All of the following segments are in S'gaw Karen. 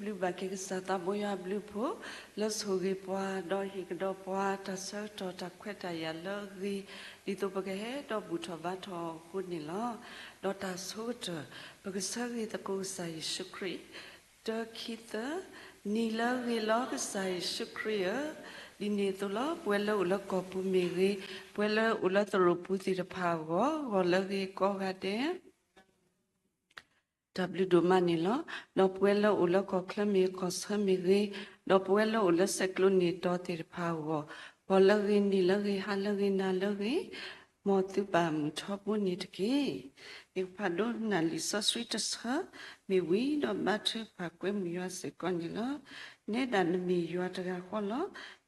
ဘျုးဘၣ်က့ၤကစၢ်သးဘိယွၤအဘျုးအဖှိၣ် လၢဆိၣ်ဂ့ၤပှၤ ဒီးဟ့ၣ်ကဒီးပှၤ တၢ်ဆၢကတီၢ်တၢ်ခွဲးတၢ်ယာ်လၢအဂ့ၤ ဒ်သိးပကဟဲဒီးဘူၣ်ထီၣ်ဘါထီၣ်အဃိန့ၣ်လီၤ. ဒီးတၢ်ဆိကတၢၢ် ပကဆၢဂ့ၤသကိးကစၢ်ယ့ၣ်ၡူးခရံာ် တၢ ခံ သၢ, နံၤလၢအဂ့ၤလီၤ ကစၢ်ယ့ၣ်ၡူးခရံာ်ဧၢ, ဒ်န့ၣ်အသိးလီၤ. ပဝဲလၢအိၣ်လၢကီၢ်ပူၤမ့ၢ်ဂ့ၤ, ပဝဲလၢအိၣ်လၢသရိာ်ပူၤသ့ၣ်တဖၣ်အဂီၢ်, ဂီၤလၢအဂ့ၤကိးဂၤဒဲး တၢ်ဘျုးဒိၣ်မးန့ၣ်လီၤ. ဒီးပဝဲလၢအိၣ်လၢကီၢ်ချၢမ့ၢ်ဂ့ၤ, ကီၢ်ဆၢမ့ၢ်ဂ့ၤ, ဒီးပဝဲလၢအိၣ်လၢစဲးကျိးနံၣ်တီၤသ့ၣ်တဖၣ်အဂီၢ်, ဂီၤလၢအဂ့ၤ, နံၤလၢအဂ့ၤ, ဟါလၢအဂ့ၤ, နၤလၢအဂ့ၤ, မ်သုဘၣ်မုာ်ထီဘိန့ၣ်တက့ၢ်. ယကဖးဒိကနၣ်လံာ်စီဆှံတဆၢမ့ၢ်ဝံၤဒီး ဘါထုကဖၣ်ကွဲမုာ်ယွၤစ့ၢ်ကီးန့ၣ်လီၤ. နဲဒၣ်နမ့ၢ်ယွၤတဂၤဃီလီၤ.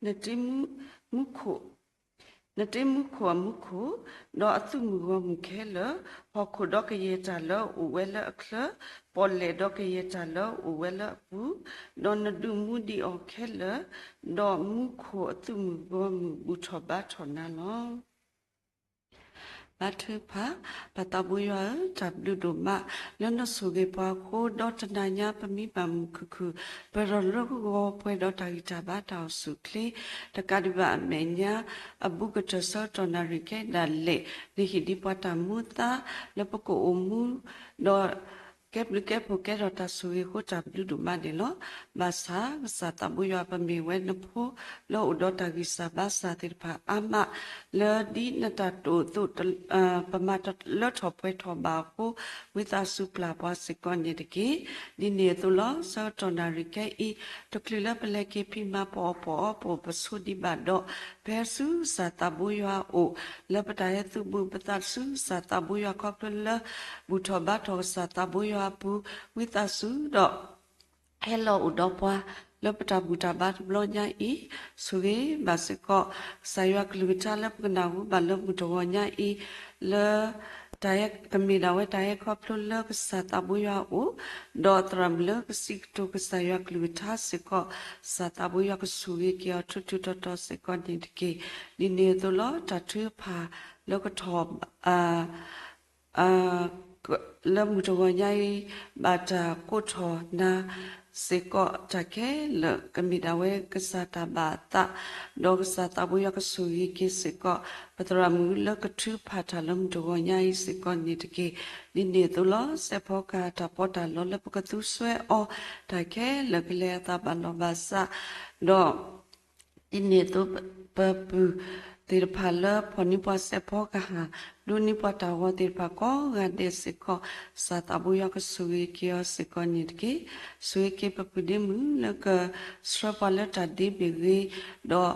နတ့မူခိၣ် နတ့မူခိၣ်အမူခိၣ်, ဒီးအသုးမုၢ်ဂီၢ်မုၢ်ခဲလၢာ်, ဟီၣ်ခိၣ်ဒီးကယဲၢ်တၢ်လၢအအိၣ်ဝဲလၢအချၢ, ပီၣ်လဲၣ်ဒီးကယဲၢ်တၢ်လၢအအိၣ်ဝဲလၢအပူၤ, ဒီးနဒုးမူဒံးအီၤခဲလၢာ်, ဒီးမူခိၣ်အသုးမုၢ်ဂီၢ်မုၢ်ဘူၣ်ထီၣ်ဘါထီၣ်နၤလီၤ. ဘါထုကဖၣ်, ပၢ်သးဘိယွၤဧၢ, တၢ်ဘျုးဒိၣ်မး လၢနဆိၣ်ဂ့ၤပှၤအဃိ, ဒီးတနၤညါပမံဘၣ်မုာ်ခုၣ်ခုၣ်, ပရၢၢ်လၢဂီၤပှဲၤဒီးတၢ်ဂံၢ်တၢ်ဘါတၢ်အိၣ်ဆူၣ်အိၣ်ချ့, တကးဒံးဘၣ်အမဲာ်ညါ အဘူးကတၢၢ်ဆၢကတီၢ်နၣ်ရံၣ်ခဲဒၣ်လဲာ်, နဟ့ၣ်ဒံးပှၤတၢ်မူသါ လၢပကအိၣ်မူ ဒီး ကဲဘျုးကဲဖှိၣ်ကဲထီၣ်တၢ်ဆိၣ်ဂ့ၤအဃိ တၢ်ဘျုးဒိၣ်မးန့ၣ်လီၤ. ဘၣ်ဆၣ် ကစၢ်သးဘိယွၤ ပမ့ၢ်ဝဲနဖိ လၢအိၣ်ဒီးတၢ်ဂံၢ်စၢ်ဘါစၢ်သ့ၣ်တဖၣ်အါမး, လၢဒ်နတၢ်တိာ်အသိး ပမၤတလၢထီၣ်ပှဲၤထီၣ်ဘၣ်အဃိ, ဝံသးစူၤပျၢ်ပှၤစ့ၢ်ကီးန့ၣ်တက့ၢ်. ဒ်န့ၣ်အသိးလီၤ. ဆၢကတီၢ်နၣ်ရံၣ်ခဲအံၤ, တချုးလၢပလဲၤက့ၤဖံးမၤပအီၣ်ပအီပအိၣ်ပဆိးဒံးဘၣ်ဒီး, ပဟဲဆူကစၢ်သးဘိယွၤအအိၣ်, လၢပတၢ်ဟဲသူၣ်ဘုၣ်ပသးဆူကစၢ်သးဘိယွၤခီဖျိလၢ ဘူၣ်ထီၣ်ဘါထီၣ်ကစၢ်သးဘိယွၤအပူၤ, ဝံသးစူၤဒီး ဟဲလီၤအိၣ်ဒီးပှၤ လၢပတၢ်ဘူၣ်တၢ်ဘါတဘျီညါအံၤ, ဆိၣ်ဂ့ၤဘၣ်စ့ၢ်ကီး ကစၢ်ယွၤကလုၢ်ကထါလၢပကနၢ်ဟူဘၣ်လၢမုၢ်တဂီၤညါအံၤ, လၢ တၢ်ဟဲကမ့ၢ်ဒၣ်ဝဲတၢ်ဟဲခီဖျိလၢကစၢ်သးဘိယွၤအအိၣ်, ဒီးသရၣ်မုၣ်လၢကစံးကတိၤကစၢ်ယွၤကလုၢ်ကထါစ့ၢ်ကီး, ကစၢ်သးဘိယွၤကဆိၣ်ဂ့ၤက့ၤအီၤထူထူတီတီစ့ၢ်ကီးန့ၣ်တက့ၢ်. ဒ်န့ၣ်အသိးလီၤ. တၢ်ထုကဖၣ်လၢကထီၣ် လၢမုၢ်တဂီၤညါအံၤ ဘၣ်တၢ်ကိးထီၣ်နၤစ့ၢ်ကီး တၢ်ခဲလၢာ်ကမ့ၢ်ဒၣ်ဝဲကစၢ်တၢ်ဘၣ်အသး, ဒီးကစၢ်သးဘိယွၤကဆိၣ်ဂ့ၤက့ၤစ့ၢ်ကီး ပသရၣ်မုၣ်လၢကထုကဖၣ်တၢ်လၢမုၢ်တဂီၤညါအံၤစ့ၢ်ကီးန့ၣ်တက့ၢ်. ဒ်န့ၣ်အသိးလီၤ. စဲးဖီကဟၣ်တၢ်ပီးတၢ်လီလၢပကသူစွဲအီၤ တၢ်ခဲလၢာ်ကလဲၤအသးဘၣ်လီၢ်ဘၣ်စး, ဒီး ဒ်န့ၣ်အသိး ပပုၢ်သ့ၣ်တဖၣ်လၢဖီၣ်န့ၢ်ပှၤစဲးဖီကဟၣ်, ဒိးန့ၢ်ပှၤတၢ်ဂီၤသ့ၣ်တဖၣ်ကိးဂၤဒဲးစ့ၢ်ကီး, ကစၢ်သးဘိယွၤကဆိၣ်ဂ့ၤက့ၤအီၤစ့ၢ်ကီးန့ၣ်တက့ၢ်. ဆိၣ်ဂ့ၤက့ၤပပုၢ်ဒ့မုၣ်လၢကဆှၢပှၤလၢတၢ်ဒ့မ့ၢ်ဂ့ၤ, ဒီး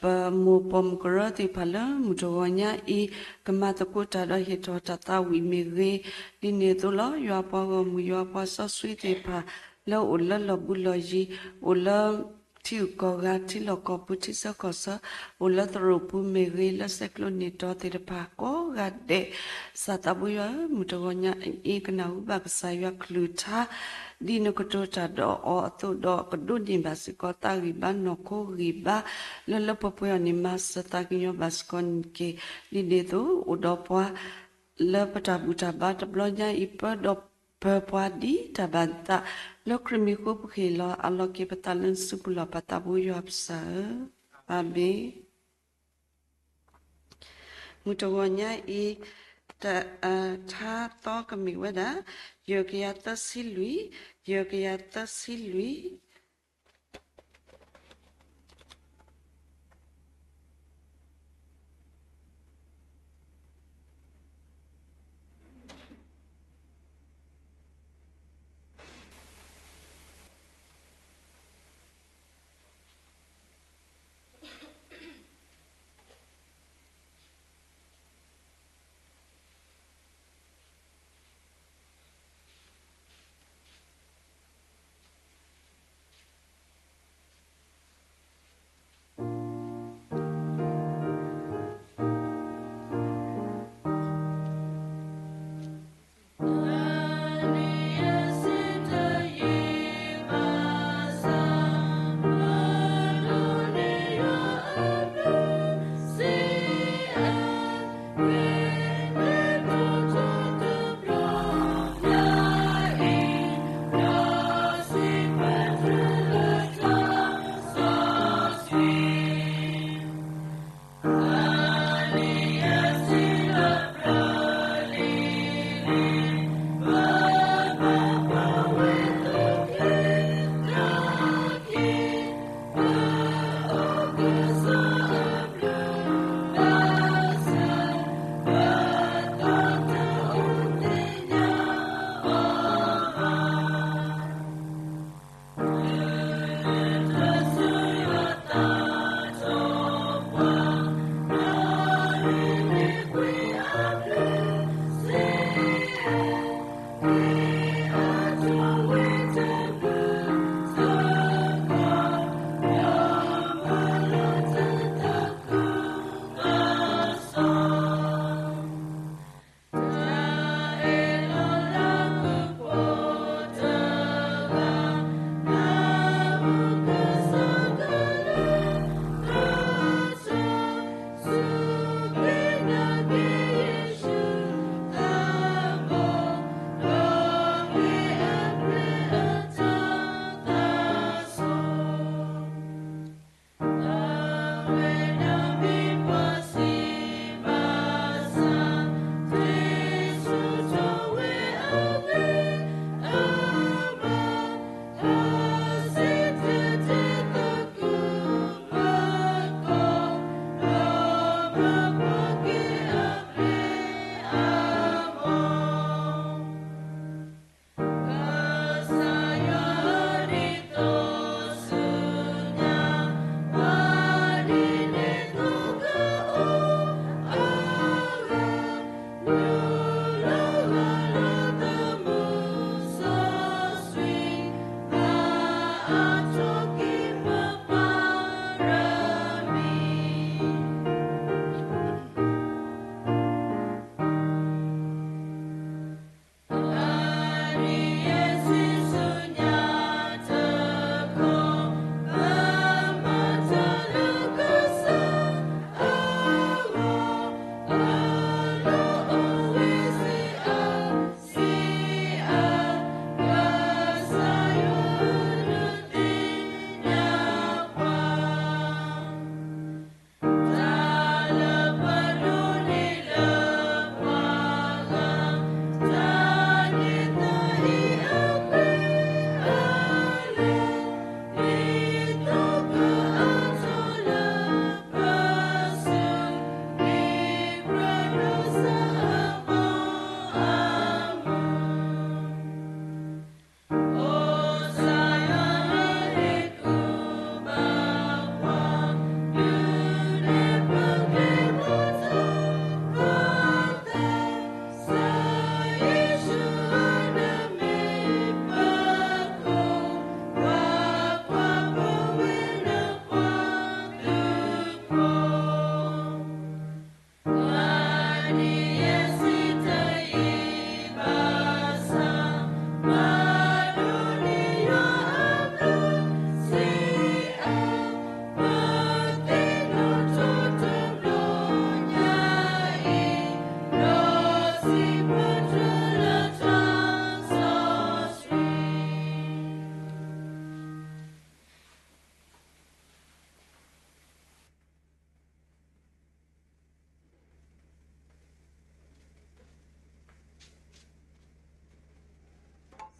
ပမိၢ်ပိာ်မုၣ်ကရၢသ့ၣ်တဖၣ်လၢမုၢ်တဂီၤညါအံၤ ကမၤသကိးတၢ်ဒီးဟ့ၣ်ထီၣ်တၢ်သးဝံၣ်မ့ၢ်ဂ့ၤ, ဒ်န့ၣ်အသိးလီၤ. ယွၤပှၤဂီၢ်မုၢ် ယွၤပှၤစီဆှံသ့ၣ်တဖၣ် လၢအိၣ်လၢလီၢ်ဘူးလီၢ်ယံၤ, အိၣ်လၢ ထံဂုၤကီၢ်ဂၤ, ထံလီၢ်ကီၢ်ပူၤ, ထံဆၢကီၢ်ဆၢ, အိၣ်လၢသရိာ်ပူၤမ့ၢ်ဂ့ၤ, လၢစဲးကျိးနံၣ်တီၤသ့ၣ်တဖၣ်ကိးဂၤဒဲး, ကစၢ်သးဘိယွၤဧၢ, မုၢ်တဂီၤညါအံၤ ကနၢ်ဟူဘၣ်ကစၢ်ယွၤကလုၢ်ကထါ, ဒ်နကတိၤတၢ်ဒီးအီၤအသိးဒီး ကဒိးန့ၢ်ဘၣ်စ့ၢ်ကီးသးဂံၢ်ဘါ နီၢ်ခိဂံၢ်ဘါ, လၢလၢပှဲၤပှဲၤအီၤန့ၣ် မၤစၢၤသးကညီၤဘၣ်စ့ၢ်ကီးန့ၣ်တက့ၢ်. ဒ်န့ၣ်အသိး အိၣ်ဒီးပှၤ လၢပတၢ်ဘူၣ်တၢ်ဘါတဘျီညါအံၤ ပၢဒီးပၢၤပှၤဒ်တၢ်ဘၣ်သး, လၢခရံာ်မံၤအဃိပဃ့ၢ်လီၤအးလီၤက့ၤပသးလၢနစုပူၤလီၤ. ပၢ်သးဘိယွၤပစၢ်ဧၢ, အၤမ့ၣ်. မုၢ်တဂီၤညါအံၤ တၢ် ထါသီကမ့ၢ်ဝဲဒၣ် ယဲၢ်ကယၤသၢဆံလွံၢ်, ယဲၢ်ကယၤသၢဆံလွံၢ်.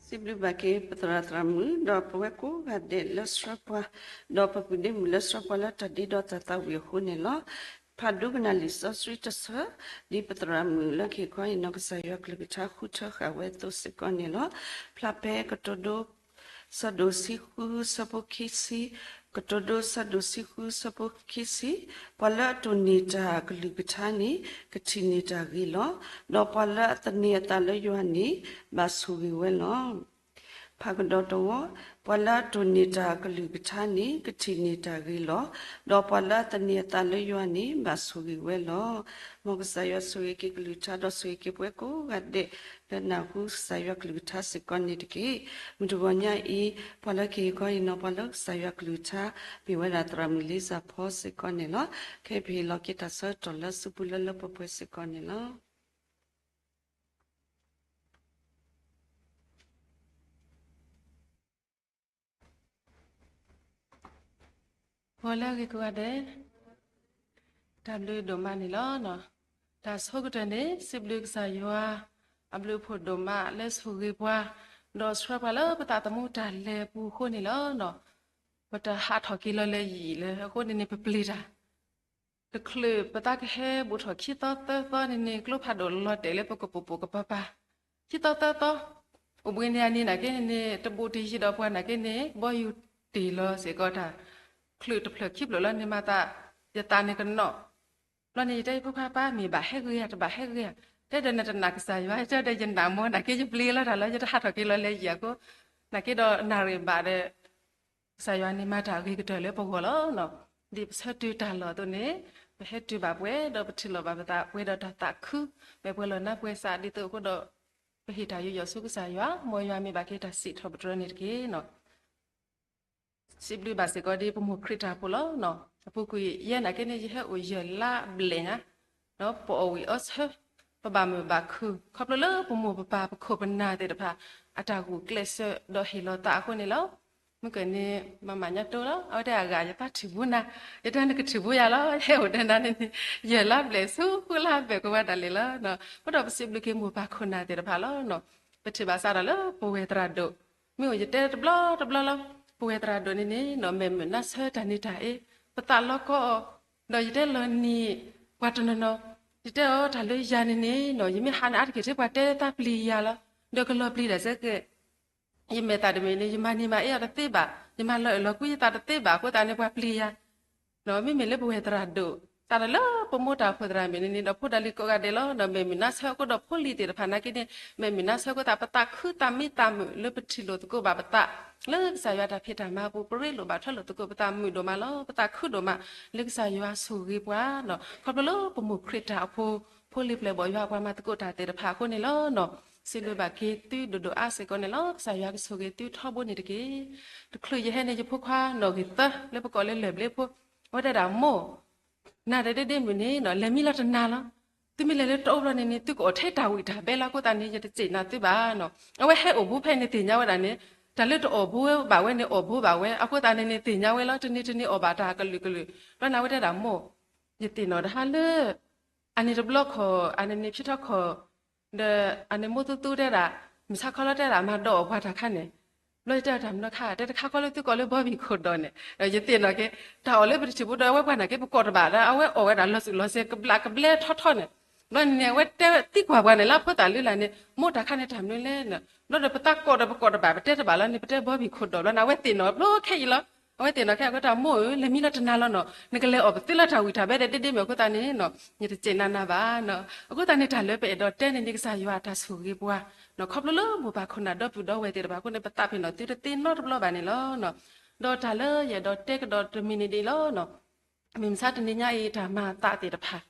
စံးဘျုးဘၣ်က့ၤပသရၣ်သရၣ်မုၣ် ဒီးပဝဲကိးဂၤဒဲးလၢဆှၢပှၤ, ဒီးပပုၢ်ဒ့မုၣ်လၢဆှၢပှၤလၢတၢ်ဒ့ဒီးတၢ်သးဝံၣ်အဃိန့ၣ်လီၤ. ဖးဒိကနၣ်လံာ်စီဆှံတဆၢ, ဒ်ပသရၣ်မုၣ်လၢကဟ့ၣ်ခီဟ့ၣ်နီၤကစၢ်ယွၤကလုၢ်ကထါဃုထၢဃာ်ဝဲအသိးစ့ၢ်ကီးန့ၣ်လီၤ. ဖျါဖဲကတိၤဒိ ဆၢဒိၣ်ဆံဃုဆၢဖိခံဆံ, ကတိၤဒိဆၢဒိၣ်ဆံဃုဆၢဖိခံဆံ, ပှၤလၢအတိၢ်န့ၢ်တၢ်ကလုၢ်ကထါန့ၣ် ကထံၣ်န့ၢ်တၢ်ဂ့ၤလီၤ. ဒီးပှၤလၢအသန့ၤအသးလၢယွၤန့ၣ် ဘၣ်ဆိၣ်ဂ့ၤဝဲလီၤ. ဖးကဒီးတဝီ, ပှၤလၢအတိၢ်န့ၢ်တၢ်ကလုၢ်ကထါန့ၣ် ကထံၣ်န့ၢ်တၢ်ဂ့ၤလီၤ. ဒီးပှၤလၢအသန့ၤအသးလၢယွၤန့ၣ် ဘၣ်ဆိၣ်ဂ့ၤဝဲလီၤ. မ်ကစၢ်ယွၤဆိၣ်ဂ့ၤက့ၤကလုၢ်ကထါ ဒီးဆိၣ်ဂ့ၤက့ၤပဝဲကိးဂၤဒဲး လၢနၢ်ဟူကစၢ်ယွၤကလုၢ်ကထါစ့ၢ်ကီးန့ၣ်တက့ၢ်. မုၢ်တဂီၤညါအံၤ ပှၤလၢကဟ့ၣ်ခီဟ့ၣ်နီၤပှၤလၢကစၢ်ယွၤကလုၢ်ကထါ မ့ၢ်ဝဲဒၣ်သရၣ်မုၣ်လ့စၢ်ဖီစ့ၢ်ကီးန့ၣ်လီၤ. ခဲအံၤပဟ့ၣ်လီၤက့ၤတၢ်ဆၢကတီၢ်လၢစုပူၤလၢလၢပှဲၤပှဲၤစ့ၢ်ကီးန့ၣ်လီၤ. ဂီၤလၢအဂ့ၤကိးဂၤဒဲး, တၢ်ဘျုးဒိၣ်မးန့ၣ်လီၤ. တၢ်ဆိကတၢၢ်န့ၣ် စံးဘျုးကစၢ်ယွၤ အဘျုးအဖှိၣ်ဒိၣ်မးလၢဆိၣ်ဂ့ၤပှၤ, ဒီးဆှၢပှၤလၢပသးသမူတၢ်လဲၤပူၤအဃိန့ၣ်လီၤ. ပတဟးထီၣ်က့ၤလီၤလၢယံာ်လၢအဃိန့ၣ်န့ၣ် ပပျံၤတၢ် တချုးပသးကဟဲဘူးထီၣ်ခံသီသၢသီန့ၣ်န့ၣ် ကျိဖးဒိၣ်လီၤတဲာ်လၢပကပိာ်ပိာ်ကပၤပၤ, ခံသီသၢသီ, အိၣ်ဘှံးန့ၢ်အနံၤနာ်က့န့ၣ်န့ၣ် တဘူးတယံၤဒီးပှၤနာ်က့န့ၣ် ဘီယူၤတ့ၢ်လီၤစ့ၢ်ကီးတၢ် ချုးတဖျၢၣ်ခံဖျၢၣ်လီၤန့ၣ်မၤသး ယသးန့ၣ်ကနီၣ်, ဘျီန့ၣ် ယတဲယဖိခွါပၢ် မ့ၢ်ဘၣ်ဟဲဂ့ၤဧါ တဘၣ်ဟဲဂ့ၤဧါ, တဲဒီးနတနာ်ကစၢ်ယွၤ တဲဒီးယနာ်မ့ၢ်နာ်က့ ယပျံၤလီၤတၢ်လီၤ ယတဟးထီၣ်က့ၤလီၤလၢယံာ်အဃိ, နာ်က့ဒီးနၣ်ရံၣ်ဘၣ်ဒီး ကစၢ်ယွၤန့ၣ်မၤတၢ်အဂ့ၤကတၢၢ်လၢပဂီၢ်လီၤ. ဒ်ပဆၢတုၤတၢ်လီၢ်အသိးန့ၣ် ပဟဲတုၤဘၣ်ပှဲၤ ဒီးပထံၣ်လိာ်ဘၣ်ပသးပှဲၤဒီးတၢ်သးခု, မ့ၢ်ပှဲၤလီၤနါပှဲၤစးဒ်သိးအဃိဒီး ပဟ့ၣ်တၢ်ယူးယီၣ်ဆူကစၢ်ယွၤ, မ်ယွၤမ့ၢ်ဘၣ်က့ၤတၢ်စံးထီၣ်ပတြၢၤန့ၣ်တက့ၢ်. စံးဘျုးဘၣ်စ့ၢ်ကီးဒ်ပမိၢ်ခရံာ်တၢ်ဖိလီၤ. အပူၤကွံာ်ယဲနာ်က့န့ၣ် ယဟဲအိၣ်ယဲၢ်လါဘျဲၣ်ညါ, ပအီၣ်ဝံၣ်အီဆၢ, ပဘၣ်မုာ်ဘၣ်ခုၣ် ခီဖျိလၢပမိၢ်ပပၢ်ပခိၣ်ပနၢ်သ့ၣ်တဖၣ် အတၢ်ဂုာ်ကျဲးစၢးဒီးဟ့ၣ်လီၤသးအဃိန့ၣ်လီၤ. မုၢ်ကၢၢ်န့ၣ် မၤမၤညါတိလီၤ အဝဲတဲအဂၤယသးထံၣ်ဘူးနၤ, ယတဲနကထံၣ်ဘူးယၤလီၤ ယဟဲအိၣ်ဒီးနၤန့ၣ်န့ၣ် ယဲၢ်လါဘျဲၣ်ဆူဃုလါဘျဲၣ်ကဝဲဒၣ်လံလီၤ. အဃိဒီးပစံးဘျုးက့ၤမိၢ်ပၢ်ခိၣ်နၢ်သ့ၣ်တဖၣ်လီၤ. ပထံၣ်ဘၣ်စးထီၣ်လၢပဝဲၢ်သရၣ်ဒိၣ်, မ့ၢ်အိၣ်ယတဲတဘျီတဘျီလီၤ, ပဝဲၢ်သရၣ်ဒိၣ်န့ၣ်န့ၣ် မဲာ်မုာ်နါဆၢတၢ်န့ၢ်တၢ်အ့, ပသးလီကီအီၤ, ဒီးယတဲလီၤနံၤပှၤတနီၤနီၤ, ယတဲအီၤတၢ်လၢယၤန့ၣ်န့ၣ် ယမ့ၢ်ဟးန့ၣ်အါတက့ၢ်ထဲပှၤတဲသးပျံၤယၤလီၤ, ဒီးကလီၤပျံၤဒၣ်စဲကဲ ယမဲာ်သၣ်တမ့ၢ်န့ၣ် ယမၤန့ၢ်မၤအ့အီၤတသ့ဘၣ်, ယမၤလီၤအဲၣ်လီၤကွံယသးတသ့ဘၣ်အဃိသတးန့ၣ် ပှၤပျံၤယၤ မ့မ့ၢ်လၢပဝဲၢ်သရၣ်ဒိၣ်, သးဒီးလၢပမိၢ်တၢ်ဖိသရၣ်မ့ၢ်န့ၣ်န့ၣ် ဒီးဖိဒၣ်လံၤကိးဂၤဒဲးလီၤ. ဒီးမဲာ်မုာ်နါဆၢအဃိဒီးဖိလံၤသ့ၣ်တဖၣ်နာ်က့န့ၣ် မဲာ်မုာ်နါဆၢအဃိသတး ပသးခုသးမံသးမုာ်လၢပထံၣ်လိာ်သကိးဘၣ်ပသး လၢကစၢ်ယွၤတၢ်ဖံးတၢ်မၤအပူၤ ပရ့လိာ်ဘၣ်ထွဲလိာ်သကိးပသးမုာ်ဒိၣ်မးလီၤ. ပသးခုဒိၣ်မး လၢကစၢ်ယွၤဆိၣ်ဂ့ၤပှၤ, ခီဖျိလၢပမိၢ်ခရံာ်တၢ်အဖိ ဖိလံၤပျဲၢ်ဘီၣ်ယွၤပှၤမၤသကိးတၢ်သ့ၣ်တဖၣ်အဃိန့ၣ်လီၤ. စံးဘျုးဘၣ်က့ၤသုဒိၣ်ဒိၣ်အါစ့ၢ်ကီးန့ၣ်လီၤ. ကစၢ်ယွၤကဆိၣ်ဂ့ၤသုထီဘိန့ၣ်တက့ၢ်. တချုးယဟဲန့ၣ် ယဖိခွါနီၣ်ဂံၢ်သၢ လၢပကိးလၢလၢၢ်ဘျ့ဖိ, အဝဲတဲဒၣ်မိၢ် နၤဒီးဒ့ဒ့မုၣ်န့ၣ် လဲၤမံလီၤတနၤလီၤ. သုမ့ၢ်လဲၤလၢတအိၣ်ဘျီန့ၣ်န့ၣ် သုကအိၣ်ထဲတၢ်ဝံၣ်တၢ်ဘဲလီၤ. အဃိသတးန့ၣ် ယတစံးနၤသုဘၣ်နီၤ. အဝဲဟဲအိၣ်ဘူးဖဲန့ၣ်သ့ၣ်ညါဝဲဒၣ်န့ၣ် တၢ်လၢတအီၣ်ဘူးဘၣ်ဝဲန့ၣ် အီၣ်ဘူးဘၣ်ဝဲ. အဃိသတးန့ၣ်န့ၣ် သ့ၣ်ညါဝဲလီၤ. တနံၤတနံၤအီၣ်ဘၣ်တၢ်ကလုာ်ကလုာ်. ဘျီန့ၣ်အဝဲတဲဒၣ်မိၢ် ယသ့ၣ်နီၣ်တဟါလၢ အန့ၣ်တဘျီခီၣ် အန့ၣ်န့ၣ်ဖံထီခီၣ် ဒီးအန့ၣ်မိၢ်သူသူတဲဒၣ် မုၢ်ဆါခီလီၤတဲဒၣ် မၤဒီးအီၣ်ပှၤတၢ်ခါန့ၣ်, ဘျီယတဲတၢ်မနုၤခါ တဲတခါခီလၢသုကိးလၢဘီဘံၣ်ခိၣ်ဒီးန့ၣ်, ယသ့ၣ်နီၣ်က့ၤ တၢ်အီၣ်လၢပတထံၣ်ဘူးဒီးအဝဲပှၤနာ်က့ ပကိးတဘၣ်ဒီး အဝဲအီၣ်ဝဲဒၣ်လီၤစုာ်လီၤစဲး ကဘျးကဘျဲထီထီန့ၣ်, ဘျီန့ၣ်န့ၣ် အဝဲတဲသံကွၢ်ပှၤန့ၣ် လၢအဖိသၣ်လုၢ်လၢ်န့ၣ် မိၢ်တၢ်ခါန့ၣ်တၢ်မနုၤလဲၣ်န့ၣ်, ဘျီဒီးပသးကိးဒီးပကိးတဘၣ် ပတဲတဘၣ်လီၤန့ၣ် ပတဲဘီဘံၣ်ခိၣ်ဒီး ဘျီန့ၣ် အဝဲသ့ၣ်နီၣ်ဖျိခဲအံၤလီၤ. အဝဲသ့ၣ်နီၣ်ခဲအံၤ အဝဲတၢ်မိၢ်ဧၢ လဲၤမံလီၤတနၤလီၤနီၤ, နကလဲၤအီၣ်ပသ့လၢတၢ်ဝံၣ်တၢ်ဘဲဒီး ဒ့ဒ့မုၣ်အဃိသတးန့ၣ်နီၤ ယတစံးနၤနၤဘၣ်. အဃိသတးန့ၣ် တၢ်လၢပအဲၣ်ဒိးတဲန့ၣ်န့ၣ် ကစၢ်ယွၤအတၢ်ဆိၣ်ဂ့ၤပှၤ, ခီဖျိလၢမိၢ်ပၢ်ခိၣ်နၢ်ဒီပုၢ်ဒီဝဲၢ်သ့ၣ်တဖၣ်အဃိန့ၣ် ပသးပ့ၤနီၣ်သုတသ့နီတဘျီဘၣ်န့ၣ်လီၤ. ဒီးတၢ်လၢယအဲၣ်ဒိးတဲကဒီးတမံၤန့ၣ်ဒ်အံၤလီၤ. မုၢ်မဆါတနံၤညါအံၤ တၢ်မၤအသးသ့ၣ်တဖၣ်,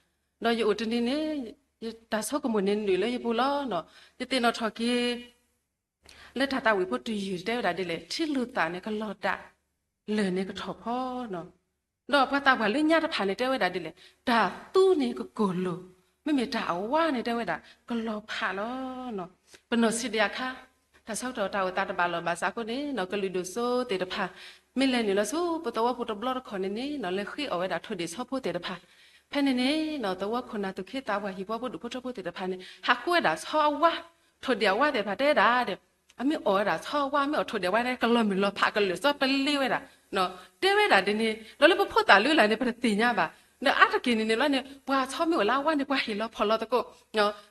ဒီးယအိၣ်တနံၤန့ၣ် တၢ်ဆိကမိၣ်န့ၣ်နုာ်လၢယပူၤလီၤ. ယသ့ၣ်နီၣ်ထီၣ်က့ၤ လၢတၢ်သးဝံၣ်ဖိတယုၢ်တဲဝဲဒၣ်ဒ်လဲၣ်, ထံလုၢ်သးန့ၣ်ကလီၤဒၣ်, လၢၢ်န့ၣ်ကထီၣ်ဖီနီၤ. ဒီးပှၤသးပှၢ်လၢညါတဖၣ်န့ၣ်တဲဝဲဒၣ်ဒ်လဲၣ်, တၢ်သူန့ၣ်ကကိၢ်လိာ်, မ့မ့ၢ်တၢ်အဝါန့ၣ်တဲဝဲဒၣ် ကလီၤဖးလီၤ. ပနီၢ်ဆံးဒံးအခါ, တၢ်ဆၢကတီၢ်တၢ်အိၣ်သးတဘၣ်လီၢ်ဘၣ်စးအဃိန့ၣ်နီၤ ကလုာ်ဒိၣ်စိသ့ၣ်တဖၣ် မ့ၢ်လဲၤနုာ်လီၤဆူပသဝီပူၤတဘျီတခီၣ်န့ၣ်န့ၣ်နီၤ လဲၤဃ့အီၣ်ဝဲဒၣ်ထိၣ်ဒ့ၣ်ဆီဖိသ့ၣ်တဖၣ်, ဖဲန့ၣ်န့ၣ်နီၤ သဝီခိၣ်နၢ်သူၣ်က့သးပှၢ်ဟံၣ်ဖိဖိဒူၣ်ဖိထၢဖိသ့ၣ်တဖၣ်န့ၣ် ဟးဃုဝဲဒၣ်ဆီအဝါ, ထိၣ်ဒ့ၣ်အဝါသ့ၣ်တဖၣ်တဲဒၣ်ဒီး အမ့ၢ်အီၣ်ဝဲဒၣ်ဆီဝါ မ့ၢ်အီၣ်ထိၣ်ဒဲးဝါန့ၣ် ကလီၤမုၢ်လီၤဖး ကလုာ်စီပလ့ဝဲဒၣ်, တဲဝဲဒၣ်ဒ်န့ၣ် ဒီးလၢပဖိသၣ်လၢလာ်န့ၣ် ပတသ့ၣ်ညါဘၣ်. ဒီးအါတက့ၢ်န့ၣ်န့ၣ်လီၤန့ၣ် ပှၤဆီမ့ၢ်အိၣ်လၢအဝါန့ၣ် ပှၤဟ့ၣ်လီၤဖီၣ်လီၤသကိး,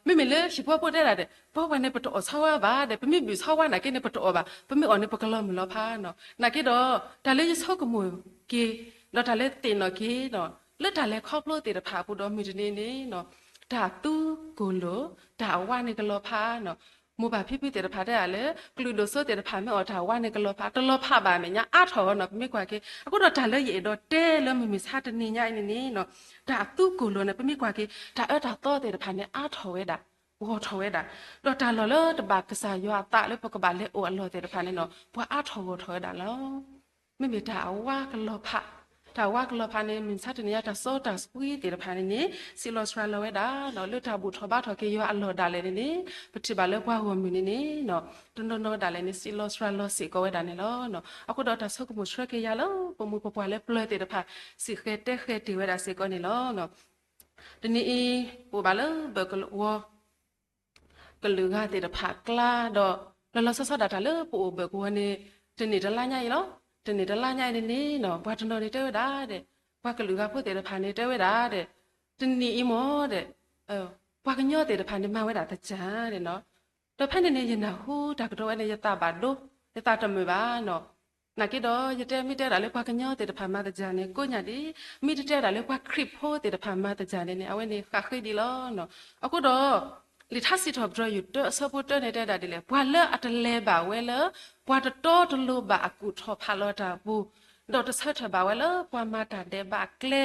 မ့မ့ၢ်လၢဟံၣ်ဖိဖိတဲဒၣ်ဒီး ပဝဲန့ၣ် ပတအီၣ်ဆီဝါဘၣ်ဒီး ပမ့ၢ်ဘုၣ်ဆီဝါနာ်က့န့ၣ် ပတအီၣ်ဘၣ်, ပမ့ၢ်အီၣ်န့ၣ် ပကလီၤမုၢ်လီၤဖးနီၤ. နာ်က့ဒီး တၢ်လၢယဆိကမိၣ်က့ၤ ဒီးတၢ်လၢသ့ၣ်နီၣ်က့ၤနီၤ လၢတၢ်လဲၤခီဖျိသ့ၣ်တဖၣ်အပူၤဒီး မုၢ်တနံၤန့ၣ်နီၤ တၢ်သူကိၢ်လိာ် တၢ်အဝါန့ၣ်ကလီၤဖးနီၤ. မိၢ်ပၢ်ဖံဖုသ့ၣ်တဖၣ်တဲဒၣ်လၢ ကလုာ်ဒိၣ်စိသ့ၣ်တဖၣ်မ့ၢ်အီၣ်တၢ်ဝါန့ၣ် ကလီၤဖး, တလီၤဖးဘၣ်အမဲာ်ညါ အါထီၣ်အီၤနီၤ ပမ့ၢ်ကွၢ်က့ၤ. အဃိဒီးတၢ်လၢယအဲၣ်ဒိးတဲလၢမုၢ်မဆါတနံၤညါအံၤန့ၣ်န့ၣ်နီၤ တၢ်သူကိၢ်လိာ်န့ၣ် ပမ့ၢ်ကွၢ်က့ၤ တၢ်အၢတၢ်သီသ့ၣ်တဖၣ်န့ၣ် အါထီၣ်ဝဲဒၣ် ဂီၢ်ထီၣ်ဝဲဒၣ်, ဒီးတၢ်လီၢ်လၢတဘၣ်ကစၢ်ယွၤအသးလၢပကဘၣ်လဲၤအိၣ်အလီၢ်သ့ၣ်တဖၣ်န့ၣ်နီၤ ပှၤအါထီၣ်ဂီၢ်ထီၣ်ဝဲဒၣ်လီၤ. မ့မ့ၢ်တၢ်အဝါကလီၤဖး, တၢ်ဝါကလီၤဖးန့ၣ် မုၢ်မဆါတနံၤညါ တၢ်စီတၢ်ဆှံသ့ၣ်တဖၣ်န့ၣ်န့ၣ် စံးလီၤစှၤလီၤဝဲဒၣ်နီၤ လၢတၢ်ဘူၣ်ထီၣ်ဘါထီၣ်က့ၤယွၤအလီၢ်ဒၣ်လဲာ်န့ၣ်န့ၣ် ပထံၣ်ဘၣ်လၢပှၤဂီၢ်မုၢ်န့ၣ်န့ၣ်နီၤ တနီၤနီၤဒၣ်လဲာ်န့ၣ် စံးလီၤစှၤလီၤစ့ၢ်ကီးဝဲဒၣ်န့ၣ်လီၤ. အဃိဒီးတၢ်ဆိကမိၣ်ဆှၢက့ၤယၤလၢ ပမိၢ်ပပှၢ်လၢပျၢၤသ့ၣ်တဖၣ် စံးဃဲၤတဲဃဲၤတ့ၢ်ဝဲဒၣ်စ့ၢ်ကီးန့ၣ်လီၤ. တနံၤအံၤ ပအိၣ်ဘၣ်လၢဘၢၣ်ကဝီၤ ကလုာ်ဂၤသ့ၣ်တဖၣ်အကျါဒီး လီၤလီၤဆီဆီဒၣ်တၢ်လၢပအိၣ်ဘၢၣ်ကဝီၤန့ၣ် တနံၣ်တလါညါအံၤလီၤ. တနံၣ်တလါညါအံၤန့ၣ်န့ၣ်နီၤ ပှၤတနီၤန့ၣ်တဲဝဲဒၣ်ဒီး ပှၤကလုာ်ဂၤဖိသ့ၣ်တဖၣ်န့ၣ်တဲဝဲဒၣ်ဒီး တနံၣ်အံၤမ့ၢ်ဒီး ပှၤကညီသ့ၣ်တဖၣ်န့ၣ် မၤဝဲဒၣ်သၢၣ်ဒီးနီၤ ဒီးဖဲန့ၣ်န့ၣ် ယနၢ်ဟူတၢ်ကတိၤဝဲန့ၣ် ယသးဘၣ်ဒိ ယသးတမုာ်ဘၣ်နီၤ. နာ်က့ဒီး ယတဲမ့ၢ်တဲဒၣ်လၢပှၤကညီသ့ၣ်တဖၣ်မၤသၢၣ်န့ၣ် ကိးညါဒံး, မ့ၢ်တတဲဒၣ်လၢပှၤခရံာ်ဖိသ့ၣ်တဖၣ်မၤသၢၣ်န့ၣ်န့ၣ် အဝဲန့ၣ်ဃၣ်ဃ့ဒံးလီၤ. အဃိဒီး လံာ်ထါစံးထီၣ်ပတြၢၤယုၢ်တၢအဆၢဖိတၢန့ၣ်တဲဒၣ်ဒ်လဲၣ်, ပှၤလၢအတလဲၤဘၣ်ဝဲလၢ ပှၤတတီတလိၤဘၣ်အကူၣ်ထီၣ်ဖးလီၤတၢ်အပူၤ, ဒီးတဆၢထၢၣ်ဘၣ်ဝဲလၢပှၤမၤတၢ်ဒဲးဘးအကျဲ,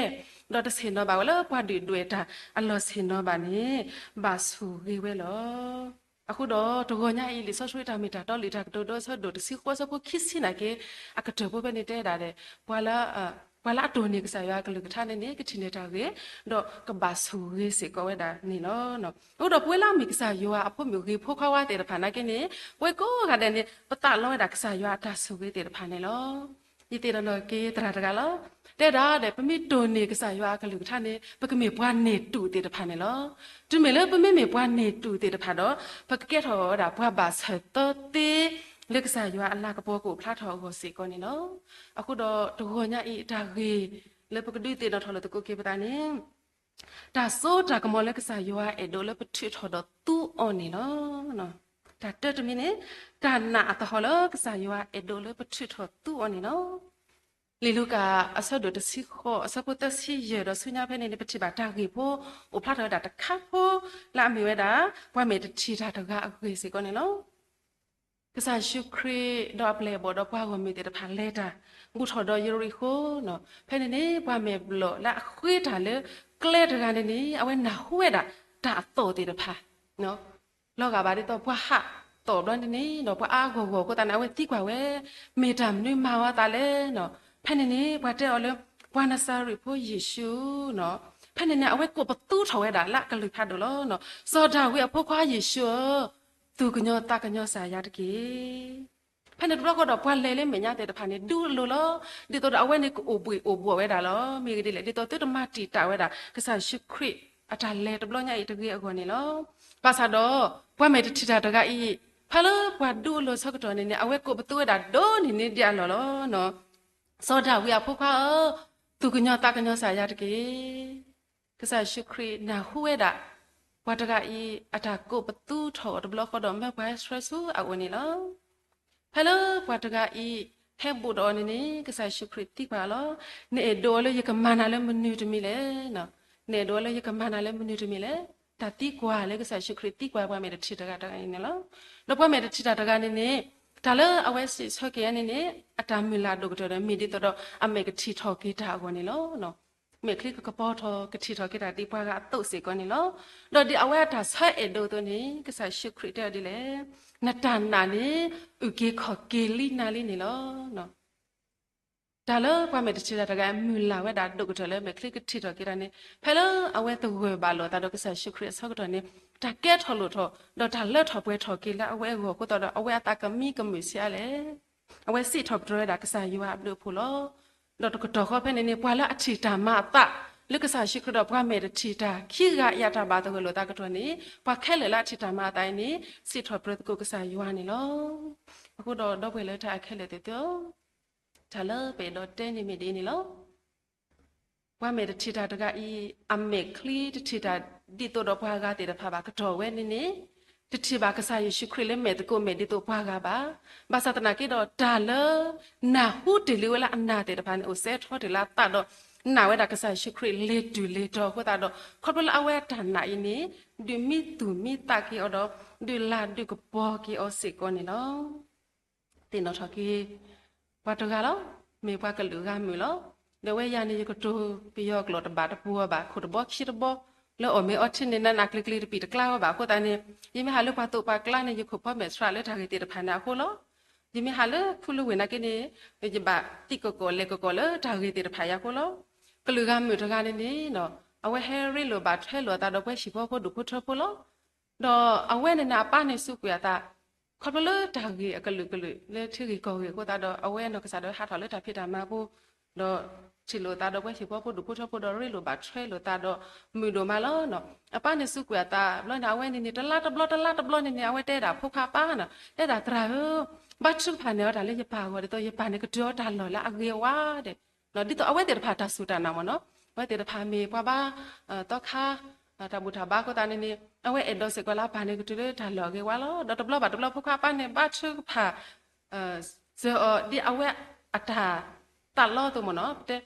ဒီးတဆ့ၣ်နီၤဘၣ်ဝဲလၢပှၤဒုၣ်ဒွဲၣ်တၢ်အလီၢ်ဆ့ၣ်နီၤဘၣ်န့ၣ် ဘၣ်ဆိၣ်ဂ့ၤဝဲလီၤ. အဃိဒီးတဂီၤညါအံၤ လံာ်စီဆှံတၢ်မ့ၢ်တၢ်တီလံာ်တၢ်ကတိၤဒိအဆၢဒိၣ်တဆံဃိးအဆၢဖိခံဆံနာ်က့ အကတၢၢ်ဖိဖဲန့ၣ်တဲဒၣ်ဒီး ပှၤလၢ ပှၤလၢအတိၢ်န့ၢ်ကစၢ်ယွၤအကလုၢ်ကထါန့ၣ်န့ၣ် ကထံၣ်န့ၢ်တၢ်ဂ့ၤ, ဒီးကဘၣ်ဆိၣ်ဂ့ၤစ့ၢ်ကီးဝဲဒၣ်န့ၣ်လီၤ. အဃိဒီးပဝဲလၢအမ့ၢ်ကစၢ်ယွၤအဖိမုၣ်ဂ့ၤဖိခွါဝါသ့ၣ်တဖၣ်နာ်က့န့ၣ် ပဝဲကိးဂၤဒဲးန့ၣ် ပသးလီဝဲဒၣ်ကစၢ်ယွၤအတၢ်ဆိၣ်ဂ့ၤသ့ၣ်တဖၣ်န့ၣ်လီၤ. ယသ့ၣ်နီၣ်က့ၤသရၣ်တဂၤလီၤ. တဲဒၣ်ဒီး ပမ့ၢ်တိၢ်န့ၢ်ကစၢ်ယွၤအကလုၢ်ကထါန့ၣ် ပကမ့ၢ်ပှၤန့ၢ်တူၢ်သ့ၣ်တဖၣ်န့ၣ်လီၤ. တုၤမ့ၢ်လၢပမ့မ့ၢ်ပှၤန့ၢ်တူၢ်သ့ၣ်တဖၣ်ဒီး ပကကဲထီၣ်ဝဲဒၣ်ပှၤဘၣ်ဆၢၣ်သၢသ့ လၢကစၢ်ယွၤအလၤကပီၤကအိၣ်ဖျါထီၣ်အဂီၢ်စ့ၢ်ကီးန့ၣ်လီၤ. အဃိဒီးတဂီၤညါအံၤ တၢ်ဂ့ၢ်လၢပကဒုးသ့ၣ်နီၣ်ထီၣ်လိာ်သကိးက့ၤပသးန့ၣ် တၢ်စိတၢ်ကမီၤလၢကစၢ်ယွၤအဲၣ်ဒိးလၢပထုးထီၣ်ဒီးသူအီၤန့ၣ်လီၤ. တၢ်တၢတမံၤန့ၣ် တၢ်နာ်အသဟီၣ်လၢကစၢ်ယွၤအဲၣ်ဒိးလၢပထုးထီၣ်သူအီၤန့ၣ်လီၤ. လံာ်လူၤကၣ်အဆၢဒိၣ်တဆံဃိး အဆၢဖိသၢဆံယဲၢ်ဒီးဆူညါဖဲန့ၣ်န့ၣ် ပထံၣ်ဘၣ်တၢ်ဂ့ၢ်ဖိအိၣ်ဖျါထီၣ်ဝဲဒၣ်တခါဖိ လၢအမ့ၢ်ဝဲဒၣ် ပှၤမဲာ်တထံၣ်တၢ်တဂၤအဂ့ၢ်စ့ၢ်ကီးန့ၣ်လီၤ. ကစၢ်ယ့ၣ်ၡူးခရံာ်ဒီးအပျဲၢ်အဘီၣ်ဒီးပှၤဂီၢ်မုၢ်သ့ၣ်တဖၣ်လဲၤတၢ် ဘူၣ်ထီၣ်ဒီးယရံၣ်ဃိၤနီၤ, ဖဲန့ၣ်န့ၣ် ပှၤမဲာ်ဘျီၣ်လၢအဃ့တၢ်လၢကျဲတဂၤန့ၣ်န့ၣ် အဝဲနၢ်ဟူဝဲဒၣ်တၢ်အသီၣ်သ့ၣ်တဖၣ် လီၤဂာ်ဘၣ်ဒ်သိးပှၤဟးသီၣ်ဘျီန့ၣ်န့ၣ်ဒီး ပှၤအါဂီၢ်ဂီၢ်အဃိသတးန့ၣ် အဝဲသံကွၢ်ဝဲ, မ့ၢ်တၢ်မနုၤမၤဝဲသးလဲၣ်နီၤ. ဖဲန့ၣ်န့ၣ် ပှၤတဲအီၤလၢ ပှၤနစၤရ့းဖိယ့ၣ်ၡူးနီၤ. ဖဲန့ၣ်န့ၣ် အဝဲကိးပသူထီၣ်ဝဲဒၣ်လၢအကလုၢ်ဖးဒိၣ်လီၤနီၤ, စီၤဒၤဝံးအဖိခွါယ့ၣ်ၡူးဧၢ, သူၣ်ကညီၤသးကညီၤစၢ်ယၤတက့ၢ်. ဖဲန့ၣ်တဘျီဃီဒီး ပှၤလဲၤလၢမဲာ်ညါသ့ၣ်တဖၣ်န့ၣ် ဒူအလိၤလီၤ. ဒ်သိးဒီးအဝဲန့ၣ်ကအိၣ်ဘှံးအိၣ်ဘှီၣ်ဝဲဒၣ်လီၤ. မ့ၢ်ဂ့ၢ်ဒ်လဲၣ်, ဒ်သိးသုတမၤတံာ်တာ်ဝဲဒၣ် ကစၢ်ယ့ၣ်ၡူးခရံာ်အတၢ်လဲၤတဘျီညါအံၤတဂ့ၤအဂီၢ်န့ၣ်လီၤ. ဘၣ်ဆၣ်ဒီး ပှၤမဲာ်တထံၣ်တၢ်တဂၤအံၤ ဖဲလၢပှၤဒူအလိၤဆၢကတီၢ်န့ၣ်န့ၣ် အဝဲကိးပသူဝဲဒၣ်ဒိၣ်န့ၢ်န့ၢ်ဒံးအလီၢ်လီၤ. စီၤဒၤဝံးအဖိခွါဧၢ, သူၣ်ကညီၤသးကညီၤစၢ်ယၤတက့ၢ်. ကစၢ်ယ့ၣ်ၡူးခရံာ်နၢ်ဟူဝဲဒၣ် ပှၤတဂၤအံၤ အတၢ်ကိးပသူထီၣ်အီၤတဘျီဃီဒီး မၢပှၤဆှၢဆူအအိၣ်န့ၣ်လီၤ. ဖဲလၢပှၤတဂၤအံၤ ဟဲဘူးဒီးအီၤန့ၣ်န့ၣ် ကစၢ်ယ့ၣ်ၡူးခရံာ်သံကွၢ်အီၤလီၤ. နအဲၣ်ဒိးအီၤလၢယကမၤနၤလၢမနုၤတမံၤလဲၣ်. နအဲၣ်ဒိးအီၤလၢယကမၤနၤလၢမနုၤတမံၤလဲၣ်. တၢ်သံကွၢ်လၢကစၢ်ယ့ၣ်ၡူးခရံာ်သံကွၢ်ပှၤမဲာ်တထံၣ်တဂၤတဂၤအံၤန့ၣ်လီၤ. ဒီးပှၤမဲာ်တထံၣ်တၢ်တဂၤန့ၣ်န့ၣ် တၢ်လၢအဝဲစံးဆၢက့ၤအီၤန့ၣ်န့ၣ် အတၢ်မုၢ်လၢ်ဒိၣ်ကတၢၢ်ဒီး မ့ၢ်ဒ်သိးဒီးအမဲာ်ကထံၣ်ထီၣ်က့ၤတၢ်အဂီၢ်န့ၣ်လီၤ. မဲာ်ချံကကပီၤထီၣ် ကထံၣ်ထီၣ်က့ၤတၢ်ဒ်ပှၤဂၤအသိးစ့ၢ်ကီးန့ၣ်လီၤ. ဒီးဒ်အဝဲအတၢ်ဆၢအဲၣ်ဒိးအသိးန့ၣ် ကစၢ်ယ့ၣ်ၡူးခရံာ်တဲအီၤဒ်လဲၣ်, နတၢ်နာ်န့ၣ် အုၣ်က့ၤခီၣ်က့ၤလံနၤလံန့ၣ်လီၤ. တၢ်လၢပှၤမဲာ်တထံၣ်တၢ်တဂၤအံၤ မုၢ်လၢ်ဝဲဒၣ်ဒိၣ်ကတၢၢ်လၢမဲာ်ချံကထံၣ်ထီၣ်က့ၤတၢ်န့ၣ် ဖဲလၢအဝဲသဂၢၢ်ဘၣ်လိာ်သးဒီးကစၢ်ယ့ၣ်ၡူးခရံာ်အဆၢကတီၢ်န့ၣ် တၢ်ကဲထီၣ်လိၣ်ထီၣ် ဒီးတၢ်လၢထီၣ်ပှဲၤထီၣ်က့ၤလၢအဝဲအဂီၢ်အဃိသတးဒီး အဝဲအသးကမံကမုာ်ဆံးအါလဲၣ်. အဝဲစံးထီၣ်ပတြၢၤဝဲဒၣ်ကစၢ်ယွၤအဘျုးအဖှိၣ်လီၤ. ဒီးတကတီၢ်ဃီဖဲန့ၣ်န့ၣ် ပှၤလၢအထံၣ်တၢ်မၤအသး လၢကစၢ်ယ့ၣ်ၡူးခရံာ်ဒီးပှၤမဲာ်တထံၣ်တၢ်ခံဂၤအံၤအတၢ်ဘၣ်သဂၢၢ်လိာ်သးကတီၢ်န့ၣ် ပှၤခဲလၢာ်လၢအထံၣ်တၢ်မၤအသးအံၤန့ၣ် စံးထီၣ်ပတြၢၤသကိးကစၢ်ယွၤန့ၣ်လီၤ. အဃိဒီးဒီပုၢ်ဝဲၢ်လၢတၢ်ခဲလၢာ်သ့ၣ်ဧၢ, တၢ်လၢပအဲၣ်ဒိးတဲန့ၣ်မ့ၢ်ဒ်အံၤန့ၣ်လီၤ. ပှၤမဲာ်တထံၣ်တၢ်တဂၤအံၤ အမဲာ်ချံတထံၣ်တၢ်ဒ်သိးဒီးပှၤဂၤသ့ၣ်တဖၣ်ဘၣ် ကတီၢ်ဝဲန့ၣ်န့ၣ် တထံၣ်ဘၣ်ကစၢ်ယ့ၣ်ၡူးခရံာ်လၢမဲာ်သကိးမဲာ်ဒ်သိးပှၤဂၤဘၣ်. ဘၣ်ဆၣ်သနာ်က့ဒီး တၢ်လၢနၢ်ဟူတ့ၢ်လံဝဲလၢအနၢ်သ့ၣ်တဖၣ်န့ၣ် အိၣ်စဲထီတ့ၢ်လၢအသးဒီး နာ်ဝဲဒၣ်ကစၢ်ယ့ၣ်ၡူးခရံာ်လီၤတူာ်လီၤတီၤအဃိသတးဒီး ခီဖျိလၢအဝဲအတၢ်နာ်အံၤန့ၣ် ဒုးမံသူၣ်မံသးက့ၤအီၤဒီး ဒုးလၤဒုးကပီၤက့ၤအီၤစ့ၢ်ကီးန့ၣ်လီၤ. သ့ၣ်နီၣ်ထီၣ်က့ၤ ပှၤတဂၤလီၤ, မ့ၢ်ပှၤကလုာ်ဂၤမုာ်လီၤ. ဒီးဝဲယၤန့ၣ် ယကတိၤပယီၤကျိာ်တဘၣ်တပှဲၤဘၣ်, ခိၣ်တဘီခံတဘီ, လၢအီၣ်မ့ၤအီထံန့ၣ် နးနးကျံၤကျံၤတပံာ်တကျါဝဲဘၣ်. အဃိသတးန့ၣ် ယမ့ၢ်ဟးလၢပှၤသိးပှၤကျါန့ၣ် ယခိၣ်ဖီမဲာ်ဆှးလၢတၢ်ဂ့ၢ်သ့ၣ်တဖၣ်န့ၣ်အဃိလီၤ. ယမ့ၢ်ဟးလၢခူလၢဝ့ၢ်နာ်က့န့ၣ် ယဘၣ်သံကီၢ်ကီၢ်လဲၤကီၢ်ကီၢ်လၢတၢ်ဂ့ၢ်သ့ၣ်တဖၣ်အံၤအဃိလီၤ. ကလုာ်ဂၤမုာ်တဂၤန့ၣ်န့ၣ် အဝဲဟဲရ့လိာ်ဘၣ်ထွဲလိာ်အသးဒီးပှၤဟံၣ်ဖိဃီဖိဒူၣ်ဖိထၢဖိလီၤ. ဒီးအဝဲန့ၣ်န့ၣ် အပၢ်န့ၣ်စူးကွံာ်အသး ခီဖျိလၢတၢ်ဂ့ၢ်အကလုာ်ကလုာ်လၢထံဂ့ၢ်ကီၢ်ဂ့ၢ်အဃိသတးဒီး အဝဲနီၢ်ကစၢ်ဒၣ်ဝဲဟးထီၣ်လၢတၢ်ဖံးတၢ်မၤအပူၤ, ဒီးထံၣ်လိာ်သးဒီးပှၤဟံၣ်ဖိဃီဖိဒူၣ်ဖိထၢဖိဒီးရ့လိာ်ဘၣ်ထွဲလိာ်သးဒီးမုာ်ဒိၣ်မးလီၤ. အပၢ်န့ၣ်စူးကွံာ်အသးဘျီန့ၣ် အဝဲန့ၣ်န့ၣ် တလါတဘျီတလါတဘျီန့ၣ်န့ၣ် အဝဲတဲဒၣ်ဖိခွါပၢ်န့ၣ် တဲဒၣ်သရၣ်ဧၢ, ဘါထုကဖၣ်န့ၢ်အီၤတၢ်လၢယပၢ်အဂီၢ် ဒ်သိးယပၢ်န့ၣ်ကတုၤအီၤတၢ်လီၢ်လၢအဂ့ၤဝဲဒၣ် ဒ်သိးအဝဲသ့ၣ်တဖၣ်တၢ်စူၢ်တၢ်နာ်မ့ၢ်နီၤ, အဝဲသ့ၣ်တဖၣ်မ့ၢ်ပှၤဘါသီခါ တၢ်ဘူၣ်တၢ်ဘါအဃိသတးန့ၣ်န့ၣ် အဝဲအဲၣ်ဒိးစ့ၢ်ကီးလၢအပၢ်န့ၣ်ကတုၤလၢတၢ်လီၢ်အဂ့ၤဝဲလီၤ. ဒီးတဘျီဘၣ်တဘျီဖိခွါပၢ်န့ၣ် ဘါထုကဖၣ် စၢၤအီၤဒ်အဝဲအတၢ်သးလီအသိးမ့ၢ်နီၤ, ပတဲ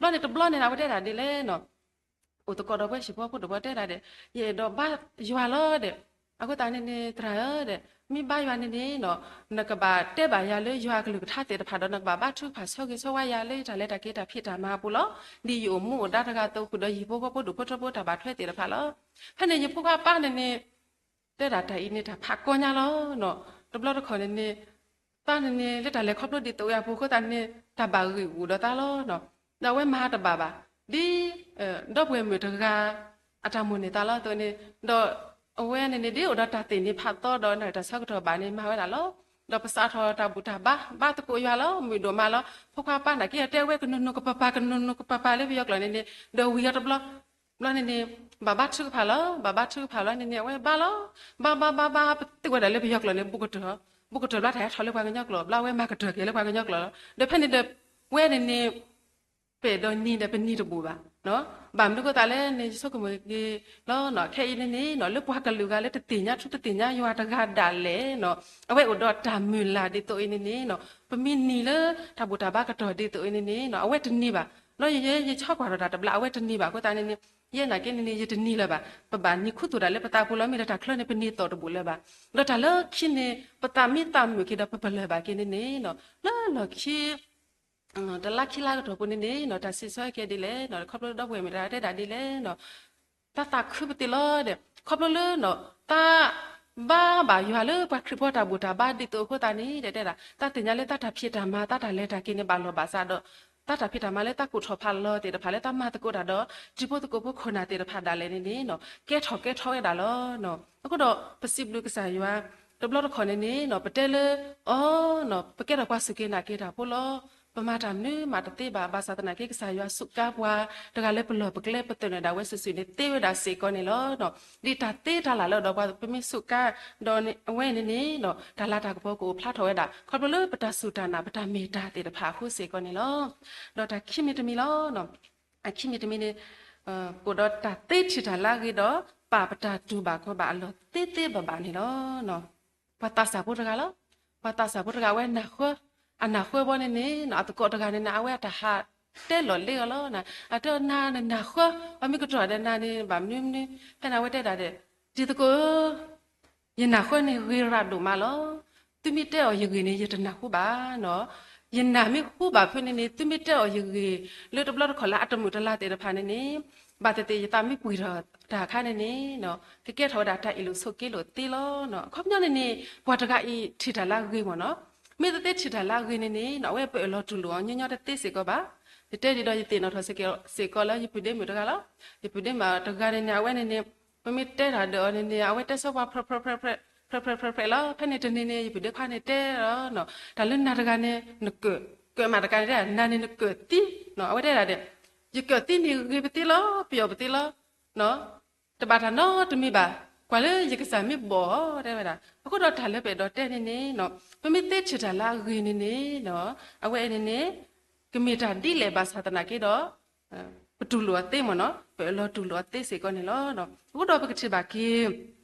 ဘျီန့ၣ်တဘျီန့ၣ် အဝဲတဲဒၣ်ဒ်လဲၣ်နီၤ, အိၣ်သကိးဒီးပှၤဟံၣ်ဖိဃီဖိဒူၣ်ဖိတဲဒၣ်ဒီး ယအဲၣ်ဒိးဘါယွၤလီၤဒီး, အဃိသတးန့ၣ်န့ၣ် သရၣ်ဧၢဒီး မ့ၢ်ဘါယွၤန့ၣ်န့ၣ်နီၤ, နကဘၣ်တဲဘၣ်ယၤလၢယွၤအကလုၢ်ကထါသ့ၣ်တဖၣ်ဒီး နကဘၣ်ဘါထုကဖၣ်ဆီဂ့ၤဆီဝါယၤလၢယတၢ်လဲၤတၢ်က့ၤတၢ်ဖံးတၢ်မၤအပူၤလီၤ. ဒ်ယအိၣ်မူအိၣ်ဒါတဂၤအသိး ဃုာ်ဒီးယဟံၣ်ဖိဃီဖိဒူၣ်ဖိထၢဖိတၢ်ဘၣ်ထွဲသ့ၣ်တဖၣ်လီၤ. ဖဲန့ၣ်ယဖိခွါပၢ်န့ၣ်န့ၣ် တဲဒၣ်တၢ်အံၤန့ၣ် တၢ်ဖးကီညါလီၤနီၤ. တဘျီတခီၣ်န့ၣ်န့ၣ် တၢ်န့ၣ်န့ၣ် လၢတၢ်လဲၤခီဖျိဒ်သိးဝဲအပူၤအဃိသတးန့ၣ် တၢ်ဘၣ်ဂံာ်ဂူာ်ဒီးသးလီၤနီၤ. ဒီးအဝဲမၤတဘၣ်ဘၣ် ဒ် ဒီပုၢ်ဝဲၢ်မုၣ်တဂၤ အတၢ်မိၣ်န့ၢ်သးလီၤအသိးန့ၣ်, ဒီးအဝဲန့ၣ်န့ၣ် ဒ်အိၣ်ဒီးတၢ်သ့ၣ်န့ၣ်ဖးသီဒီး တၢ်ဆၢကတီၢ်ဘၣ်န့ၣ် မၤဝဲဒၣ်လီၤ. ဒီးပစးထီၣ်တၢ်ဘူၣ်တၢ်ဘါ ဘါသကိးယွၤလီၤ, မုာ်ဒိၣ်မးလီၤ. ဖိခွါပၢ်နာ်က့ တဲဝဲကနူၤနူၤကပၤပၤ ကနူၤနူၤကပၤပၤလၢပယီၤကျိာ်န့ၣ်န့ၣ် ဒီးဝံၤအီၤတဘျီ ဘျီန့ၣ်န့ၣ် ဘၣ်ဘါထုကဖၣ်လီၤ, ဘၣ်ဘါထုကဖၣ်လီၤန့ၣ်န့ၣ် အဝဲဘါလီၤ, ဘါဘါဘါဘါ ပသ့ၣ်ဝဲဒၣ်လၢပယီၤကျိာ်န့ၣ် ဘူးကတၢၢ်, ဘူးကတၢၢ်ဘျီတၢ်ဟဲထီၣ်လၢပှၤကညီကျိာ် ဘျီအဝဲမၤကတၢၢ်က့ၤလၢပှၤကညီကျိာ်လီၤ. ဒီးဖဲန့ၣ်ဒီး ဝဲန့ၣ်န့ၣ် ပအဲၣ်ဒိးနံၤဒီးပနံၤတဘူးဘၣ်, ဘၣ်မနုၤအဃိသတးလဲၣ်န့ၣ် ယဆိကမိၣ်က့ၤလီၤနီၤ. ခဲအံၤန့ၣ်န့ၣ်နီၤ လၢပှၤကလုာ်ဂၤလၢတသ့ၣ်ညါထူတသ့ၣ်ညါယွၤတဂၤဒၣ်လဲာ်နီၤ အဝဲအိၣ်ဒီးတၢ်မုၢ်လၢ်ဒ်သိးအံၤန့ၣ်န့ၣ်နီၤ ပမ့ၢ်နံၤလၢတၢ်ဘူၣ်တၢ်ဘါကတီၢ်ဒ်သိးအံၤန့ၣ်န့ၣ်နီၤ အဝဲတနံၤဘၣ်. လီၤယဲယဆီကွၢ်ထီၣ်တၢ်တဘျီ အဝဲတနံၤဘၣ်အဃိသတးန့ၣ်န့ၣ် ယဲနာ်က့န့ၣ်န့ၣ် ယတနံၤလၢၤဘၣ်. ပဘၣ်နံၤခူသူၣ်တၢ်လၢပသးပူၤလီၤ မ့ၢ်လၢတၢ်ချၢန့ၣ် ပနံၤသီၣ်တဘူးလၢၤဘၣ်. ဒီးတၢ်လၢခံန့ၣ် ပသးမံသးမုာ်က့ၤဒီးပပလၢၢ်ဘၣ်က့ၤန့ၣ်န့ၣ်နီၤ လၢလီၢ်ခံ တလါခံလါကတီၢ်ပူၤန့ၣ်န့ၣ်နီၤ တၢ်စံးဆၢကဲဒ်လဲၣ်နီၤ ခီဖျိလၢဒီပုၢ်ဝဲၢ်မုၣ်တဂၤတဲဒၣ်ဒ်လဲၣ်နီၤ တၢ်သးခုပသ့ၣ်လီၤဒီး ခီဖျိလၢနီၤ တၢ်ဘါဘၣ်ယွၤလၢပှၤခရံာ်ဖိတၢ်ဘူၣ်တၢ်ဘါဒ်သိးအဃိသတးန့ၣ် တဲဒၣ် တၢ်သ့ၣ်ညါလၢတၢ်ဖံးတၢ်မၤ တၢ်တၢ်လဲၤတၢ်က့ၤန့ၣ် ဘၣ်လီၢ်ဘၣ်စးဒီး တၢ်တၢ်ဖံးတၢ်မၤလၢတၢ်ကူၣ်ထီၣ်ဖးလီၤသ့ၣ်တဖၣ်လၢ တၢ်မၤသကိးတၢ်ဒီး တံၤဖိသကိးဖိခိၣ်နၢ်သ့ၣ်တဖၣ်ဒၣ်လဲာ်န့ၣ်န့ၣ်နီၤ ကဲထီၣ်ကဲထီၣ်ဝဲဒၣ်လီၤ. အဃိဒီး ပစံးဘျုးကစၢ်ယွၤ တဘျီတခီၣ်န့ၣ်န့ၣ်နီၤ ပတဲလၢ အီၤနီၤ ပကဲထီၣ်ပှၤစူၢ်က့ၤနာ်က့ၤတၢ်ဖိလီၤ. ပမၤတၢ်မနုၤမးတသ့ဘၣ် ဘၣ်ဆၣ်သနာ်က့ ကစၢ်ယွၤစူးကါပှၤ တဂၤလၢပလီၢ်ပကျဲ ပသနၢၣ်ဒၣ်ဝဲစုာ်စုာ်န့ၣ် သ့ဝဲဒၣ်စ့ၢ်ကီးန့ၣ်လီၤ. ဒ်တၢ်သ့တၢ်လၢ်လၢဒီးပှၤ ပမ့ၢ်စူးကါ ဒီးအဝဲန့ၣ်န့ၣ်နီၤ တၢ်လၤတၢ်ကပီၤကအိၣ်ဖျါထီၣ်ဝဲဒၣ် ခီဖျိလၢပတၢ်စူၢ်တၢ်နာ် ပတၢ်မ့ၢ်တၢ်သ့ၣ်တဖၣ်အဃိစ့ၢ်ကီးန့ၣ်လီၤ. ဒီးတၢ်ခံမံၤတမံၤလီၤ. အခံမံၤတမံၤန့ၣ် ကအိၣ်ဒီးတၢ်သ့ထံၣ်တၢ်လၢအဂ့ၤဒီး ပာ်ပတၢ်တူၢ်ဘၣ်ခီဘၣ်အလီၢ်သ့သ့ဘၣ်ဘၣ်န့ၣ်လီၤ. ပှၤသးစၢ်ဖိတဂၤလီၤ. ပှၤသးစၢ်ဖိတဂၤအဝဲနၢ်ဃၢ, အနၢ်ဃၢဘီန့ၣ်န့ၣ် အသကိးတဂၤန့ၣ်န့ၣ် အဝဲအတၢ်ဟးတဲလီၤလ့အီၤလီၤ. အတဲအီၤနၤနနၢ်ဃၢ, ပှၤမ့ၢ်ကတီၢ်ဒီးနၤန့ၣ် ဘၣ်မနုၤမနုၤ, ဖဲန့ၣ်အဝဲတဲဒၣ်ဒီး တံၤသကိးဧၢ ယနၢ်ဃၢန့ၣ်ဂ့ၤရၣ်ဒိၣ်မးလီၤ. သုမ့ၢ်တဲအီၤယဂ့ၢ်န့ၣ် ယတနၢ်ဟူဘၣ်နီၤ. ယနၢ်မ့ၢ်ဟူဘၣ်ဖဲန့ၣ်န့ၣ် သုမ့ၢ်တဲအီၤယဂ့ၢ် လၢတဘျီတခီၣ်လၢအတမုာ်တလၤသ့ၣ်တဖၣ်န့ၣ်န့ၣ် ဘၣ်သ့ၣ်သ့ၣ်ယသးမ့ၢ်ပှံၢ်ထီၣ်တၢ်အခါန့ၣ်န့ၣ် ကကဲထီၣ်ဝဲဒၣ်တၢ်အ့ၣ်လိာ်ဆိးက့လိာ်သ့လီၤ. အခီပညီန့ၣ်န့ၣ် ပှၤတဂၤအံၤထံၣ်တၢ်လၢအဂ့ၤမ့ၢ်နီၤ. မ့ၢ်သ့ၣ်သ့ၣ်ထံၣ်တၢ်လၢအဂ့ၤန့ၣ်န့ၣ် အဝဲပအၢၣ်လီၤတူၢ်လိာ်အီၤညီညီတသ့စ့ၢ်ကီးဘၣ်. ယတဲဒ်ဒီးယသ့ၣ်နီၣ်ထီၣ်စ့ၢ်ကီးလၢယပုၢ်ဒ့မုၣ်တဂၤလီၤ. ယပုၢ်ဒ့မုၣ်တဂၤန့ၣ်န့ၣ် အဝဲန့ၣ်န့ၣ် ပမ့ၢ်တဲတၢ်ဒီးအီၤန့ၣ်န့ၣ် အဝဲတဲဆိပှၤ ဖြဲဖြဲဖြဲဖြဲလီၤ. ဖဲန့ၣ်တနံၤန့ၣ် ယပုၢ်ဒ့ခွါန့ၣ်တဲလီၤ, တၢ်လၢနၤတဂၤန့ၣ် နကၢၣ်, ကၢၣ်မးတကးန့ၣ် နၤန့ၣ်နကၢၣ်သံ, အဝဲတဲဒၣ်ဒီး ယကၢၣ်သံန့ၣ်ဂ့ၤပသ့လီၤ, ပယီၤပသ့လီၤ, တဘၣ်တၢ်နီတမံၤဘၣ်, ကွၢ်လၢယကစၢ်မ့ၢ်ဘီၣ်အီၤ တဲဝဲဒၣ်. အဃိဒီးတၢ်လၢပအဲၣ်ဒိးတဲန့ၣ်န့ၣ်, ပမ့ၢ်သ့ထံၣ်တၢ်လၢအဂ့ၤန့ၣ်န့ၣ်, အဝဲန့ၣ်န့ၣ် ကမ့ၢ်တၢ်ဒ်လဲၣ်ဘၣ်ဆၣ်သနာ်က့ဒီး ပတူၢ်လိာ်အီၤသ့မ့ၢ်နီၤ, ပအၢၣ်လီၤတူၢ်လိာ်အီၤသ့စ့ၢ်ကီးန့ၣ်လီၤ. အဃိဒီးပကထံၣ်ဘၣ်က့ၤ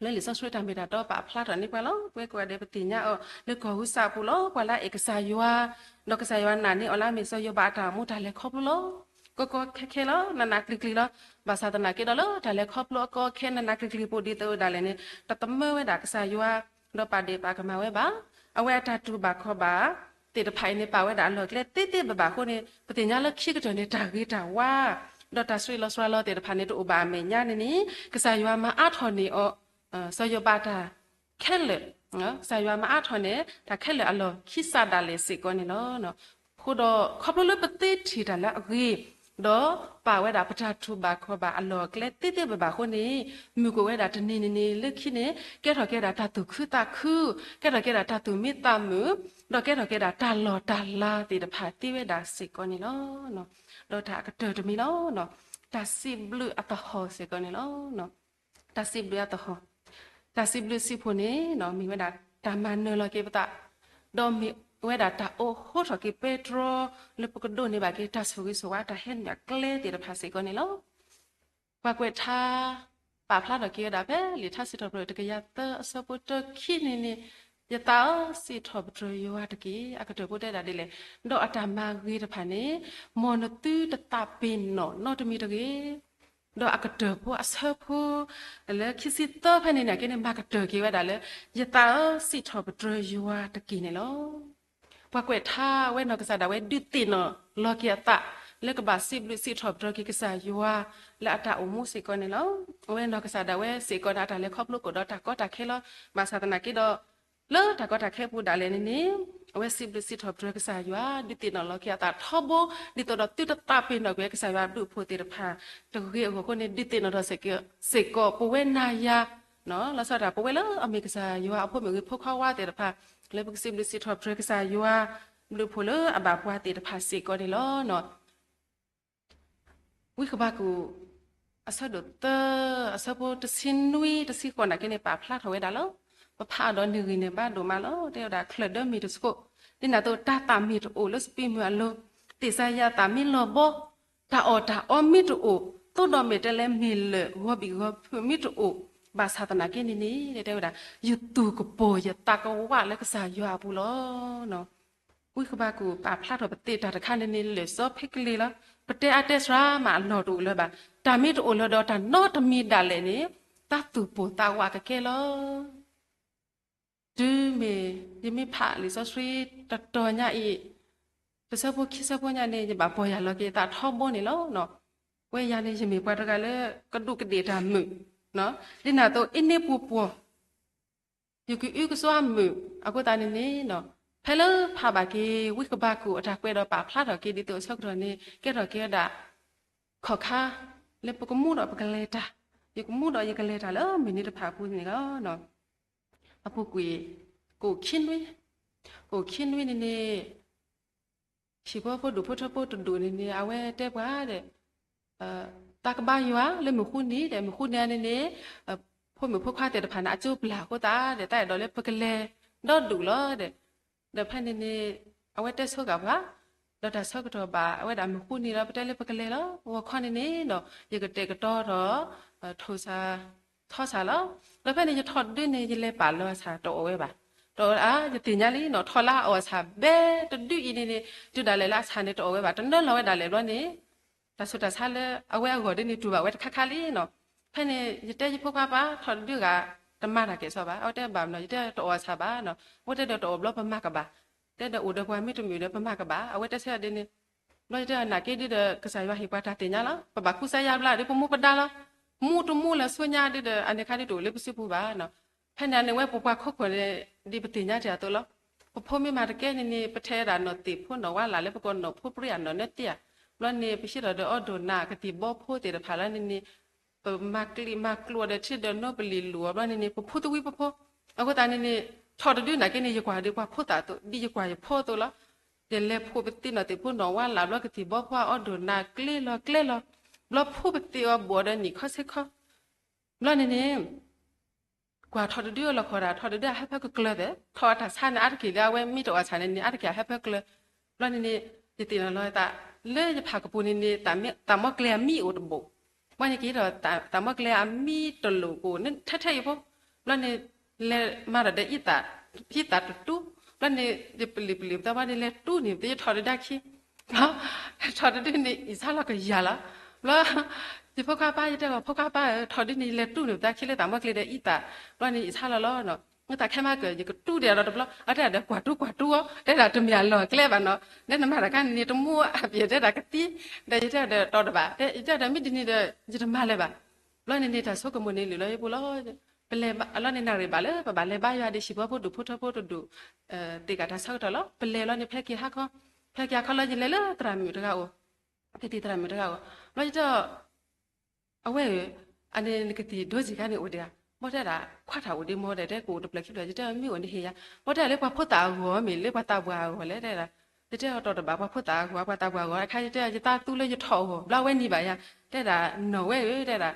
လၢလံာ်စီဆှံတၢ်မ့ၢ်တၢ်တီပာ်ဖျါထီၣ်န့ၢ်ပှၤလီၤ. ပဝဲကိးဂၤဒဲးပသ့ၣ်ညါအီၤ လၢကီၢ်ဟူစးပူၤလီၤ. ပှၤလၢအအဲၣ်ကစၢ်ယွၤ, ဒီးကစၢ်ယွၤနာ်န့ၢ်အီၤလၢအမ့ၢ်စီၤယိၤဘးအတၢ်အိၣ်မူတၢ်လဲၤခီဖျိလီၤ. ကီကီခဲခဲလီၤ, နးနးကျံၤကျံၤလီၤ. ဘၣ်ဆၣ်သနာ်က့ဒီးလၢတၢ်လဲၤခီဖျိအကီခဲနးနးကျံၤကျံၤပူၤဒ်သိးဒၣ်လဲာ်န့ၣ် တသမၢဝဲဒၣ်ကစၢ်ယွၤ, ဒီးပာ်ဒ့ၣ်ပာ်ကမၣ်ဝဲဘၣ်. အဝဲအတၢ်တူၢ်ဘၣ်ခီၣ်ဘၣ်သ့ၣ်တဖၣ်အံၤန့ၣ် ပာ်ဝဲဒၣ်အလီၢ်အကျဲသ့သ့ဘၣ်ဘၣ်အဃိန့ၣ် ပသ့ၣ်ညါလၢခံကတၢၢ်န့ၣ် တၢ်ဂ့ၤတၢ်ဝါ ဒီးတၢ်စှၤလီၤစှၤလီၤသ့ၣ်တဖၣ်န့ၣ် တအိၣ်ဘၣ်အမဲာ်ညါန့ၣ်န့ၣ် ကစၢ်ယွၤမၤအါထီၣ်န့ၢ်အီၤ စီၤယိၤဘးတၢ်ခဲလၢာ်, ကစၢ်ယွၤမၤအါထီၣ်န့ၢ် တၢ်ခဲလၢာ်အလီၢ်ခံစးဒၣ်လဲာ်စ့ၢ်ကီးန့ၣ်လီၤ. အဃိဒီးခီဖျိလၢပသ့ထံၣ်တၢ်လၢအဂ့ၤ, ဒီးပာ်ဝဲဒၣ်ပတၢ်တူၢ်ဘၣ်ခီၣ်ဘၣ်အလီၢ်အကျဲသ့သ့ဘၣ်ဘၣ်အဃိန့ၣ် မုၢ်ကအိၣ်ဝဲဒၣ်တနံၤန့ၣ်န့ၣ် လၢခံန့ၣ် ကဲထီၣ်က့ၤဝဲဒၣ်တၢ်သူၣ်ခုသးခု, ကဲထီၣ်က့ၤဝဲဒၣ်တၢ်သူၣ်မံသးမုာ်, ဒီးကဲထီၣ်က့ၤဝဲဒၣ်တၢ်လီၢ်တၢ်လၤသ့ၣ်တဖၣ်သ့ဝဲဒၣ်စ့ၢ်ကီးန့ၣ်လီၤ. ဒီးတၢ်အကတၢၢ်တမံၤလီၤ, တၢ်စံးဘျုးအသဟီၣ်စ့ၢ်ကီးန့ၣ်လီၤ. တၢ်စံးဘျုးအသဟီၣ်, တၢ်စံးဘျုးစံးဖှိၣ်န့ၣ် မ့ၢ်ဝဲဒၣ်တၢ်မၤနၢၤလီၤက့ၤပသး, ဒီးမ့ၢ်ဝဲဒၣ်တၢ်အိးဟိထီၣ်က့ၤပဲတြီ လၢပကဒိးန့ၢ်ဘၣ်က့ၤတၢ်ဆိၣ်ဂ့ၤဆိၣ်ဝါတၢ်ဟဲနုာ်အကျဲသ့ၣ်တဖၣ်စ့ၢ်ကီးန့ၣ်လီၤ. ပှၤကွဲးထါ ပာ်ဖျါထီၣ်က့ၤဝဲဒၣ်ဖဲလံာ်ထါစံးထီၣ်ပတြၢၤတကယၤသၢအဆၢဖိတၢခံန့ၣ်န့ၣ်, ယသးဧၢ, စံးထီၣ်ပတြၢၤယွၤတက့ၢ်. အကတၢၢ်ဖိတဲဒၣ်ဒ်လဲၣ်, ဒီးအတၢ်မၤဂ့ၤတဖၣ်န့ၣ် မ်နသုတသးပ့ၤနီၣ်နီတမံၤတဂ့ၤ. ဒီးအကတၢၢ်ဖိအဆၢဖိ လၢခံဆံသၢဖဲန့ၣ်န့ၣ် အက့န့ၣ် မၤကတၢၢ်က့ၤဝဲဒၣ်လၢ ယသးဧၢ, စံးထီၣ်ပတြၢၤယွၤတက့ၢ်န့ၣ်လီၤ. ပှၤကွဲးထါဝဲနီၢ်ကစၢ်ဒၣ်ဝဲဒုးသ့ၣ်နီၣ်လီၤက့ၤအသး လၢကဘၣ်စံးဘျုးစံးထီၣ်ပတြၢၤက့ၤကစၢ်ယွၤ လၢအတၢ်အိၣ်မူစ့ၢ်ကီးန့ၣ်လီၤ. အဝဲနီၢ်ကစၢ်ဒၣ်ဝဲစ့ၢ်ကီးန့ၣ် အတၢ်လဲၤခီဖျိကအိၣ်ဒီးတၢ်ကီတၢ်ခဲလီၤ. ဘၣ်ဆၣ်သနာ်က့ဒီး လၢတၢ်ကီတၢ်ခဲပူၤဒၣ်လဲာ်န့ၣ်န့ၣ် အဝဲစံးဘျုးစံးထီၣ်ပတြၢၤကစၢ်ယွၤ ဒုးသ့ၣ်နီၣ်လီၤက့ၤအသးထီဘိ ဒ်သိးဒီးသုတသးပ့ၤနီၣ်ကွံာ်ကစၢ်ယွၤအဘျုးအဖှိၣ်သ့ၣ်တဖၣ် တဂ့ၤအဂီၢ်အဃိန့ၣ် ဒုးသ့ၣ်နီၣ်ထီၣ်စ့ၢ်ကီး စ့ၢ်ကီးပဝဲနၤယၤ လီၤဆီဒၣ်တၢ် ပဝဲလၢအမ့ၢ်ကစၢ်ယွၤအဖိမုၣ်ဂ့ၤဖိခွါဝါသ့ၣ်တဖၣ် လၢပကစံးဘျုးစံးထီၣ်ပတြၢၤကစၢ်ယွၤ ဘျုးဖှိၣ်လၢအဘၣ်ပှၤသ့ၣ်တဖၣ်စ့ၢ်ကီးန့ၣ်လီၤ. ဝံဃဘးကူာ် အဆၢဒိၣ်သၢ အဆၢဖိတဆံနွံ တဆံဃိးနာ်က့န့ၣ် ပာ်ဖျါထီၣ်ဝဲဒၣ်လီၤ. ပဖးအီၤဒီးန့ၢ်ဂံၢ်န့ၢ်ဘါဒိၣ်မးလီၤ. တဲဝဲဒၣ် ချၢၣ်ဒၢမ့ၢ်တဆှိး, ဒ်န့ၣ်အသိး တၤသၣ်မ့ၢ်တအိၣ်လၢစပံးမုၢ်အလိၤ, သ့ၣ်စၤယၤသၣ်မ့ၢ်လီၤဘီ, တၢ်အီၣ်တၢ်အီမ့ၢ်တအိၣ်, သိးဒီးမဲာ်တဲးလဲးမ့ၢ်လၢာ် ဂီၤဘံၣ်ဂီၤဖုးမ့ၢ်တအိၣ်, ဘၣ်ဆၣ်သနာ်က့န့ၣ်န့ၣ် တဲဝဲဒၣ် ယသူၣ်ကပိာ်ယသးကဝးလၢကစၢ်ယွၤအပူၤလီၤ. ဝံဃဘးကူာ်ပာ်ဖျါထီၣ်ပသ့ၣ်တၢ်တခါန့ၣ်န့ၣ် လၢာ်စီဖ့ကလ့ၤလီၤ. ပတဲအါတဲစှၤမးအလီၢ်တအိၣ်လၢၤဘၣ်. တၢ်မ့ၢ်တအိၣ်လၢၤဒီးတၢ်နီတမံၤဒၣ်လဲာ်န့ၣ် တၢ်သူၣ်ပိၢ်သးဝးကကဲလီၤ. တုၤမ့ၢ် ယမ့ၢ်ဖးလံာ်စီဆှံတတီၤညါအံၤ တဆၢဖိခံဆၢဖိညါန့ၣ် ယဘၣ်ပီၢ်ယၢ်လီၤက့ၤသးထီဘိန့ၣ်လီၤ. ဝဲယၤန့ၣ် ယမ့ၢ်ပှၤတဂၤလၢကဒူးကဒ့ၣ်တၢ်မုာ်, ဒ်န့ၣ်အသိး အ့န့ပူၤပှီၢ် ယကအုကစွါမုာ် အဃိသတးန့ၣ်န့ၣ် ဖဲလၢဖးဘၣ်က့ၤ ဝံဃဘးကူာ်အတၢ်ကွဲးဒီးပာ်ဖျါထီၣ်က့ၤဒ်သိးအဆၢကတီၢ်န့ၣ် ကဲထီၣ်က့ၤဝဲဒၣ် ခီၣ်ခါ လၢပကမူဒီးပကလဲၤတၢ်, ယကမူဒီးယကလဲၤတၢ်လၢမုၢ်နံၤတဖၣ်အပူၤန့ၣ်လီၤ. အပူၤကွံာ် ကအိၣ်ခံနွံ, ကအိၣ်ခံနွံန့ၣ်န့ၣ် ဟံၣ်ဖိဖိဒူၣ်ဖိထၢဖိတဒူၣ်န့ၣ်န့ၣ် အဝဲတဲပှၤဒီး တၢ်ကဘါယွၤလၢမုၢ်ဃုနံၤဒီး မုၢ်ဃုနံၤန့ၣ်န့ၣ် ဖိမုၣ်ဖိခွါသ့ၣ်တဖၣ်န့ၣ် အကၠိပျၢ်အဃိသတးဒီး တၢ်အဲၣ်ဒိးလၢပကလဲၤဒီဒူၣ်လီၤဒီး ဒီးဖဲန့ၣ်န့ၣ် အဝဲတဲဆိကမိၣ်ပှၤ ဒီးတၢ်ဆၢကတီၢ်ဘၣ် အဝဲဒၣ်မုၢ်ဃုနံၤလီၤ ပတဲလၢပကလဲၤလီၤ ဂီၤခီန့ၣ်န့ၣ်ဒီး ယကတဲာ်ကတီၤထီၣ် ထိၣ်ဆၣ် ထီၣ်ဆၣ်လီၤ. ဒီးဖဲန့ၣ် ယထီၣ်တဒုန့ၣ် ယလဲၤပာ်လီၤအဆၣ်တအိၣ်ဝဲဘၣ်. တအိၣ်အါ ယသ့ၣ်ညါလံနီၤ ထီၣ်လၢအအီၣ်ဆၣ်ဘဲတဒုအံၤန့ၣ်န့ၣ် တုၤဒၣ်လဲာ်လၢအဆၣ်န့ၣ်တအိၣ်ဝဲဘၣ် တနၢလီၤဝဲဒၣ်လဲာ်ဘျီန့ၣ် တၢ်ဆူးတၢ်ဆါလၢအဝဲအဂီၢ်ဒ်န့ၣ် တူၢ်ဘၣ်ဝဲတခါခါလံနီၤ. ဖဲန့ၣ် ယတဲယဖိခွါပၢ် ထီၣ်တဒုဂၤ တမၤတၢ်ကဲၣ်ဆိးဘၣ်. အဝဲတဲဘၣ်မနီၤ ယတဲတအိၣ်အဆၣ်ဘၣ်နီၤ. အဝဲတဲဒီးတအိၣ်ဘျီပမၤကဘၣ်. တဲဒီးအိၣ်ဒီးပှၤမ့တမ့ၢ်ဒီးပမၤကဘၣ်. အဝဲတဲဆၢဒ်န့ၣ် ဘျီယတဲအီၤ နာ်က့ဒ်ဒီး ကစၢ်ယွၤဟ့ၣ်ပှၤတၢ်သ့ၣ်ညါလီၤ. ပဘၣ်ကူစါယါဘျါဒီးပမူပဒါလီၤ. မူတမူလၢဆူညါဒ်ဒီး အန့ၣ်ခါဒ်တအိၣ်လၢပစုပူၤဘၣ်နီၤ. ဖဲန့ၣ်န့ၣ်ဝဲပပှၤခိခိၣ်န့ၣ် ဒ်ပသ့ၣ်ညါတ့ၢ်အသိးလီၤ. ပဖိမ့ၢ်မၤတကဲန့ၣ်န့ၣ် ပထဲဒၣ်နီၢ်သ့ၣ်ဖိနီၢ်ဝါလၢ်လၢပကိးနီၢ်ဖိပြံအနီၢ်နၢတ့ၢ်ဧါ. ဘျီန့ၣ် ပဟံးထီၣ်ဒီးအီၣ်ဒိၣ်နၤကသံၣ်ဘီဖိသ့ၣ်တဖၣ်လၢန့ၣ်န့ၣ် ပမၤကျံးမၤကျိၤဒီးထံဒီးနီပလံၤလူၤအီၤဘျီန့ၣ်န့ၣ် ပဖိသဝံပဖိ အဃိသတးန့ၣ်န့ၣ် ထီၣ်တဒုနာ်က့န့ၣ် ယကွၢ်ဒ်ပှၤဖိသၣ်အသိး ဒ်ယကွၢ်ယဖိအသိးလီၤ. ယလဲၤဖိးပသ့ၣ်နီၣ်သ့ၣ်ဖိနီၣ်ဝါလၢ် ဘျီကသံၣ်ဘီဖိအီၣ်ဒိၣ်နၤ ကျဲလီၤကျဲလီၤ, ဘျီဖိးပသ့ၣ်အီၤဘိးဒီးနံၣ်ခီဆံခီ, ဘျီန့ၣ်န့ၣ် ကွၢ်ထီၣ်တဒုအလီၢ်ခီၣ်ဒၣ် ထီၣ်တဒုအဟၢဖၢကကျၢၤသ့ၣ် ထီၣ်အတၢ်ဆါန့ၣ် အါတက့ၢ်လၢအဝဲမံတအီၣ်ဆၣ်န့ၣ်န့ၣ် အါတက့ၢ်အဟၢဖၢကကျၢၤ, ဘျီန့ၣ်န့ၣ် ယသ့ၣ်နီၣ်လီၤသး လၢယဖးကပူၤန့ၣ်န့ၣ် တၢ်မီကျဲအမံအိၣ်တဘိး, ဘျီန့ၣ်က့ၤဒီး တၢ်မီကျဲအမံတလိၣ်ကအိၣ်ထဲထဲအံၤဖိ, ဘျီန့ၣ် လဲၤမၤဒီးဒီးအံသၣ်, အံသၣ်တတူၢ်, ဘျီန့ၣ် ယပလံာ်ပလံာ်ပသးဘၣ်န့ၣ် လဲၤတူၢ်န့ၣ် ပသ့ၣ်ယထီၣ်တဒုခံ ထီၣ်တဒုန့ၣ် အံၣ်ဆါလီၤကယၤလီၤ, ဘျီ ယဖိခွါပၢ် ယတဲလီၤ ဖိခွါပၢ်ဧၢ ထီၣ်ဒုန့ၣ် ယလဲၤတူၢ်န့ၣ် ပသးခံလၢတၢ်မီကျဲဒီးအံသၣ်, ဘျီန့ၣ် အံၣ်ဆါလီၤလီၤနီၤ, မ့ၢ်သးခဲမးကၢၤ ယကတူၢ်ဒံးဒီးတဘျီ အတဲဒၣ်ဒီး ကွၢ်တူၢ်ကွၢ်တူၢ်အီၤ တဲဒၣ်တမ့ၢ်အလီၢ်အကျဲဘၣ်နီၤ, ဒီးနမၤတၢ်ခါန့ၣ်န့ၣ် တမူအပျဲၢ်တဲဒၣ်ကသံ, ဒီးယတဲဒီးတီၤတဘၣ် ယတဲဒီးမ့ၢ်ဒ်န့ၣ်ဒီး ယတမၤလၢၤဘၣ်, ဘျီန့ၣ်န့ၣ် တၢ်ဆိကမိၣ်န့ၣ်လုၢ်လီၤယပူၤလီၤ ပလဲၤအလီၢ်န့ၣ် နၣ်ရံၣ်ဘၣ်လၢပဘၣ်လဲၤဘါယွၤဒီး ဟံၣ်ဖိဖိဒူၣ်ဖိထၢဖိတဒူၣ် သ့ၣ်ကးတၢ်ဆၢကတီၢ်လီၤ. ပလဲၤလီၤန့ၣ် ဖဲက့ၤဟါခီ, ဖဲက့ၤဟါခီလီၤ ယလဲၤလၢသရၣ်မုၣ်တဂၤအိၣ်, ကသံၣ်သရၣ်မုၣ်တဂၤအိၣ်, ဘျီယတဲအီၤ အဝဲဧၢ, အန့ၣ်နကသံၣ်ဒိစ့ၢ်ခါန့ၣ်အိၣ်ဒံးဧါ, ဘၣ်တဲဒၣ် ခွါတၢ်အိၣ်ဒံးမ့ၢ်ဒီး တဲကအိၣ်တဖျၢၣ်ခံဖျၢၣ် ယတဲမ့ၢ်အိၣ်န့ၣ်ဟ့ၣ်ယၤ, ဘၣ်တဲလၢပှၤဖိသၣ်အဂီၢ်မ့ၢ် လၢပှၤသးပှၢ်အဂီၢ်လဲၣ်တဲဒၣ်, ယတဲအီၤတီၤတဘၣ် ပှၤဖိသၣ်အဂီၢ် ပှၤသးပှၢ်အဂီၢ် အခါယတဲအီၤ ယသးသူလၢယထီၣ်အဂီၢ် ဘျီအဝဲနံၤဘၣ်ယၤ, တဲဒၣ် နီၢ်ဝဲဧၢ တဲဒၣ်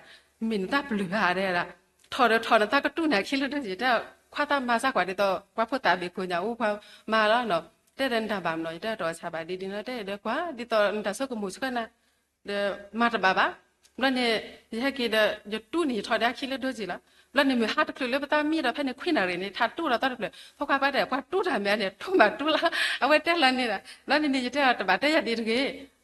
မ့ၢ်နသးပျုၢ်ဧါ တဲဒၣ် ထီၣ်ဒီးထီၣ်နသးကတူၢ်န့ၣ်အခံလၢဒိစ့ၢ် တဲ ခွါသးမၤစၢ်ကွၢ်ဒ်သိး ပှၤဖိသၣ်ဘ့ၣ်ခိၣ်ညၣ်အူ ပှၤမၤလီၤနီၤ, တဲဒီးနတၢ်ဘၣ်မနီၤ ယတဲတအီၣ်ဆၣ်ဘၣ်ဒ်ဒ်နီၤ တဲဒီးကွၢ် ဒ်သိးနတၢ်ဆိကမိၣ်ဆှၢနၤ ဒီးမၤတဘၣ်ဘၣ်, ဘျီန့ၣ် ယဟဲက့ၤဒီး ယတူၢ်န့ၣ် ယထီၣ်ဒီးအခံလၢဒိစ့ၢ်လီၤ, ဘျီန့ၣ် မုၢ်ဟါတချုးလၢပသးမံဒီး ဖဲန့ၣ်ခွံနၣ်ရံၣ်န့ၣ် ထးတူၢ်ဒီးသီတဖျၢၣ် ဖိခွါပၢ်တဲ ပှၤတူၢ်တၢ်မ့ၢ်န့ၣ် တူၢ်ဘၣ်တူၢ်လီၤ, အဝဲတဲလီၤန့ၣ်ဒီး ဘျီန့ၣ်န့ၣ် ယတဲအီၤတဘၣ်တဲယၤဒ်တဂ့ၤ,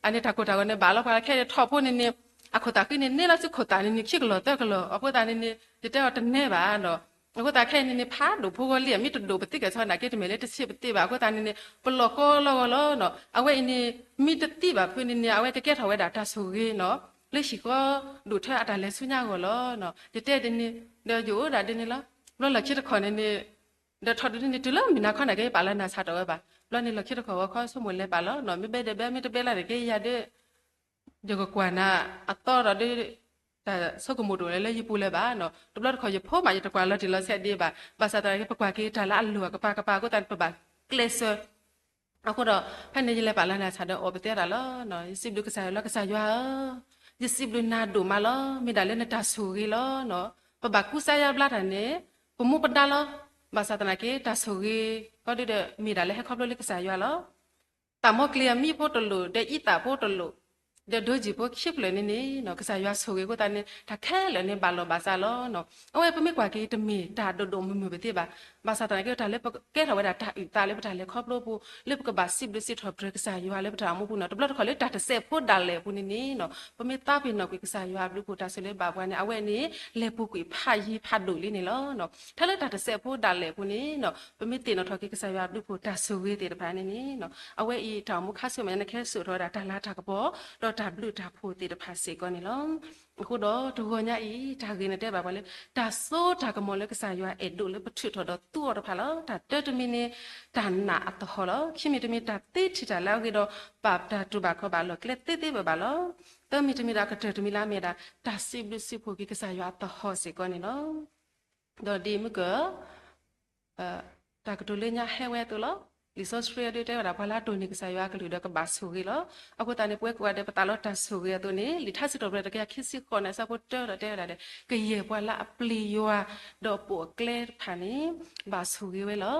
အန့ၣ်တၢ်ကိၢ်တၢ်ဂီၤန့ၣ်ဘၣ်လီၤ ပှၤခဲအံၤထီၣ်ဖိန့ၣ်န့ၣ် အခိၣ်သၣ်ဃံန့ၣ် န့ၢ်လီၤဆူခိၣ်သၣ်န့ၣ်န့ၣ် ခံကလီၢ်သၢကလီၢ်, အဃိသတးန့ၣ်န့ၣ် ယတဲအီၤတန့ၢ်ဘၣ်ဒီး အဃိသတးခဲအံၤန့ၣ်န့ၣ် ဖးဒိၣ်ဖိဂီၢ်လံ အမ့ၢ်တဒိၣ်ပသံကဲၣ်ဆိးနာ်က့ တမ့ၢ်လၢတဆံးပသ့ဘၣ်, အဃိသတးန့ၣ်န့ၣ် ပလီၢ်ကီလီၢ်ဂီၢ်လီၤနီၤ, အဝဲအံၤန့ၣ် မ့ၢ်တသံဘၣ်ဖုန့ၣ်န့ၣ် အဝဲကကဲထီၣ်ဝဲဒၣ်တၢ်ဆိၣ်ဂ့ၤနီၤ, လၢဟံၣ်ဃီဒိၣ်ထၢအတၢ်လဲၤဆူညါအဂီၢ်လီၤ, ယတဲဒ်န့ၣ် ဒီးယအိၣ်ဒၣ်ဒ်န့ၣ်လီၤ, ဘျီလီၢ်ခံတခီန့ၣ်န့ၣ် ဒီးထီၣ်ဒ်န့ၣ် တုၤလၢမုၢ်နၤခီန့ၣ်က့ ပာ်လီၤနၤဆၢထၢၣ်ဝဲဘၣ်, ဘျီန့ၣ်လီၢ်ခံတခီဂီၤခီဆိကမိၣ်လဲၤပာ်လီၤနီၤ, မ့ၢ်ဘဲဒဲးဘဲ မ့ၢ်တဘဲလၢန့ၣ်က့ယၤဒီး ယကကွၢ်နၤ အသီဒီးဒ် တၢ်ဆိကမိၣ်တအိၣ်လၢယပူၤလၢၤဘၣ်နီၤ, တဘျီတခီၣ်ယဖိမး ယတကွၢ်လီၤတံၢ်လီၤဆဲးဒံးဘၣ်, ဘၣ်ဆၣ်သနာ်က့ ပကွၢ်က့ၤတၢ်လၢအလိၣ်အကပၤကပၤအဃိသတးန့ၣ် ပဘၣ်ကျဲးစၢး, အဃိဒီး ဖဲန့ၣ်ယလဲၤပာ်လီၤနၤဆၢဒီးအီၣ်ပသ့တၢ်လီၤ, ယစံးဘျုးကစၢ်ယွၤလီၤ ကစၢ်ယွၤဧၢ, ယစံးဘျုးနၤဒိၣ်မးလီၤ, မ့ၢ်ဒၣ်လၢနတၢ်ဆိၣ်ဂ့ၤလီၤ, ပဘၣ်ကူစါယါဘျါတၢ်န့ၣ် ပမူပဒါလီၤ, ဘၣ်ဆၣ်သနာ်က့ တၢ်ဆိၣ်ဂ့ၤ ကီဒုဒီး မ့ၢ်ဒၣ်လၢဟဲခီဖျိလၢကစၢ်ယွၤလီၤ တၢ်မီကျဲအမံဖိတလိၣ် ဒီးအံသၣ်ဖိတလိၣ် ဒီးဒိစ့ၢ်ဖိခံဖျၢၣ်န့ၣ်န့ၣ် ကစၢ်ယွၤဆိၣ်ဂ့ၤအဃိသတးန့ၣ် တၢ်ခဲလၢာ်န့ၣ်ဘၣ်လီၤဘၣ်စးလီၤ. အဝဲပမ့ၢ်ကွၢ်က့ၤတမ့ၢ်တၢ်ဒိၣ်ဒိၣ်မုၢ်မုၢ်ပသ့ဘၣ်. ဘၣ်ဆၣ်သနာ်က့ တၢ်လၢပကဲထီၣ်ဝဲဒၣ်တၢ်အုၣ်သးလၢပတၢ်လဲၤခီဖျိပူၤ လၢပကဘၣ်စံးဘျုးစံးထီၣ်ပတြၢၤကစၢ်ယွၤလၢပတၢ်အိၣ်မူပူၤန့ၣ် တဘျီတခီၣ်လၢတၢ်တစဲးဖိဒၣ်လဲာ်အပူၤန့ၣ်န့ၣ် ပမ့ၢ်သးပ့ၤနီၣ်ကွံာ်ကစၢ်ယွၤအဘျုးအဖှိၣ်တၢ်ဆိၣ်လၢဘၣ်ပှၤန့ၣ် အဝဲန့ၣ် လဲၤပူၤကွံာ်ဖးယံၤဖးဒိၣ်လံန့ၣ်လီၤ. ထဲလၢတၢ်တစဲးဖိဒၣ်လဲာ်အပူၤန့ၣ် ပမ့ၢ်သ့ၣ်နီၣ်ထီၣ်က့ၤကစၢ်ယွၤအဘျုးအဖှိၣ်တၢ်ဆိၣ်ဂ့ၤသ့ၣ်တဖၣ်န့ၣ်န့ၣ် အဝဲအံၤတၢ်အိၣ်မူခါဆူမဲာ်ညါန့ၣ် ကဟဲစိာ်ထီၣ်ဝဲဒၣ်တၢ်လၤတၢ်ကပီၤ ဒီးတၢ်ဘျုးတၢ်ဖှိၣ်သ့ၣ်တဖၣ်စ့ၢ်ကီးန့ၣ်လီၤ. အဃိဒီးတဂီၤညါအံၤ တၢ်ဂ့ၢ်န့ၣ်တဲဘၣ်ပှၤလၢ တၢ်စိတၢ်ကမီၤလၢကစၢ်ယွၤအဲၣ်ဒိးလၢပထုးထီၣ်ဒီးသူအီၤတဖၣ်လီၤ. တၢ်တၢတမံၤန့ၣ် တၢ်နာ်အသဟီၣ်လီၤ. ခံမံၤတမံၤ တၢ်သ့ထံၣ်တၢ်လၢအဂ့ၤဒီး ဘၣ်တၢ်တူၢ်ဘၣ်ခီၣ်ဘၣ်လီၢ်ကျဲသ့သ့ဘၣ်ဘၣ်လီၤ. သၢမံၤတမံၤဒီးအကတၢၢ်တမံၤလၢအမ့ၢ်ဒၣ် တၢ်စံးဘျုးစံးဖှိၣ်က့ၤကစၢ်ယွၤအသဟီၣ်စ့ၢ်ကီးန့ၣ်လီၤ. ဒီးဒ်မုၢ်က တၢ်ကတိၤလၢညါဟဲဝဲအသိးလီၤ. လံာ်စီဆှံအဒုးတဲဝဲဒၣ် ပှၤလၢအတိၢ်န့ၢ်ကစၢ်ယွၤအကလုၢ်ဒီးကဘၣ်ဆိၣ်ဂ့ၤလီၤ. အဃိသတးန့ၣ် ပဝဲကိးဂၤဒဲး ပသးလီတၢ်ဆိၣ်ဂ့ၤအသိးန့ၣ် လံာ်ထါစံးထီၣ်ပတြၢၤတကယၤခံဆံဃိးန့ၣ် အဆၢဖိတၢဒီးတဲဝဲဒၣ်ဒီး ကယဲၢ်ပှၤလၢအပျံၤယွၤ ဒီးပိာ်အကျဲတဖၣ်န့ၣ် ဘၣ်ဆိၣ်ဂ့ၤဝဲလီၤ.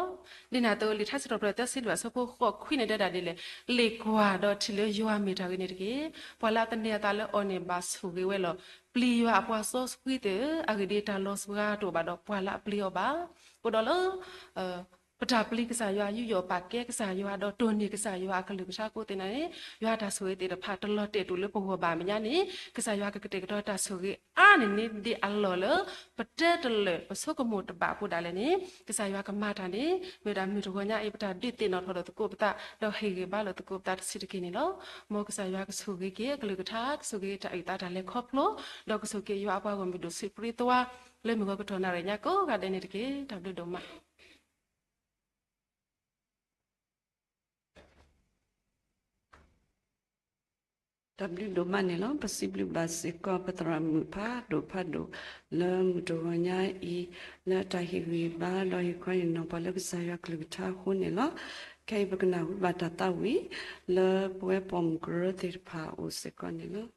ဒ်န့ၣ်အသိး လံာ်ထါစံးထီၣ်ပတြၢၤသၢဆံလွံၢ်အဆၢဖိဃိးခွံန့ၣ် တဲဒၣ်ဒ်လဲၣ်, လ့ၣ်ကွၢ်ဒီးထံၣ်လၢယွၤမ့ၢ်တၢ်ဂ့ၤန့ၣ်တက့ၢ်. ပှၤလၢအသန့ၤအသးလၢအီၤန့ၣ် ဘၣ်ဆိၣ်ဂ့ၤဝဲလီၤ. ပျံၤယွၤအပှၤစီဆှံသ့ၣ်ဧၢ, အဂ့ၢ်ဒ်အံၤ တၢ်လီၤစှၤတအိၣ်ဘၣ်ဒီးပှၤလၢအပျံၤအီၤဘၣ်. အဃိဒီးလၢ ပတၢ်ပျံၤကစၢ်ယွၤ ယူးယီၣ်ပာ်ကဲကစၢ်ယွၤ ဒီးတိၢ်န့ၢ်ကစၢ်ယွၤအကလုၢ်ကထါအဃိသ့ၣ်န့ၣ် ယွၤတၢ်ဆိၣ်ဂ့ၤသ့ၣ်တဖၣ် တလီၤတဲာ်တူာ်လၢပဂီၢ်ဘၣ်အမဲာ်ညါန့ၣ် ကစၢ်ယွၤကကတဲာ်ကတီၤတၢ်ဆိၣ်ဂ့ၤအါန့ၢ်န့ၢ်ဒံးအလီၢ်လၢ ပတဲတလၢာ် ပဆိကမိၣ်တဘၣ်အပူၤဒၣ်လဲာ်န့ၣ် ကစၢ်ယွၤကမၤတၢ်န့ၣ် မ့ၢ်ဝဲဒၣ်မုၢ်တဂီၤညါအံၤ ပတၢ်ဒုးသ့ၣ်နီၣ်ထီၣ်ဒီးသကိးပသး ဒီးဟ့ၣ်ဂံၢ်ဘါလိာ်သကိးပသးတဆံးတက့ၢ်န့ၣ်လီၤ. မ်ကစၢ်ယွၤကဆိၣ်ဂ့ၤက့ၤအကလုၢ်ကထါ, ကဆိၣ်ဂ့ၤက့ၤတၢ်အုၣ်သးတၢ်လဲၤခီဖျိ, ဒီးကဆိၣ်က့ၤယွၤအပှၤဂီၢ်မုၢ်ဒိၣ်ဆူးပြံသွါ လၢမုၢ်ဂီၤကတီၢ်နၣ်ရံၣ်ညါကိးဂၤဒဲးန့ၣ်တက့ၢ်. တၢ်ဘျုးဒိၣ်မး တၢ်ဘျုးဒိၣ်မးန့ၣ်လီၤ. ပစံးဘျုးဘၣ်စ့ၢ်ကီး ပသရၣ်မုၣ်ဖးဒိၣ်ဖးဒိၣ် လၢမုၢ်တဂီၤညါအံၤ လၢတၢ်ဟ့ၣ်ဂံၢ်ဘါ ဒီးဟ့ၣ်ခီဟ့ၣ်နီၤပှၤလၢကစၢ်ယွၤကလုၢ်ကထါအဃိန့ၣ်လီၤ. ခဲအံၤပကနၢ်ဟူဘၣ်တၢ်သးဝံၣ် လၢပဝဲပိာ်မုၣ်ကရၢသ့ၣ်တဖၣ်အအိၣ်စ့ၢ်ကီးန့ၣ်လီၤ.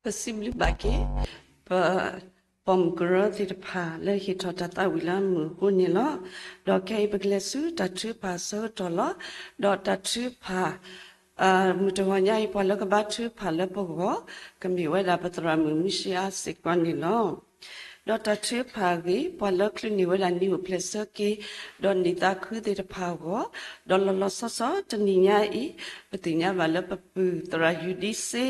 ပစံးဘျုးဘၣ်က့ၤ ပပိာ်မုၣ်ကရၢသ့ၣ်တဖၣ်လၢဟ့ၣ်ထီၣ်တၢ်သးဝံၣ်လၢအမုာ်အဃိန့ၣ်လီၤ. ဒီးခဲအံၤပကလဲၤဆူတၢ်ထုကဖၣ်အဆၢကတီၢ်လီၤ. ဒီးတၢ်ထုကဖၣ် မုၢ်တဂီၤညါအံၤ ပှၤလၢကဘါထုကဖၣ်လၢပဂီၢ် ကမ့ၢ်ဝဲဒၣ်ပသရၣ်မုၣ်မုၢ်ၡ့အါစ့ၢ်ကီးန့ၣ်လီၤ. ဒီးတၢ်ထုကဖၣ်အဂ့ၢ် ပှၤလၢချုးန့ၢ်ဝဲဒၣ်နံၤအိၣ်ဖျဲၣ်ဆၢက့ၤ ဒီးနံၣ်သးခုသ့ၣ်တဖၣ်အဂီၢ်, ဒီးလီၤလီၤဆီဆီတနံၤညါအံၤ ပသ့ၣ်ညါဘၣ်လၢပပုၢ်သရၣ်ယူၤဒံစ့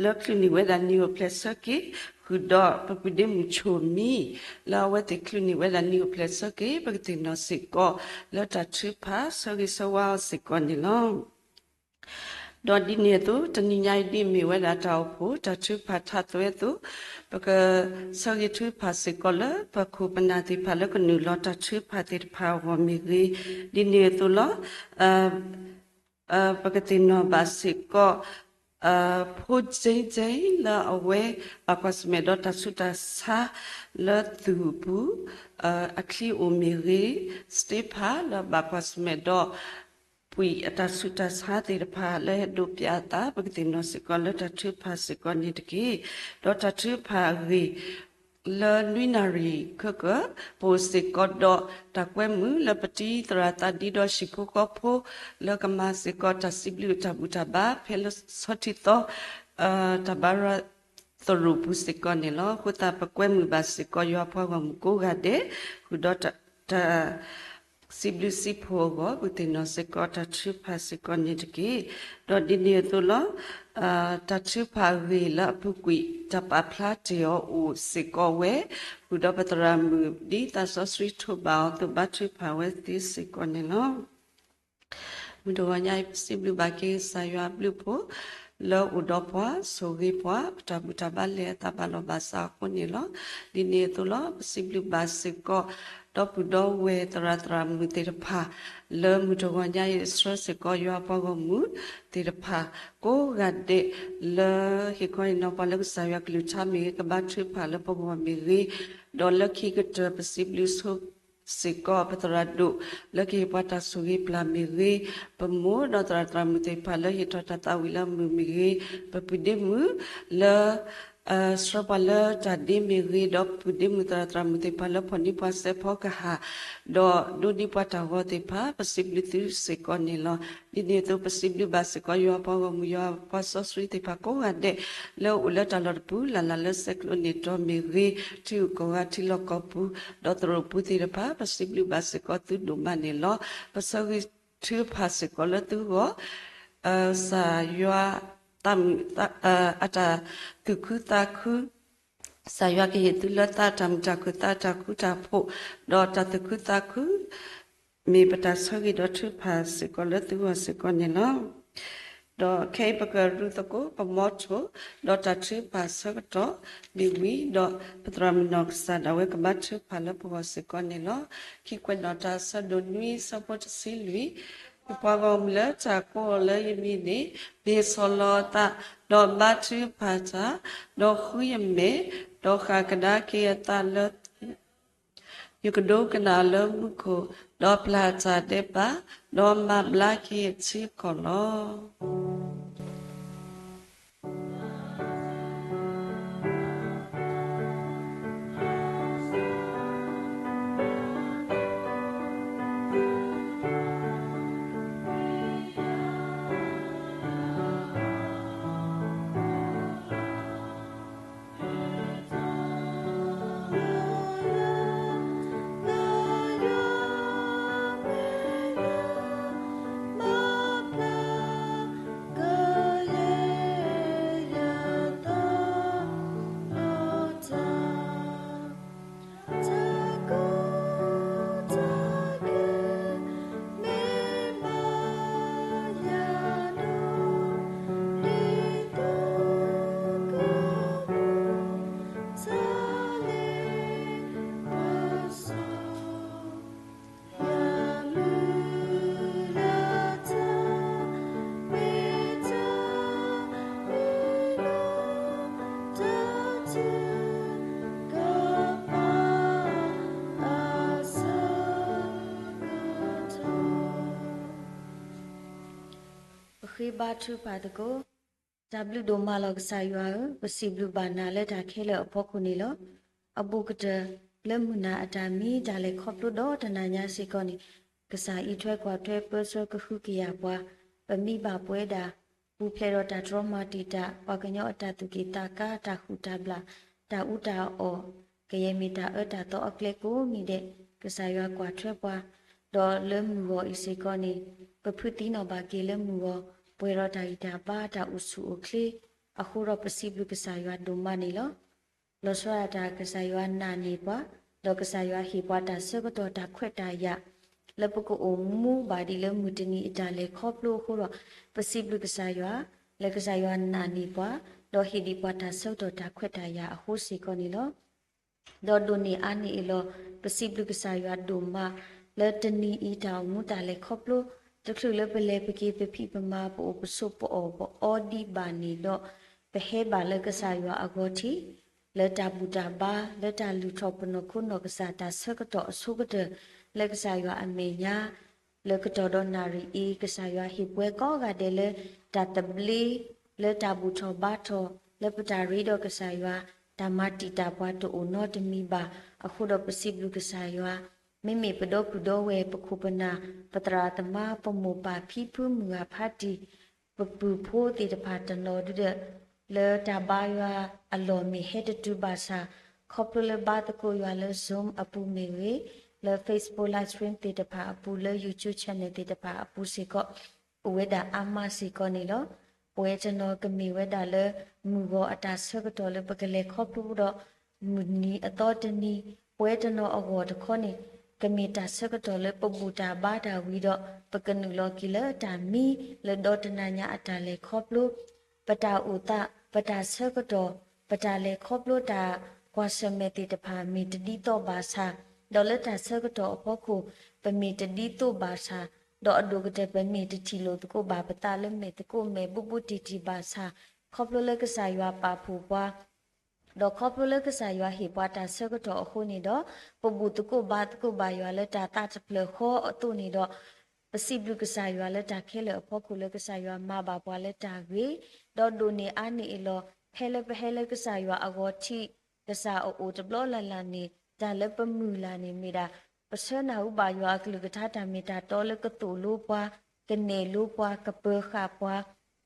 လၢချုးန့ၢ်ဝဲဒၣ်နံၤအိၣ်ဖျဲၣ်ဆၢက့ၤ, ဃုာ်ဒီးပပုၢ်ဒ့မုၣ်ဆိၣ်မံ လၢအဝဲသ့ၣ်ချုးန့ၢ်ဝဲဒၣ်နံၤအိၣ်ဖျဲၣ်ဆၢက့ၤ, ပကသ့ၣ်နီၣ်စ့ၢ်ကီး လၢတၢ်ထုကဖၣ်ဆၢဂ့ၤဆၢဝါအီၤစ့ၢ်ကီးန့ၣ်လီၤ. ဒီးဒ်န့ၣ်အသိး တနံၤညါအံၤဒ်အမ့ၢ်ဝဲဒၣ်တၢ်အိၣ်ဖှိၣ် တၢ်ထုကဖၣ်ထးသွဲအသိး, ပကဆၢဂ့ၤထုကဖၣ်စ့ၢ်ကီးလၢပခိၣ်ပနၢ်သ့ၣ်တဖၣ်လၢကနုာ်လီၤတၢ်ထုကဖၣ်သ့ၣ်တဖၣ်အဂီၢ်မ့ၢ်ဂ့ၤ, ဒ်န့ၣ်အသိးလီၤ. ပကသ့ၣ်နီၣ်ဘၣ်စ့ၢ်ကီး ဖိကၠ့ကၠ့ လၢအဝဲဘၣ်ကွၢ်ဆၢၣ်မဲာ်ဒီးတၢ်ဆူးတၢ်ဆါလၢသူၣ်အပူၤ, အချံအိၣ်မ့ၢ်ဂ့ၤ, စတ့ဖၣ်လၢဘၣ်ကွၢ်ဆၢၣ်မဲာ်ဒီး ပှံၢ်အတၢ်ဆူးတၢ်ဆါသ့ၣ်တဖၣ်လၢဟဲဒိးပၠးအသး ပကသ့ၣ်နီၣ်စ့ၢ်ကီးလၢတၢ်ထုကဖၣ်စ့ၢ်ကီးန့ၣ်တက့ၢ်. ဒီးတၢ်ထုကဖၣ်အဂ့ၢ် လၢနွံနၣ်ရံၣ်ခဲကၢၢ် ပအိၣ်စ့ၢ်ကီးဒီးတၢ်ကွဲမုာ်လၢပတံၤသရၣ်သးဒံဒီးဟံၣ်ဖိဃီဖိ လၢကမၤစ့ၢ်ကီးတၢ်စံးဘျုးတၢ်ဘူၣ်တၢ်ဘါ ဖဲလၢဆီထံသီ တၢ်ဘါရၢသရိာ်ပူၤစ့ၢ်ကီးန့ၣ်လီၤ. အဃိသတး ပကွဲမုာ်ဘၣ်စ့ၢ်ကီးယွၤပှၤဂီၢ်မုၢ်ကိးဂၤဒဲး ဃုာ်ဒီးတၢ် စံးဘျုးစံးဖှိၣ်အဂီၢ် ပကသ့ၣ်နီၣ်စ့ၢ်ကီးတၢ်ထုကဖၣ်စ့ၢ်ကီးန့ၣ်တက့ၢ်. ဒီးဒ်န့ၣ်အသိးလီၤ. တၢ်ထုကဖၣ်အဂ့ၢ်လၢအပူၤကွံာ် တၢ်ပာ်ဖျါတ့ၢ်အီၤအိၣ်စ့ၢ်ကီးဝဲ ဃုာ်ဒီးပသရၣ်မုၣ်ဒ်သးစီဆှံထိးဘၣ်အီၤအသိး ဘါထုကဖၣ်ဝဲသ့စ့ၢ်ကီးန့ၣ်လီၤ. မုၢ်တဂီၤညါအံၤ ပစံးဘျုးဘၣ်က့ၤကစၢ်ယွၤအဘျုးအဖှိၣ် လၢအိၣ်ဒီးပှၤ ဆိၣ်ဂ့ၤပှၤ ပတၢ်ဘူၣ်တၢ်ဘါလဲၤအသးဘၣ်လီၢ်ဘၣ်စးအဃိန့ၣ်လီၤ. ဒ်န့ၣ်အသိးလီၤ. ပစံးဘျုးဘၣ်စ့ၢ်ကီး ဒီပုၢ်ဒီဝဲၢ်သရၣ်သရၣ်မုၣ်သ့ၣ်တဖၣ် လၢမုၢ်တဂီၤညါအံၤ ဆှၢစ့ၢ်ကီးယွၤပှၤဂီၢ်မုၢ်သ့ၣ်တဖၣ် ကိးဂၤဒဲး လၢဟ့ၣ်ခီဟ့ၣ်နီၤပှၤလၢကစၢ်ယွၤကလုၢ်ကထါမ့ၢ်ဂ့ၤ ကဘါထုကဖၣ်လၢပဂီၢ်မ့ၢ်ဂ့ၤ, ဒီးလၢခံကတၢၢ် ပစံးဘျုးဆိ စ့ၢ်ကီးပသရၣ်ဒိၣ် လၢကဟ့ၣ်ပှၤတၢ်ဆိၣ်ဂ့ၤပျၢ်မ့ၢ်ဂ့ၤ, ပမိၢ်ဒီးသရၣ်သရၣ်မုၣ်သ့ၣ်တဖၣ်လၢဟ့ၣ်ထီၣ်တၢ်သးဝံၣ်လၢအမုာ်မ့ၢ်ဂ့ၤ, ပပုၢ်ဒ့မုၣ်လၢ ဆှၢပှၤလၢတၢ်ဒ့မ့ၢ်ဂ့ၤ, ဒီးပုၢ်ဒ့မုၣ်သရၣ်သရၣ်မုၣ်သ့ၣ်တဖၣ်လၢဖီၣ်န့ၢ်ပှၤစဲးဖီကဟၣ်, ဒီးဒိးန့ၢ်ပှၤတၢ်ဂီၤသ့ၣ်တဖၣ် ပစံးဘျုးသုစ့ၢ်ကီးန့ၣ်လီၤ. ဒ်န့ၣ်အသိး ပစံးဘျုးဘၣ်စ့ၢ်ကီးယွၤပှၤဂီၢ်မုၢ် ယွၤပှၤစီဆှံသ့ၣ်တဖၣ်ကိးဂၤဒဲး လၢအအိၣ်လၢတၢ်လီၢ်တပူၤလၢ်လၢ် လၢဆဲးကျိးန့ၢ်တီၤမ့ၢ်ဂ့ၤ, ထံဂုၤကီၢ်ဂၤထံလီၢ်ကီၢ်ပူၤ, ဒီးသရိာ်ပူၤသ့ၣ်တဖၣ် ပစံးဘျုးဘၣ်စ့ၢ်ကီးသုဒိၣ်မးန့ၣ်လီၤ. ပဆၢဂ့ၤထုကဖၣ်စ့ၢ်ကီးလၢသုဂီၢ် ကစၢ်ယွၤ တၢ်သူၣ်ခုသးခု, ကစၢ်ယွၤကဟ့ၣ်သုလၢသးတၢ်မုာ်တၢ်ခုၣ် သးတၢ်ဃူတၢ်ဖိး, ဒီးတၢ်သူၣ်ခုသးခု မ့ၢ်ပတၢ်ဆၢဂ့ၤဒီးထုကဖၣ်စ့ၢ်ကီးလၢသုဂီၢ်စ့ၢ်ကီးန့ၣ်လီၤ. ဒီးခဲအံၤပကရူသကိး ပမီထိၣ်, ဒီးတၢ်ထုကဖၣ်ဆၢကတီၢ်မ့ၢ်ဝံၤဒီး ပသရၣ်မုၣ်နီၢ်ကစၢ်ဒၣ်ဝဲကဘါထုကဖၣ်လၢပဂီၢ်စ့ၢ်ကီးန့ၣ်လီၤ. ခံကွဲးနီၣ်တၢ် အဆၢဒိၣ်နွံ အဆၢဖိတဆံလွံၢ်, ပှၤဂီၢ်မုၢ်လၢတၢ်ကိးအီၤလၢယမံၤန့ၣ် မ့ၢ်ဆီၣ်လီၤအသး, ဒီးဘါထုကဖၣ်တၢ်, ဒီးဃုယမဲာ်, ဒီးဃၣ်ကဒါက့ၤအသးလၢ ယကဒိကနၣ်လၢမူခိၣ်, ဒီးပျၢ်တၢ်ဒဲးဘး, ဒီးမၤဘျါက့ၤအထံအကီၢ်လီၤ. ပဃ့ဘါထုကဖၣ်သကိး. တၢ်ဘျုးဒိၣ်မးလီၤ ကစၢ်ယွၤဧၢ, ပစံးဘျုးဘၣ်နၤလၢတၢ်ခဲလၢာ်အဖီခိၣ်န့ၣ်လီၤ. အဘူးကတၢၢ်လၢမုၢ်နၤအတၢ်မံ တၢ်လဲၤခီဖျိဒီးတနၤညါစ့ၢ်ကီးန့ၣ်, ကစၢ်အံးထွဲကွၢ်ထွဲပၢဆှၢကဟုကယာ်ပှၤ, ပမံဘၣ်ပဝဲဒၣ် ပူၤဖျဲးဒီးတၢ်တြီမၤတံာ်တာ် ပှၤကညီအတၢ်သူၣ်က့ၣ်သးကါ တၢ်ဟုၣ်တၢ်ဘျၣ် တၢ်အူတၢ်အီၣ် ကယဲၢ်မ့ၢ်တၢ်အၢတၢ်သီအကျဲကိးမံၤဒဲး ကစၢ်ယွၤကွၢ်ထွဲပှၤ, ဒီးလၢမုၢ်ဂီၤအံၤစ့ၢ်ကီးန့ၣ် ပဖုးသံနီၣ်ဘၣ်က့ၤလၢမုၢ်ဂီၤ ပှဲၤဒီးတၢ်ဂံၢ်တၢ်ဘါ တၢ်အိၣ်ဆူၣ်အိၣ်ချ့ အဃိဒီးပစံးဘျုးကစၢ်ယွၤဒိၣ်မးန့ၣ်လီၤ. လီၤဆီဒၣ်တၢ်ကစၢ်ယွၤနာ်န့ၢ်ပှၤ, ဒီးကစၢ်ယွၤဟ့ၣ်ပှၤတၢ်ဆၢကတီၢ်တၢ်ခွဲးတၢ်ယာ် လၢပကအိၣ်မူဘၣ်ဒ်လၢမုၢ်တနံၤအတၢ်လဲၤခီဖျိအဃိဒီး ပစံးဘျုးကစၢ်ယွၤ လၢကစၢ်ယွၤနာ်န့ၢ်ပှၤ ဒီးဟ့ၣ်ဒံးပှၤတၢ်ဆၢကတီၢ်တၢ်ခွဲးတၢ်ယာ်အဃိစ့ၢ်ကီးန့ၣ်လီၤ. ဒီးဒိၣ်န့ၢ်အါန့ၢ်အလီၢ် ပစံးဘျုးကစၢ်ယွၤဒိၣ်မး လၢတနံၤအံၤတၢ်အိၣ်မူတၢ်လဲၤခီဖျိ တချုးလၢပလဲၤပက့ၤပဖံးပမၤ ပအိၣ်ပဆိးပအီၣ် ပအီဒံးဘၣ်န့ၣ်ဒီး ပဟဲဘၣ်လၢကစၢ်ယွၤအဂီၢ်ထံး လၢတၢ်ဘူၣ်တၢ်ဘါ လၢတၢ်လုၢ်ထီၣ်ပနီၢ်ခိနီၢ်ကစၢ်တၢ်ဆၢကတီၢ်အဆိကတၢၢ် လၢကစၢ်ယွၤအမဲာ်ညါ လၢကတီၢ်ဒီးနၣ်ရံၣ်အံၤ ကစၢ်ယွၤဟ့ၣ်ပှဲၤကိးဂၤဒဲးလၢ တၢ်သဘျ့ လၢတၢ်ဘူၣ်ထီၣ်ဘါထီၣ် လၢပတၢ်ရ့ဒီးကစၢ်ယွၤ တၢ်မၤတံာ်တာ်ပှၤတအိၣ်နီတမံၤဘၣ် အဃိဒီးပစံးဘျုးကစၢ်ယွၤ မ့မ့ၢ်ပဒီပုၢ်ဒီဝဲၢ် ပခိၣ်ပနၢ် ပသရၣ်သမါ ပမိၢ်ပၢ်ဖံဖုမုၢ်ဂၤဖးတံၢ် ပပုၢ်ဖိသ့ၣ်တဖၣ်တနီၤဒုဒီး လၢတၢ်ဘါယွၤအလီၢ်မ့ၢ်ဟဲတတုၤဘၣ်ဆၣ် ခီဖျိလၢဘါသကိးယွၤလၢ Zoom အပူၤမ့ၢ်ဂ့ၤ, လၢ Facebook live stream သ့ၣ်တဖၣ်အပူၤ, လၢ YouTube channel သ့ၣ်တဖၣ်အပူၤစ့ၢ်ကီး အိၣ်ဝဲဒၣ်အါမးစ့ၢ်ကီးန့ၣ်လီၤ. ပဝဲတနီၤကမ့ၢ်ဝဲဒၣ်လၢ မုၢ်ဂီၤအတၢ်ဆၢကတီၢ်လၢပကလဲၤခီဖျိဒီး မုၢ်နံၤအသီတနံၤ, ပဝဲတနီၤအဂီၢ်တခီန့ၣ် ကမ့ၢ်တၢ်ဆၢကတီၢ်လၢပဘူၣ်တၢ်ဘါတၢ်ဝံၤဒီး ပကနုာ်လီၤက့ၤလၢတၢ်မံ လၢဒီတနၤညါအတၢ်လဲၤခီဖျိ ပတၢ်အိၣ်သး, ပတၢ်ဆၢကတီၢ်, ပတၢ်လဲၤခီဖျိတၢ်ကွၢ်ဆၢၣ်မဲာ်သ့ၣ်တဖၣ် မ့ၢ်တဒ်သိးဘၣ်ဆၣ်, ဒီးလၢတၢ်ဆၢကတီၢ်အဖီခိၣ် ပမ့ၢ်တဒ်သိးဘၣ်ဆၣ်, ဒီးအဒိၣ်ကတၢၢ်ပမ့ၢ်တထံၣ်လိာ်သကိးဘၣ်ပသးလၢမဲာ်သကိးမဲာ်ဘူးဘူးတံၢ်တံၢ်ဘၣ်ဆၣ်, ခီဖျိလၢကစၢ်ယွၤပာ်ဖှိၣ်ပှၤ ဒီးခီဖျိလၢကစၢ်ယွၤဟ့ၣ်ပှၤတၢ်ဆၢကတီၢ်အဃိန့ၣ်ဒီး ပဘူၣ်သကိးဘါသကိးဘၣ်ယွၤလၢတၢ်သးတဖျၢၣ်ဃီအသိးန့ၣ်ဒီး ပစံးဘျုးကစၢ်ယွၤလၢတၢ်ခဲလၢာ်အဖီခိၣ်လၢကစၢ်ယွၤမၤဘၣ်ပှၤလၢတၢ်ဂ့ၤ, ဒီးဒိၣ်န့ၢ်အါန့ၢ်အလီၢ် ဖဲလၢပဟဲလၢကစၢ်ယွၤအဂီၢ်ထံး ကစၢ်အအိၣ်တဘျီလၢ်လၢ်န့ၣ် တၢ်လၢပမုၢ်လၢ်န့ၣ်မ့ၢ်ဒၣ် ပဆၢနၢ်ဟူဘၣ်ယွၤအကလုၢ်ကထါတၢ်မ့ၢ်တၢ်တီလၢကသိၣ်လိပှၤ, ကနဲၣ်လိပှၤ, ကပၢၤဃာ်ပှၤ,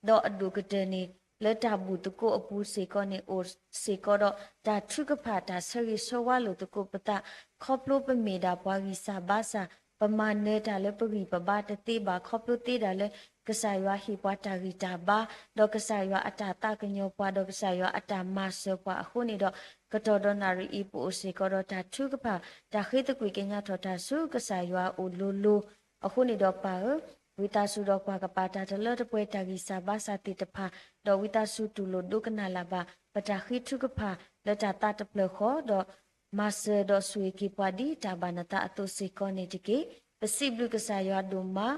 ဒီးအဒိၣ်ကတၢၢ်န့ၣ် လၢတၢ်ဘူၣ်သကိးအပူၤစ့ၢ်ကီးန့ၣ် အိၣ်စ့ၢ်ကီးဒီးတၢ်ထုကဖၣ်တၢ်ဆၢဂ့ၤဆၢဝါလိာ်သကိးပသး, ခီဖျိပမ့ၢ်ဒၣ်ပှၤဂံၢ်စၢ်ဘါစၢ်, ပမၤနၢၤတၢ်လၢပဂံၢ်ပဘါတသ့ဘၣ် ခီဖျိသ့ဒၣ်လၢ ကစၢ်ယွၤဟ့ၣ်ပှၤတၢ်ဂံၢ်တၢ်ဘါ, ဒီးကစၢ်ယွၤအတၢ်သးကညီၤပှၤ ဒီးကစၢ်ယွၤအတၢ်မၤစၢၤပှၤအဃိန့ၣ်ဒီး ကတီၢ်ဒီးနၣ်ရံၣ်အံၤ ပအိၣ်စ့ၢ်ကီးဒီးတၢ်ထုကဖၣ် တၢ်ဃ့သကွံၢ်ကညးထီၣ်တၢ်ဆူကစၢ်ယွၤအအိၣ်လိၤလိၤ အဃိန့ၣ်ဒီးပၢ်ဧၢ, ဝံသးစူၤဒီးကွၢ်ကပာ်တၢ်တလၢတပှဲၤတၢ်ဂံၢ်စၢ်ဘါစၢ်သ့ၣ်တဖၣ်, ဒီးဝံသးစူၤတူၢ်လိာ်ဒိကနၣ်လၢ်ဘၣ် ပတၢ်ဃ့ထုကဖၣ်လၢတၢ်သးတဖျၢၣ်ဃီ, ဒီးမၤစၢၤဒီးဆိၣ်ဂ့ၤက့ၤပှၤဒ်တၢ်ဘၣ်နသးအသိးစ့ၢ်ကီးန့ၣ်တက့ၢ်. ပစံးဘျုးကစၢ်ယွၤဒိၣ်မး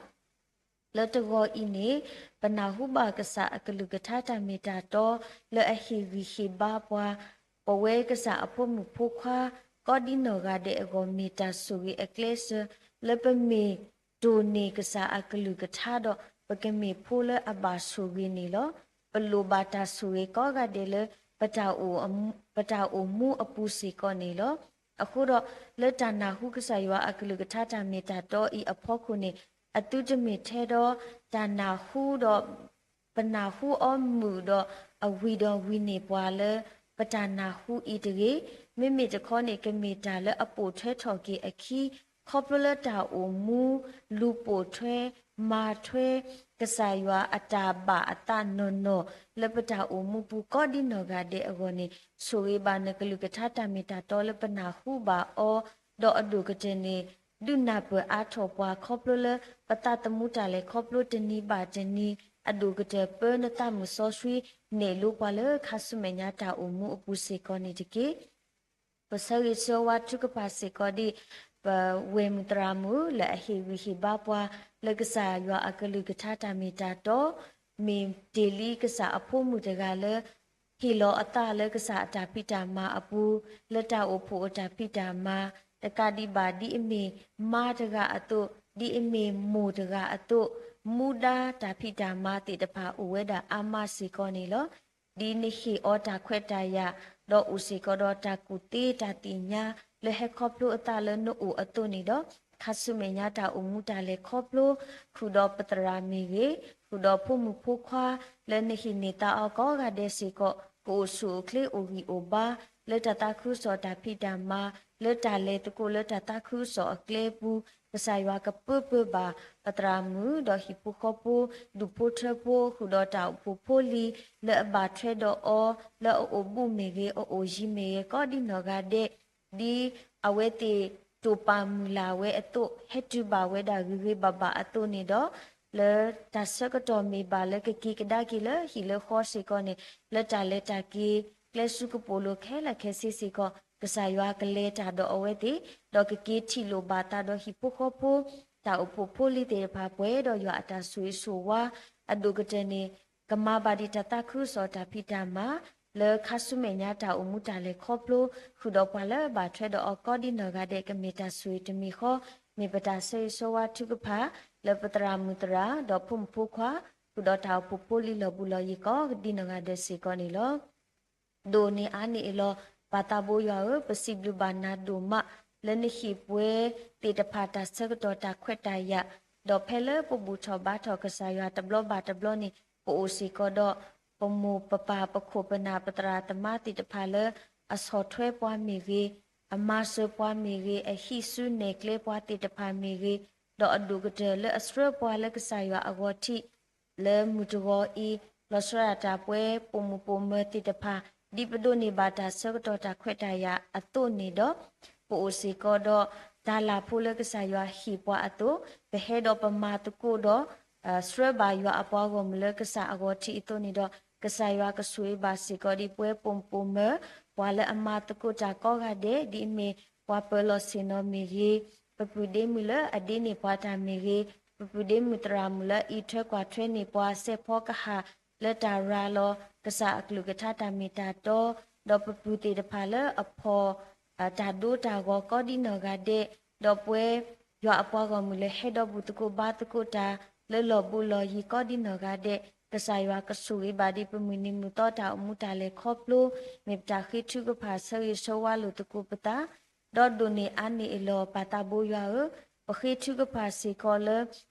လၢတဂီၤအံၤန့ၣ် ပနၢ်ဟူဘၣ်ကစၢ်အကလုၢ်ကထါတၢ်မ့ၢ်တၢ်တီ လၢအဟ့ၣ်ဂံၢ်ဟ့ၣ်ဘါပှၤ, ပဝဲကစၢ်အဖိမုၣ်ဖိခွါ ကိးဒံနီၢ်ဂၤဒဲးအဂီၢ် မ့ၢ်တၢ်ဆိၣ်ဂ့ၤအကျဲစၢၤ လၢပမ့ၢ်တိၢ်န့ၢ်ကစၢ်အကလုၢ်ကထါဒီး ပကမ့ၢ်ဖိလၢအဘၣ်ဆိၣ်ဂ့ၤန့ၣ်လီၤ. ပလိၣ်ဘၣ်တၢ်ဆိၣ်ဂ့ၤကိးဂၤဒဲးလၢ ပတၢ်အိၣ်မူ, ပတၢ်အိၣ်မူအပူၤစ့ၢ်ကီးန့ၣ်လီၤ. အဃိဒီး လၢတၢ်နၢ်ဟူကစၢ်ယွၤအကလုၢ်ကထါတၢ်မ့ၢ်တၢ်တီအံၤအဖီခိၣ်န့ၣ် အသုတမ့ၢ်ထဲဒီးတၢ်နၢ်ဟူဒီး ပနၢ်ဟူအီၤမုာ်ဒီးအဝံၤဒီးဝံၤန့ၢ်ပှၤလၢ ပတၢ်နၢ်ဟူအံၤတဂ့ၤ. မ့မ့ၢ်တခီန့ၣ် ကမ့ၢ်တၢ်လၢအပိာ်ထွဲထီၣ်က့ၤအခံ ခီဖျိလၢတၢ်အိၣ်မူ လူၤပိာ်ထွဲ မၤထွဲ ကစၢ်ယွၤအတၢ်ဘၣ်အသးနီၢ်နီၢ် လၢပတၢ်အိၣ်မူပူၤကိးဒံနီၢ်ဂၤဒဲးအဂီၢ်န့ၣ် ဆိၣ်ဂ့ၤဘၣ်နကလုၢ်ကထါတၢ်မ့ၢ်တၢ်တီလၢပနၢ်ဟူဘၣ်အီၤ ဒီးအဒိၣ်ကတၢၢ်န့ၣ် ဒုးနၢ်ပၢၢ်အါထီၣ်ပှၤခီဖျိလၢ ပသးသမူတၢ်လဲၤခီဖျိတနံၤဘၣ်တနံၤ အဒိၣ်ကတၢၢ်ပၢနသးမုၢ်စီဆှံ နဲၣ်လိပှၤလၢခါဆူမဲာ်ညါတၢ်အိၣ်မူအပူၤစ့ၢ်ကီးန့ၣ်တက့ၢ်. ပဆၢဂ့ၤဆၢဝါထုကဖၣ်စ့ၢ်ကီးဒ် ပဝဲၢ်မုၣ်သရၣ်မုၣ် လၢအဟ့ၣ်ဂံၢ်ဟ့ၣ်ဘါပှၤ လၢကစၢ်ယွၤအကလုၢ်ကထါတၢ်မ့ၢ်တၢ်တီ မ့ၢ်တ့ၢ်လံကစၢ်အဖိမုၣ်တဂၤလၢ ဟ့ၣ်လီၤအသးလၢကစၢ်အတၢ်ဖံးတၢ်မၤအပူၤ လၢတၢ်အိၣ်ဖှိၣ်အတၢ်ဖံးတၢ်မၤ တကးဒံးဘၣ်ဒ်အမ့ၢ်မါတဂၤအသိး ဒ်အမ့ၢ်မိၢ်တဂၤအသိး, မူဒါတၢ်ဖံးတၢ်မၤသ့ၣ်တဖၣ်အိၣ်ဝဲဒၣ်အါမးစ့ၢ်ကီးန့ၣ်လီၤ. ဒ်နဟ့ၣ်အီၤတၢ်ခွဲးတၢ်ယာ်, ဒီးအိၣ်စ့ၢ်ကီးဒီးတၢ်ကူၣ်သ့တၢ်သ့ၣ်ညါ လၢဟဲခီဖျိအသးလၢနအိၣ်အသိးန့ၣ်ဒီး, ခါဆူမဲာ်ညါတၢ်အိၣ်မူတၢ်လဲၤခီဖျိ ဃုာ်ဒီးပသရၣ်မ့ၢ်ဂ့ၤ, ဃုာ်ဒီးဖိမုၣ်ဖိခွါ လၢနဟ့ၣ်န့ၢ်သါအီၤကိးဂၤဒဲးစ့ၢ်ကီး ကအိၣ်ဆူၣ်အိၣ်ချ့အိၣ်ဂံၢ်အိၣ်ဘါ လၢတၢ်သးခုကစီၣ်တၢ်ဖံးတၢ်မၤ, လၢတၢ်လဲၤသကိးလၢတၢ်သးခုကစီၣ်အကျဲပူၤ, ကစၢ်ယွၤကပၢပၢဘၣ် ပသရၣ်မုၣ်ဒီးဟံၣ်ဖိဃီဖိ, ဒူၣ်ဖိထၢဖိ ဃုာ်ဒီးတၢ်အိၣ်ဖှိၣ်ဖိလံၤ လၢအဘၣ်ထွဲဒီးအီၤ လၢအအိၣ်ဘူးမ့ၢ်ဂ့ၤ, အအိၣ်ယံၤမ့ၢ်ဂ့ၤ, ကိးဒ်နီၢ်ဂၤဒဲး ဒ်အဝဲသ့ၣ်တိာ်ပာ်မုၢ်လၢ်ဝဲအသိး, ဟဲတုၤဘၣ်ဝဲဒၣ်ဂ့ၤဂ့ၤဘၣ်ဘၣ်အသိးန့ၣ်ဒီး, လၢတၢ်ဆၢကတီၢ်မ့ၢ်ဘၣ်လၢကက့ၤကဒါက့ၤလၢဟံၣ်လၢဃီစ့ၢ်ကီးန့ၣ်, လၢတၢ်လဲၤတၢ်က့ၤ ကျဲဆူကပိာ်လိၤခဲလၢာ်ခဲဆ့စ့ၢ်ကီး, ကစၢ်ယွၤကလဲၤတၢ်ဒီးအဝဲသ့ၣ်, ဒီးကက့ၤထံၣ်လိာ်ဘၣ်သးဒီးဟံၣ်ဖိဃီဖိ, တၢ်အိၣ်ဖှိၣ်ဖိလံၤသ့ၣ်တဖၣ်ပှဲၤဒီးယွၤအတၢ်ဆိၣ်ဂ့ၤဆိၣ်ဝါ, အဒိၣ်ကတၢၢ်န့ၣ် ကမၤဘၣ်ဒံးတၢ်သးခုကစီၣ်တၢ်ဖံးတၢ်မၤ, လၢခါဆူမဲာ်ညါတၢ်အိၣ်မူတၢ်လဲၤခီဖျိ, ဃုာ်ဒီးပှၤလၢအဘၣ်ထွဲဒီးအီၤကိးဒ်နီၢ်ဂၤဒဲး ကမ့ၢ်တၢ်ဆိၣ်ဂ့ၤတမံၤဃီ, မ့ၢ်ပတၢ်ဆၢဂ့ၤဆၢဝါထုကဖၣ် လၢပသရၣ်မုၣ်သရၣ် ဒီးဖိမုၣ်ဖိခွါ, ဃုာ်ဒီးတၢ်အိၣ်ဖှိၣ်ဖိလံၤလီၤဘူးလီၤယံၤကိးဒ်နီၢ်ဂၤဒဲးစ့ၢ်ကီးန့ၣ်လီၤ. ဒိၣ်န့ၢ်အါန့ၢ်အလီၢ်, ပၢ်သးဘိယွၤဧၢ, ပစံးဘျုးဘၣ်နၤဒိၣ်မး, လၢနဟ့ၣ်ပှဲၤသ့ၣ်တဖၣ်တၢ်ဆၢကတီၢ်တၢ်ခွဲးတၢ်ယာ်, ဒီးဖဲလၢပဘူၣ်ထီၣ်ဘါထီၣ်ကစၢ်ယွၤတဘျီဘၣ်တဘျီန့ၣ်, ပအိၣ်စ့ၢ်ကီးဒီး ပမိၢ်ပပၢ်ပခိၣ်ပနၢ်ပသရၣ်သမါသ့ၣ်တဖၣ်လၢ အဆီၣ်ထွဲပှၤမ့ၢ်ဂ့ၤ, အမၤစၢၤပှၤမ့ၢ်ဂ့ၤ, အဟံးစုနဲၣ်ကျဲပှၤသ့ၣ်တဖၣ်မ့ၢ်ဂ့ၤ, ဒီးအဒိၣ်ကတၢၢ်လၢအဆှၢပှၤလၢကစၢ်ယွၤအဂီၢ်ထံး လၢမုၢ်တဂီၤအံၤ, လီၤဆီဒၣ်တၢ်ပဝဲပိာ်မုၣ်ပိာ်မၢၤသ့ၣ်တဖၣ်, ဒ်ပဒိးန့ၢ်ဘၣ်တၢ်ဆၢကတီၢ်တၢ်ခွဲးတၢ်ယာ်အသိးန့ၣ်ဒီး, ပအိၣ်စ့ၢ်ကီးဒီး တၢ်လၢ်ဖိလၢကစၢ်ယွၤဟ့ၣ်ပှၤအသိး, ပဟဲဒီးပမၤသကိးဒီး ဆှၢဘၣ်ယွၤအပှၤဂီၢ်မုၢ်လၢကစၢ်အဂီၢ်ထံးအသိးန့ၣ်ဒီး, ကစၢ်ယွၤကဆိၣ်ဂ့ၤဘၣ်စ့ၢ်ကီးဒ်ပဝဲပိာ်မုၣ်ပိာ်မၢၤ, ပှၤလၢအမၤသကိးတၢ်ကိးဂၤဒဲး, ဒ်အမ့ၢ်ပှၤပၢၤလီၢ်ဆ့ၣ်နီၤမ့ၢ်ဂ့ၤ, ပပုၢ်ဒ့မုၣ်လၢအဒ့န့ၢ်ပှၤတၢ်မ့ၢ်ဂ့ၤ, ပပုၢ်ဒ့မုၣ်သရၣ်မုၣ်လၢအအံးထွဲကွၢ်ထွဲန့ၢ်ပှၤ စဲးဖီကဟၣ်လၢတၢ်ရၤလီၤကစၢ်အကလုၢ်ကထါတၢ်မ့ၢ်တၢ်တီ, ဒီးပပုၢ်သ့ၣ်တဖၣ်လၢအဖီၣ် တၢ်ဒိတၢ်ဂီၤကိးဒ်နီၢ်ဂၤဒဲး, ဒီးပဝဲယွၤအပှၤဂီၢ်မုၢ်လၢဟဲဒီးဘူၣ်သကိးဘါသကိးတၢ် လၢလီၤဘူးလီၤယံၤကိးဒ်နီၢ်ဂၤဒဲး, ကစၢ်ယွၤကဆိၣ်ဂ့ၤဘၣ်ဒ်ပမုၢ်နံၤမုၢ်သီတၢ်အိၣ်မူတၢ်လဲၤခီဖျိ, မ့ၢ်ပတၢ်ဃ့ထုကဖၣ်ဆၢဂ့ၤဆၢဝါလိာ်သကိးပသး, ဒီးဒိၣ်န့ၢ်အါန့ၢ်အလီၢ် ပၢ်သးဘိယွၤဧၢ, ပဃ့ထုကဖၣ်စ့ၢ်ကီးလၢ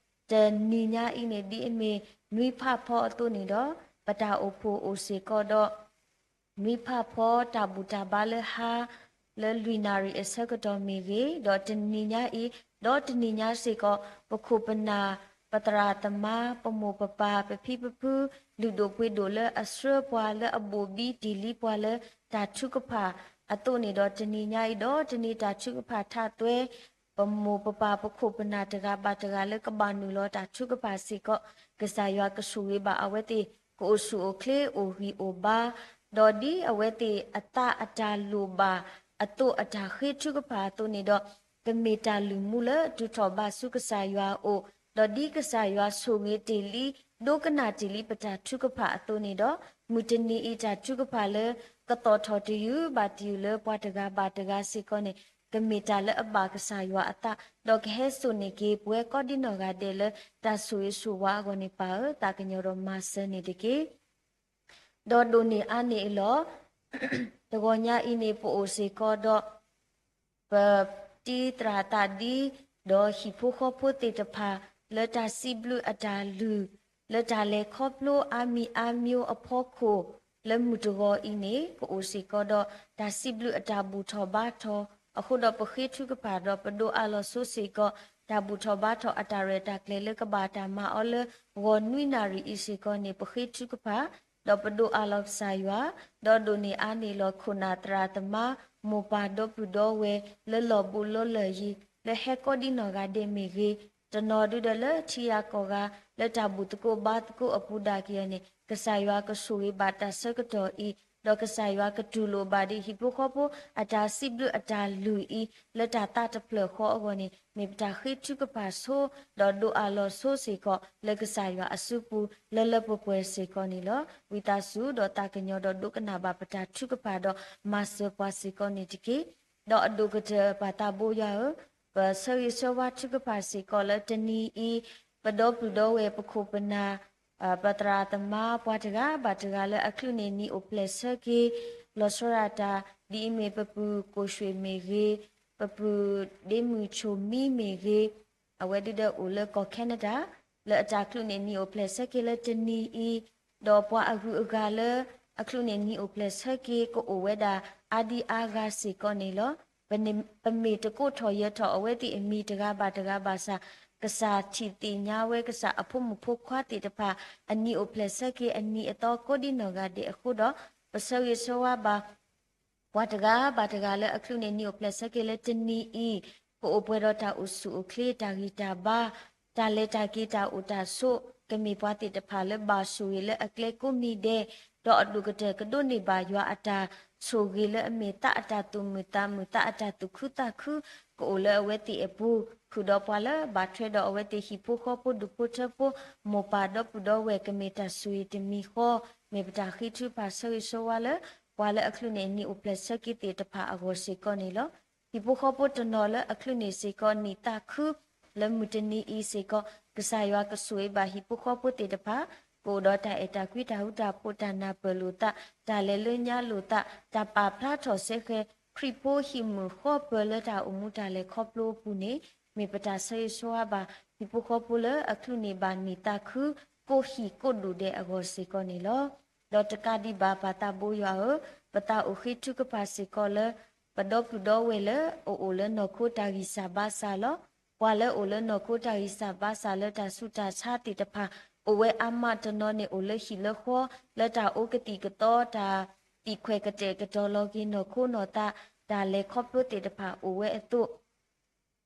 တနံၤညါအံၤန့ၣ် ဒ်အမ့ၢ်နွံဖးဖီအသိးန့ၣ်ဒီး, ပတၢ်အိၣ်ဖှိၣ်အိၣ်စ့ၢ်ကီးဒီး နွံဖးဖီတၢ်ဘူၣ်တၢ်ဘါလၢဟါ လၢလွံၢ်နၣ်ရံၣ်အဆၢကတီၢ်မ့ၢ်ဂ့ၤ, ဒီးတနံၤညါအံၤ, ဒီးတနံၤညါစ့ၢ်ကီး, ပခိၣ်ပနၢ်, ပသရၣ်သမါ, ပမိၢ်ပပၢ်, ပဖံပဖု, လုၢ်ဒိၣ်ပှ့ၤဒိၣ်လၢအဆှၢပှၤ လၢအဘူးအတံၢ်လံပှၤလၢတၢ်ထုကဖၣ်အသိးန့ၣ်ဒီး တနံၤညါအံၤ ဒီးတနံၤတၢ်ထုကဖၣ်ထးသွဲ ပမိၢ်ပပၢ်ပခိၣ်ပနၢ်တဂၤဘၣ်တဂၤလၢကဘၣ်နုာ်လီၤတၢ်ထုကဖၣ်စ့ၢ်ကီး, ကစၢ်ယွၤကဆိၣ်ဂ့ၤဘၣ်အဝဲသ့ၣ် ကအိၣ်ဆူၣ်အိၣ်ချ့အိၣ်ဂံၢ်အိၣ်ဘါ, ဒီးဒ်အဝဲသ့ၣ်အသးအတၢ်လိၣ်ဘၣ်အသိးအတၢ်ဃ့ထုကဖၣ်အသိးန့ၣ်ဒီး, ကမ့ၢ်တၢ်လုၢ်မူလၢတုၤထီၣ်ဘၣ်ဆူကစၢ်ယွၤအအိၣ်, ဒီးဒ်ကစၢ်ယွၤဆိၣ်ဂ့ၤတ့ၢ်လံ, ဒိကနၣ်တ့ၢ်လံပတၢ်ထုကဖၣ်အသိးန့ၣ်ဒီး, မုၢ်တနံၤအံၤတၢ်ထုကဖၣ်လၢ ကသီၣ်ထီၣ်တယုၢ်ဘၣ်တယုၢ်လၢပှၤတဂၤဘၣ်တဂၤစ့ၢ်ကီးန့ၣ် ကမ့ၢ်တၢ်လၢအဘၣ်ကစၢ်ယွၤအသး, ဒီးကဟဲစိာ်န့ၢ်က့ၤပဝဲကိးဒ်နီၢ်ဂၤဒဲးလၢတၢ်ဆိၣ်ဂ့ၤဆိၣ်ဝါအဂီၢ်န့ၣ် ပၢ်ဧၢ, သးကညီၤဒီးမၤစၢၤန့ၢ်တက့ၢ်. ဒီးဒိၣ်န့ၢ်အါန့ၢ်အလီၢ်, တဂီၤညါအံၤန့ၣ် ပအိၣ်စ့ၢ်ကီးဒီး ပတံၤသရၣ်သးဒံ, ဒီးဟံၣ်ဖိဃီဖိသ့ၣ်တဖၣ် လၢတၢ်စံးဘျုးအတၢ်လုၢ်, လၢတၢ်လဲၤခီဖျိအါမံၤအါမျိၤအဖီခိၣ်, လၢမုၢ်တဂီၤအံၤန့ၣ် ပအိၣ်စ့ၢ်ကီးဒီးတၢ်စံးဘျုးအတၢ်ဘူၣ်ထီၣ်ဘါထီၣ်, အဃိဒီးပဃ့ထုကဖၣ်ဒီးပဒိးအးလီၤဆိစ့ၢ်ကီး တၢ်ဘူၣ်ထီၣ်ဘါထီၣ်အတၢ်ရဲၣ်တၢ်ကျဲၤလၢကဘၣ်တၢ်မၤအီၤလၢဂီၤနွံနၣ်ရံၣ်အံၤစ့ၢ်ကီးန့ၣ် ပဃ့ထုကဖၣ် ဒီးပဒိးအးလီၤကစၢ်ယွၤ, ဒီးဒိၣ်န့ၢ်အါန့ၢ်လီၤခိၣ်နၢ်သရၣ်သမါ, မိၢ်ပၢ်ဒီပုၢ်ဒီဝဲၢ်လၢလီၤဘူးလီၤလၢာ်ယံၤ, လၢဟဲကိးဒ်နီၢ်ဂၤဒဲးမ့ၢ်ဂ့ၤ, တနီၤဒုဒီးလၢထံဂၤကီၢ်ဂၤ လၢတၢ်ဘူၣ်သကိးဘါသကိးအပူၤဒၣ်က့ၤအီၤန့ၣ် ကစၢ်ယွၤကဆိၣ်ဂ့ၤဘၣ်တၢ်ဆၢကတီၢ်အံၤ, ဒီးကစၢ်ယွၤကတူၢ်လိာ်ဘၣ်ဒံးဟံၣ်ဖိဃီဖိအတၢ်စံးဘျုးအတၢ်လုၢ်အံၤ လၢတၢ်သးတဖျၢၣ်ဃီအဂီၢ်န့ၣ် မ့ၢ်ပတၢ်ဃ့ထုကဖၣ်ဆိ ဒီးဒိးအးလီၤဆိစ့ၢ်ကီး လၢကစၢ်ယွၤအစုပူၤ လၢလၢပှဲၤပှဲၤစ့ၢ်ကီးန့ၣ်လီၤ. ဝံသးစူၤဒီးသးကညီၤဒီးဒိကနၣ်ဘၣ်ပတၢ်ထုကဖၣ်ဒီးမၤစၢၤပှၤစ့ၢ်ကီးန့ၣ်တက့ၢ်. ဒီးအဒိၣ်ကတၢၢ်ပၢ်သးဘိယွၤဧၢ, ပဆၢဂ့ၤဆၢဝါထုကဖၣ်စ့ၢ်ကီးလၢတနံၤအံၤ ပဒီပုၢ်ဒီဝဲၢ်ပခိၣ်ပနၢ် ပသရၣ်သမါပှၤတဂၤဘၣ်တဂၤလၢအချုးန့ၢ်နံၤအိၣ်ဖျဲၣ်ဆၢက့ၤ လီၤဆီဒၣ်တၢ် ဒ်အမ့ၢ်ပပုၢ်ကိၣ်ရွှ့ၣ်မ့ၢ်ဂ့ၤ, ပပုၢ်ဒ့မုၢ်ဆိၣ်မံမ့ၢ်ဂ့ၤ, အဝဲဒုဒီးအိၣ်လၢကီၢ်ခဲနဒၤ လၢအတၢ်ချုးန့ၢ်နံၤအိၣ်ဖျဲၣ်ဆၢက့ၤလၢတနံၤအံၤ, ဒီးပှၤအဂုၤအဂၤလၢ အချုးန့ၢ်နံၤအိၣ်ဖျဲၣ်ဆၢက့ၤ ကအိၣ်ဝဲဒၣ်အါဒံအါဂၤစ့ၢ်ကီးန့ၣ်လီၤ. ပမ့ၢ်တကိးထီၣ်ယၢၤထီၣ်အဝဲသ့ၣ်အမံၤတဂၤဘၣ်တဂၤဘၣ်ဆၣ်, ကစၢ်ထံၣ်သ့ၣ်ညါဝဲကစၢ်အဖိမုၣ်ဖိခွါသ့ၣ်တဖၣ် အနံၤအိၣ်ဖျဲၣ်ဆၢက့ၤအနံၤအသီကိးဒ်နီၢ်ဂၤဒဲးအဃိဒီး, ပဆၢဂ့ၤဆၢဝါဘၣ် ပှၤတဂၤဘၣ်တဂၤလၢအချုးန့ၢ်နံၤအိၣ်ဖျဲၣ်ဆၢက့ၤလၢတနံၤအံၤ, ကအိၣ်ပှဲၤဒီးတၢ်အိၣ်ဆူၣ်အိၣ်ချ့တၢ်ဂံၢ်တၢ်ဘါ, တၢ်လဲၤတၢ်က့ၤတၢ်အိၣ်တၢ်ဆိး, ကမ့ၢ်ပှၤသ့ၣ်တဖၣ်လၢဘၣ်ဆိၣ်ဂ့ၤလၢအကျဲကိးမံၤဒဲး, ဒီးအဒိၣ်ကတၢၢ်ကဒိးန့ၢ်ဘၣ်ယွၤအတၢ်ဆိၣ်ဂ့ၤလၢအမ့ၢ်သးအတၢ်သူၣ်မုာ်သးမုာ် သးအတၢ်သူၣ်ခုသးခု ကအိၣ်လၢအဝဲသ့ၣ်အပူၤ, ဃုာ်ဒီးပှၤလၢဘၣ်ထွဲဒီးအဝဲသ့ၣ်ဟံၣ်ဖိဃီဖိဒူၣ်ဖိထၢဖိ မိၢ်ပၢ်ဒီပုၢ်ဒီဝဲၢ်ကမ့ၢ်တၢ်ဆိၣ်ဂ့ၤတမံၤဃီ, မ့ၢ်ပတၢ်ဃ့ထုကဖၣ်ဆၢဂ့ၤဆၢဝါလၢ ပှၤလၢအချုးန့ၢ်နံၤအိၣ်ဖျဲၣ်ဆၢက့ၤသ့ၣ်တဖၣ်အဂီၢ်စ့ၢ်ကီးန့ၣ်လီၤ. ဟံၣ်ဖိဃီဖိတနီၤလၢအချုးန့ၢ်စ့ၢ်ကီးနံၣ်သးခု လၢမုၢ်တနံၤအံၤစ့ၢ်ကီး, ကစၢ်ယွၤကဆိၣ်ဂ့ၤဘၣ်ဟံၣ်ဖိဃီဖိသ့ၣ်တဖၣ်, ကအိၣ်ဒီးတၢ်အဲၣ်တၢ်ကွံတၢ်ဃူတၢ်ဖိးတၢ်နၢ်ပၢၢ်လိာ်သး, တၢ်လဲၤလၢညါလိာ်သး, တၢ်ပာ်ဖျါထီၣ်စဲဃဲၤ ခရံာ်ဖိဟံၣ်မုာ်ဃီပၢၤလၢတၢ်အိၣ်မူတၢ်လဲၤခီဖျိအပူၤန့ၣ်, မ့ၢ်ပတၢ်ဆၢဂ့ၤဆၢဝါဘၣ် ဟံၣ်ဖိဃီဖိလၢအချုးန့ၢ်ဘၣ်နံၣ်သးခု ကိးဟံၣ်ကိးဒူၣ်ဒဲးအဂီၢ်စ့ၢ်ကီးန့ၣ်လီၤ. ဒီးတကးဒံးဘၣ်ပၢ်သးဘိယွၤဧၢ, ပသးအိၣ်ဃ့ထုကဖၣ်စ့ၢ်ကီးလၢ ပဒီပုၢ်ဒီဝဲၢ်လၢအအိၣ်လၢနီၢ်ခိတၢ်ဂံၢ်စၢ်ဘါစၢ်လီၤ. ပှၤလၢအအိၣ်လၢနီၢ်ခိတၢ်ဂံၢ်စၢ်ဘါစၢ်လၢတၢ်ဆူးတၢ်ဆါသ့ၣ်တဖၣ် အိၣ်ဝဲအါမးတနီၤန့ၣ်အိၣ်လၢဟံၣ်လၢဃီ, လၢတၢ်အိၣ်ကသံၣ်ကသီ တၢ်သံၣ်ခွဲးကတဲာ်ကတီၤလီၤက့ၤနီၢ်ခိနီၢ်သး တၢ်လဲၤခီဖျိသ့ၣ်တဖၣ်အိၣ်ဝဲအသိး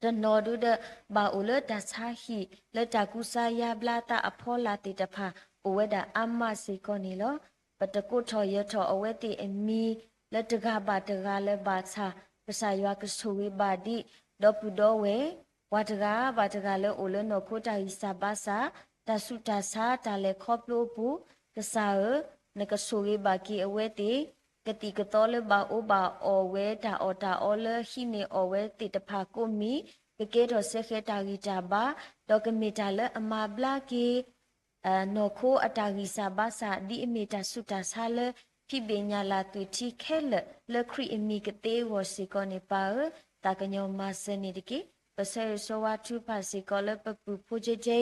တနီၤဒုဒီး ဘၣ်အိၣ်လၢတၢ်ဆါဟံၣ် လၢတၢ်ကူစါယါဘျါသးအဖီလာ်သ့ၣ်တဖၣ် အိၣ်ဝဲဒၣ်အါမးစ့ၢ်ကီးန့ၣ်လီၤ. ပတကိးထီၣ်ယၢၤထီၣ်အဝဲသ့ၣ်အမံၤ လၢတဂၤဘၣ်တဂၤလၢၤဘၣ်ဆၣ်, ကစၢ်ယွၤကဆိၣ်ဂ့ၤဘၣ်ဒံး ဒီပုၢ်ဒီဝဲၢ် ပှၤတဂၤဘၣ်တဂၤလၢအိၣ်လၢနီၢ်ခိတၢ်ဂံၢ်စၢ်ဘါစၢ်, တၢ်ဆူးတၢ်ဆါ တၢ်လဲၤခီဖျိအပူၤ, ကစၢ်ဧၢ, နကဆိၣ်ဂ့ၤဘၣ်က့ၤအဝဲသ့ၣ် ကသံၣ်ကသီလၢဘၣ်အိၣ်ဘၣ်အီၣ်ဝဲ တၢ်အီၣ်တၢ်အီလၢဟံးန့ၢ်အီၣ်ဝဲသ့ၣ်တဖၣ်ကိးမံၤ, ကကဲထီၣ်စဲဃဲၤတၢ်ဂံၢ်တၢ်ဘါ, ဒီးကမ့ၢ်တၢ်လၢအမၤဘျါက့ၤ နီၢ်ခိအတၢ်ဂံၢ်စၢ်ဘါစၢ် ဒ်အမ့ၢ်တၢ်ဆူးတၢ်ဆါလၢ ဖံးဘ့ၣ်ညၣ်လၢ်သွံၣ်ထံခဲလၢာ် လၢခရံာ်အမံၤကသ့အဂီၢ်စ့ၢ်ကီးန့ၣ် ပၢ်ဧၢ, သးကညီၤမၤစၢၤန့ၣ်တက့ၢ်. ပဆၢဂ့ၤဆၢဝါထုကဖၣ်စ့ၢ်ကီးလၢပပုၢ်ဖိကဲကဲ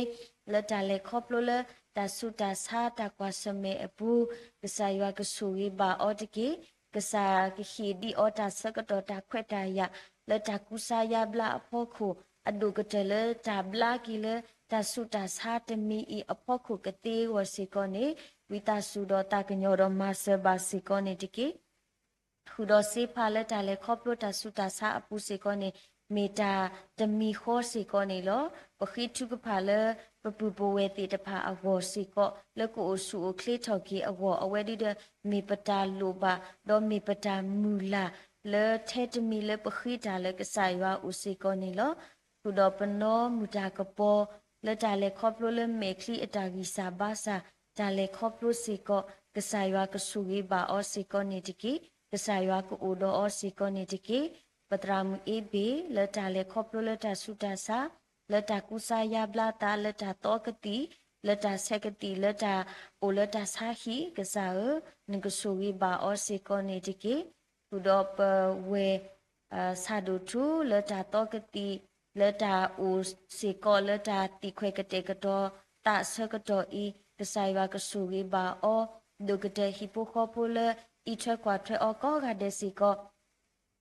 အံၤ လၢတၢ်လဲၤခီဖျိလၢ တၢ်ဆူးတၢ်ဆါတၢ်ကွၢ်ဆၢၣ်မဲာ်အပူၤ, ကစၢ်ယွၤကဆိၣ်ဂ့ၤဘၣ်အီၤတက့ၢ်. ကစၢ်ကဟ့ၣ်ဒံးအီၤတၢ်ဆၢကတီၢ်တၢ်ခွဲးတၢ်ယာ် လၢတၢ်ကူစါယါဘျါအဖီခိၣ် အဒိၣ်ကတၢၢ်လၢတၢ်ဘျါက့ၤလၢ တၢ်ဆူးတၢ်ဆါတမံၤအံၤအဖီခိၣ်ကသ့အဂီၢ်စ့ၢ်ကီးန့ၣ်, ဝံသးစူၤဒီးသးကညီၤဒီးမၤစၢၤဘၣ်စ့ၢ်ကီးန့ၣ်တက့ၢ်. ဃုာ်ဒီးစ့ဖးလၢတၢ်လဲၤခီဖျိတၢ်ဆူးတၢ်ဆါအပူၤစ့ၢ်ကီးန့ၣ် မ့ၢ်တၢ်တမံၤဃီစ့ၢ်ကီးန့ၣ်လီၤ. ပဃ့ထုကဖၣ်လၢ ပပုၢ်ပဝဲၢ်သ့ၣ်တဖၣ်အဂီၢ်စ့ၢ်ကီး လၢကအိၣ်ဆူၣ်အိၣ်ချ့ထီၣ်က့ၤအဂီၢ် အဝဲဒုဒီး မ့ၢ်ပတၢ်လိၣ်ဘၣ် ဒီးမ့ၢ်ပတၢ်မုၢ်လၢ် လၢထဲတမံၤလၢပဃ့တၢ်လၢကစၢ်ယွၤအအိၣ်စ့ၢ်ကီးန့ၣ်လီၤ. ဃုာ်ဒီးပနီၢ်မုၢ်တၢ်ကပီၤ လၢတၢ်လဲၤခီဖျိလၢမဲာ်ချံအတၢ်ဂံၢ်စၢ်ဘါစၢ် တၢ်လဲၤခီဖျိစ့ၢ်ကီး ကစၢ်ယွၤကဆိၣ်ဂ့ၤဘၣ်အီၤစ့ၢ်ကီးန့ၣ်တက့ၢ်. ကစၢ်ယွၤကအိၣ်ဒီးအီၤစ့ၢ်ကီးန့ၣ်တက့ၢ်. ပသရၣ်မုၣ်အ့ဘ့ၣ် လၢတၢ်လဲၤခီဖျိလၢတၢ်ဆူးတၢ်ဆါ လၢတၢ်ကူစါယါဘျါသး လၢတၢ်သီကသံၣ် လၢတၢ်ဆဲးကသံၣ် လၢတၢ်အိၣ်လၢတၢ်ဆါဟံၣ် ကစၢ်ဧၢ, နကဆိၣ်ဂ့ၤဘၣ်အီၤစ့ၢ်ကီးန့ၣ်တက့ၢ်. ဃုာ်ဒီးပဝဲၢ် ဆၣ်ဒိၣ်ထူ လၢတၢ်သီကသံၣ် လၢတၢ်အိၣ်စ့ၢ်ကီးလၢတၢ်သံၣ်ခွဲးကတဲာ်ကတီၤသးဆၢကတီၢ်အံၤ ကစၢ်ယွၤကဆိၣ်ဂ့ၤဘၣ်အီၤ, ဒိၣ်ကတၢၢ်ဟံၣ်ဖိဃီဖိလၢ အံးထွဲကွၢ်ထွဲအီၤကိးဂၤဒဲးစ့ၢ်ကီး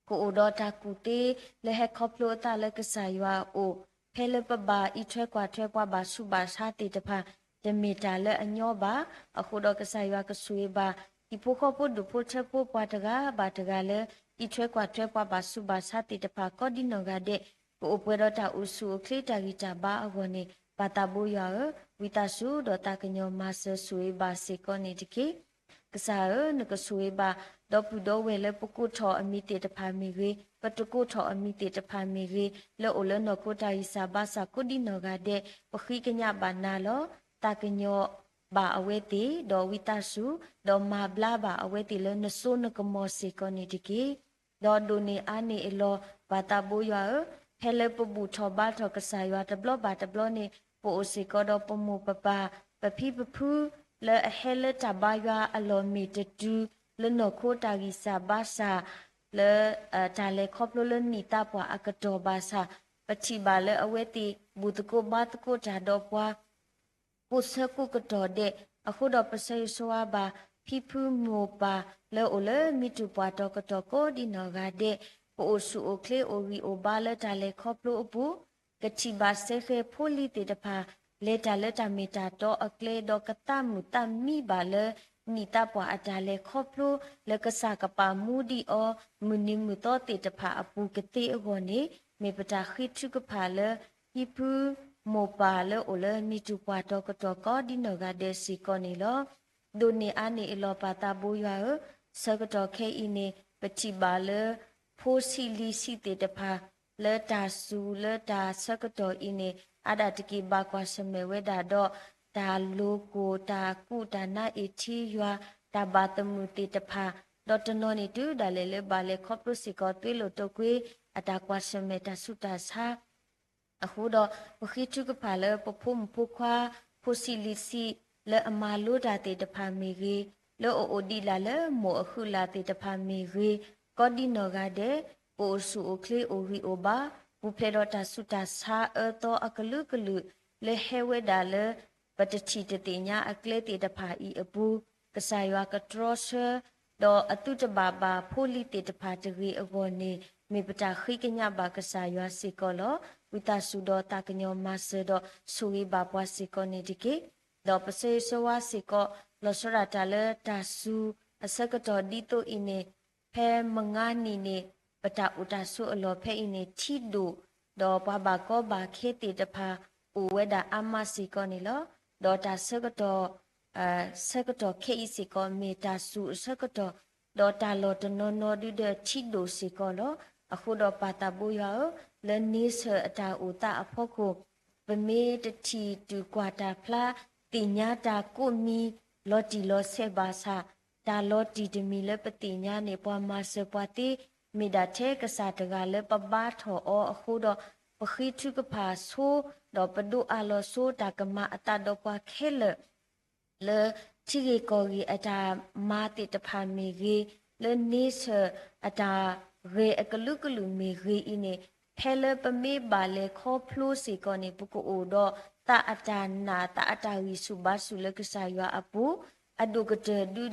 ကအိၣ်ဒီးတၢ်ကူၣ်သ့ လၢဟဲခီဖျိအသးလၢကစၢ်ယွၤအအိၣ်, ဖဲလၢပဘၣ်အံးထွဲကွၢ်ထွဲပှၤဘၣ်ဆူးဘၣ်ဆါသ့ၣ်တဖၣ်, တမ့ၢ်တၢ်လၢအညီဘၣ်. အဃိဒီးကစၢ်ယွၤကဆိၣ်ဂ့ၤဘၣ် ဟံၣ်ဖိဃီဖိဒူၣ်ဖိထၢဖိပှၤတဂၤဘၣ်တဂၤလၢ အံးထွဲကွၢ်ထွဲပှၤဘၣ်ဆူးဘၣ်ဆါသ့ၣ်တဖၣ်ကိးဒ်နီၢ်ဂၤဒဲး, ကအိၣ်ပှဲၤဒီးတၢ်အိၣ်ဆူၣ်အိၣ်ချ့တၢ်ဂံၢ်တၢ်ဘါအဂီၢ်န့ၣ် ပၢ်သးဘိယွၤဧၢ, ဝံသးစူၤဒီးသးကညီၤမၤစၢၤဆိၣ်ဂ့ၤဘၣ်စ့ၢ်ကီးန့ၣ်တက့ၢ်. ကစၢ်ဧၢ, နကဆိၣ်ဂ့ၤဘၣ် ဒီပုၢ်ဒီဝဲၢ်လၢပကိးထီၣ်အမံၤသ့ၣ်တဖၣ်မ့ၢ်ဂ့ၤ, ပတကိးထီၣ်အမံၤသ့ၣ်တဖၣ်မ့ၢ်ဂ့ၤ, လၢအိၣ်လၢနီၢ်ခိတၢ်ဂံၢ်စၢ်ဘါစၢ်ကိးဒ်နီၢ်ဂၤဒဲး, ပဃ့ကညးဘၣ်နၤလီၤ. သးကညီၤဘၣ်အဝဲသ့ၣ်, ဒီးဝံသးစူၤ, ဒီးမၤဘျါဘၣ်အဝဲသ့ၣ်လၢနစိနကမီၤစ့ၢ်ကီးန့ၣ်တက့ၢ်. ဒီးဒိၣ်န့ၢ်အါန့ၢ်အလီၢ် ပၢ်သးဘိယွၤဧၢ, ဖဲလၢပဘူၣ်ထီၣ်ဘါထီၣ်ကစၢ်ယွၤတဘျီဘၣ်တဘျီန့ၣ် ပအိၣ်စ့ၢ်ကီးဒီးပမိၢ်ပပၢ် ပဖံပဖု လၢအဟဲလၢတၢ်ဘါယွၤအလီၢ်မ့ၢ်တတုၤ လၢနီၢ်ခိတၢ်ဂံၢ်စၢ်ဘါစၢ် လၢ တၢ်လဲၤခီဖျိလၢနံၣ်သးပှၢ်အကတီၢ်ဘၣ်ဆၣ် ပထံၣ်ဘၣ်လၢအဝဲသ့ၣ်ဘူၣ်သကိးဘါသကိးတၢ်ဒီးပှၤ ကိးဆၢကိးကတီၢ်ဒဲး အဃိဒီးပဆၢဂ့ၤဆၢဝါဘၣ် ဖံဖုမိၢ်ပၢ်လၢအိၣ်လၢမံတူၢ်ပှၢ်တီၤကတီၢ်ကိးဒံနီၢ်ဂၤဒဲး ကအိၣ်ဆူၣ်အိၣ်ချ့အိၣ်ဂံၢ်အိၣ်ဘါလၢတၢ်လဲၤခီဖျိအပူၤ ကထံၣ်ဘၣ်စဲဃဲၤဖိလံၤသ့ၣ်တဖၣ် လဲၤတၢ်လၢတၢ်မ့ၢ်တၢ်တီအကျဲ ဒီးကသးမုာ်သးမံဘၣ်လၢ နံၣ်သးပှၢ်အတၢ်လဲၤခီဖျိ လၢကစၢ်ကပာ်မူဒံးအီၤ မုၢ်နံၤမုၢ်သီသ့ၣ်တဖၣ်အပူၤကသ့အဂီၢ်န့ၣ် မ့ၢ်ပတၢ်ဃ့ထုကဖၣ်လၢ ဟံဖုမိၢ်ပၢ်လၢအိၣ်လၢမံတူၢ်ပှၢ်တီၤကတီၢ်ကိးဒံနီၢ်ဂၤဒဲးစ့ၢ်ကီးန့ၣ်လီၤ. ဒိးန့ၢ်အါန့ၢ်အလီၢ်ပၢ်သးဘိယွၤဧၢ, ဆၢကတီၢ်ခဲအံၤန့ၣ် ပထံၣ်ဘၣ်လၢ ဖိဆံးလံၤဆံးသ့ၣ်တဖၣ် လၢတၢ်စူၤလၢတၢ်ဆၢကတီၢ်အံၤန့ၣ် အါဒၣ်တက့ၢ်ဘၣ်ကွၢ်ဆၢၣ်မဲာ်ဝဲဒၣ်ဒီး တၢ်လိၤကိၢ် တၢ်ကူးတၢ်နါအ့ၣ်ထံယွၤ တၢ်ဘၣ်သမုာ်သ့ၣ်တဖၣ်, ဒီးတနီၤန့ၣ်တုၤဒၣ်လဲာ်လၢဘၣ်လဲၤခီဖျိစ့ၢ်ကီးသွ့လိာ်တိာ်ကွ့ အတၢ်ကွၢ်ဆၢၣ်မဲာ်တၢ်ဆူးတၢ်ဆါ အဃိဒီး ပဃ့ထုကဖၣ်လၢပဖိမုၣ်ဖိခွါ ဖိဆံးလံၤဆံး လၢအမၤလိတၢ်သ့ၣ်တဖၣ်မ့ၢ်ဂ့ၤ, လၢအအိၣ်ဒံးဒၣ်လၢမိၢ်အဃုာ်လၢ်သ့ၣ်တဖၣ်မ့ၢ်ဂ့ၤ, ကိးဒံနီၢ်ဂၤဒဲး ကအိၣ်ဆူၣ်အိၣ်ချ့အိၣ်ဂံၢ်အိၣ်ဘါ, ပူၤဖျဲးဒီးတၢ်ဆူးတၢ်ဆါအၢသီအကလုာ်ကလုာ် လၢဟဲဝဲဒၣ်လၢ ပတထံၣ်တသ့ၣ်ညါအကျဲသ့ၣ်တဖၣ်အံၤအပူၤ, ကစၢ်ယွၤကတြီဆၢ ဒီးအသုတဘၣ်ဘၣ်ဖိလံၤသ့ၣ်တဖၣ်တဂ့ၤအဂီၢ်န့ၣ် မ့ၢ်ပတၢ်ဃ့ကညးဘၣ်ကစၢ်ယွၤစ့ၢ်ကီးလီၤ. ဝံသးစူၤဒီးသးကညီၤမၤစၢၤဒီးဆိၣ်ဂ့ၤဘၣ်ပှၤစ့ၢ်ကီးန့ၣ်တက့ၢ်. ဒီးပဆၢဂ့ၤဆၢဝါစ့ၢ်ကီး လီၤဆီဒၣ်တၢ်လၢတၢ်စူၤအဆၢကတီၢ်ဒ်သိးအံၤန့ၣ် ဖဲမုၢ်ဂၤနံၤန့ၣ် ပတၢ်အိၣ်တၢ်ဆိးအလီၢ်ဖဲအံၤန့ၣ် ထံဒိၣ်, ဒီးပှၤဘၣ်ကီဘၣ်ခဲသ့ၣ်တဖၣ် အိၣ်ဝဲဒၣ်အါမးစ့ၢ်ကီးန့ၣ်လီၤ. ဒီးတၢ်ဆၢကတီၢ် ဆၢကတီၢ်ခဲအံၤစ့ၢ်ကီး မ့ၢ်တၢ်စူၤအဆၢကတီၢ်, ဒီးတၢ်လီၢ်တနီၤနီၤဒုဒီးထံဒိၣ်စ့ၢ်ကီးလီၤ. အဃိဒီးပၢ်သးဘိယွၤဧၢ, လၢန့ဆၢၣ်အတၢ်အိၣ်သးအဖီခိၣ် ပမ့ၢ်တထံၣ်တုၤကွၢ်တၢ်ဖျါ သ့ၣ်ညါတၢ်ကိးမံၤ လီၤတံၢ်လီၤဆဲးဘၣ်ဆၣ်, တၢ်လီၤတံၢ်တမံၤလၢပသ့ၣ်ညါန့ၣ် ပှၤမၤစၢၤပှၤသ့ မ့ၢ်ဒၣ်ထဲကစၢ်တဂၤလၢပဘါထီၣ်အီၤအဃိဒီး ပဃ့ထုကဖၣ်ဆိ ဒီးပဒိးအးလီၤဆိ တၢ်ကမၤအသးဒီးပှၤခဲလၢာ် လၢထံဂ့ၢ်ကီၢ်ဂ့ၢ်အတၢ်မၤသ့ၣ်တဖၣ်မ့ၢ်ဂ့ၤ, လၢန့ဆၢၣ်အတၢ်ဂဲၤအကလုာ်ကလုာ်မ့ၢ်ဂ့ၤအံၤန့ၣ်, ဖဲလၢပမ့ၢ်ဘၣ်လဲၤခီဖျိစ့ၢ်ကီးန့ၣ် ပကအိၣ်ဒီးသးအတၢ်နာ် သးအတၢ်ဂံၢ်ဆူၣ်ဘါဆူၣ်လၢကစၢ်ယွၤအပူၤ, အဒိၣ်ကတၢၢ်ဒု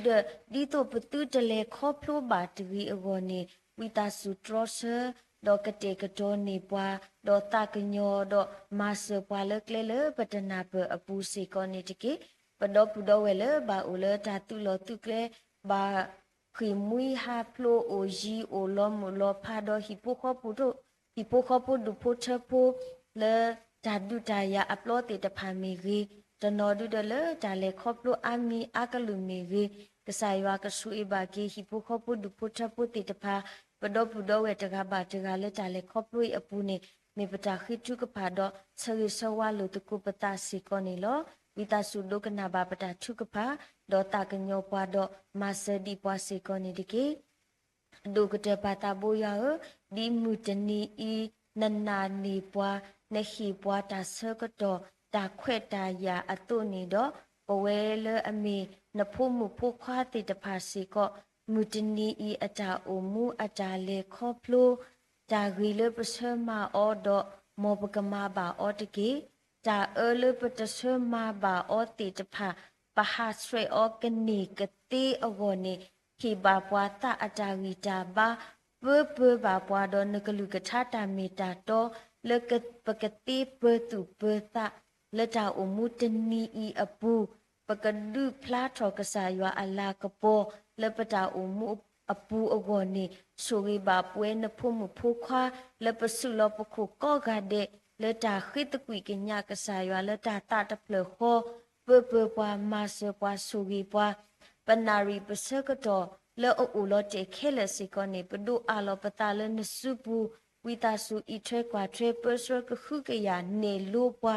ဒီး ဒ်သိးပသုတလဲၤခီဖျိဘၣ်တဂ့ၤအဂီၢ်န့ၣ် ဝံသးစူၤတြီဆၢ ဒီးကတဲာ်ကတီၤန့ၢ်ပှၤ, ဒီးသးကညီၤဒီးမၤစၢၤပှၤလၢကျဲလၢပတနၢ်ပၢၢ်အပူၤစ့ၢ်ကီးန့ၣ်တက့ၢ်. ပဒီပုၢ်ဒီဝဲၢ်လၢဘၣ်အိၣ်လၢတၢ်သုးလီၢ်သုးကျဲ ဘၣ်ဃ့ၢ်မှံဟးဖျိးအိၣ်ယံၤအိၣ်လီၤမုၢ်လီၤဖးဒီးဟံၣ်ဖိဃီဖိ ဟံၣ်ဖိဃီဖိဒူၣ်ဖိထၢဖိ လၢတၢ်ဒုးတၢ်ယၤအပျီသ့ၣ်တဖၣ်မ့ၢ်ဂ့ၤ, တနီၤဒုဒီးလၢတၢ်လဲၤခီဖျိအါမံၤအါကလုာ်မ့ၢ်ဂ့ၤ, ကစၢ်ယွၤကဆိၣ်ဂ့ၤဘၣ်က့ၤ ဟံၣ်ဖိဃီဖိဒူၣ်ဖိထၢဖိသ့ၣ်တဖၣ်, ပဒီပုၢ်ဒီဝဲၢ်တဂၤဘၣ်တဂၤလၢတၢ်လဲၤခီဖျိအံၤအပူၤန့ၣ် မ့ၢ်ပတၢ်ဃ့ထုကဖၣ်ဒီးဆၢဂ့ၤဆၢဝါလိာ်သကိးပသးစ့ၢ်ကီးန့ၣ်လီၤ. ဝံသးစူၤဒိကနၣ်ဘၣ်ပတၢ်ထုကဖၣ်, ဒီးသးကညီၤပှၤဒီးမၤစၢၤဒံးပှၤစ့ၢ်ကီးန့ၣ်တက့ၢ်. အဒိၣ်ကတၢၢ်ပၢ်သးဘိယွၤဧၢ, ဒ်မုၢ်တနံၤအံၤ နနာ်န့ၢ်ပှၤ, နဟ့ၣ်ပှၤတၢ်ဆၢကတီၢ် တၢ်ခွဲးတၢ်ယာ်အသိးန့ၣ်ဒီး, ပဝဲလၢအမ့ၢ်နဖိမုၣ်ဖိခွါသ့ၣ်တဖၣ်စ့ၢ်ကီး, မုၢ်တနံၤအံၤအတၢ်အိၣ်မူအတၢ်လဲၤခီဖျိ တၢ်ဂ့ၤလၢပဆၢမၤအီၤဒီး မ်ပကမၤဘၣ်အီၤတက့ၢ်. တၢ်အၢလၢပတဆၢမၤဘၣ်အီၤသ့ၣ်တဖၣ် ပဟးဆှဲးအီၤကန့ၢ်ကသ့အဂီၢ်န့ၣ် ဟ့ၣ်ဘၣ်ပှၤသးအတၢ်ဂံၢ်တၢ်ဘါ, ပၢပၢဘၣ်ပှၤဒီးနကလုၢ်ကထါတၢ်မ့ၢ်တၢ်တီ လၢပကသ့ပၢသူၣ်ပၢသး လၢတၢ်အိၣ်မူတနံၤအံၤအပူၤ ပကဒုးဖျါထီၣ်ကစၢ်ယွၤအလၤကပီၤ လၢပတၢ်အိၣ်မူအပူၤအဂီၢ်န့ၣ် ဆိၣ်ဂ့ၤဘၣ်ပဝဲနဖိမုၣ်ဖိခွါ လၢပစုလီၢ်ပခိၣ်ကိးဂၤဒဲး လၢတၢ်ဃ့သကွံာ်ကညးကစၢ်ယွၤလၢတၢ်သးတဖျၢၣ်ဃီ ပၢပၢပှၤ မၤစၢၤပှၤ ဆိၣ်ဂ့ၤပှၤ ပနၣ်ရံၣ်ပဆၢကတီၢ်လၢအအိၣ်လီၤတဲာ်ခဲလၢာ်စ့ၢ်ကီးန့ၣ် ပဒိးအးလီၤပသးလၢနစုပူၤ ဝံသးစူၤအံးထွဲကွၢ်ထွဲ ပၢဆှၢကဟုကယာ် နဲၣ်လိပှၤ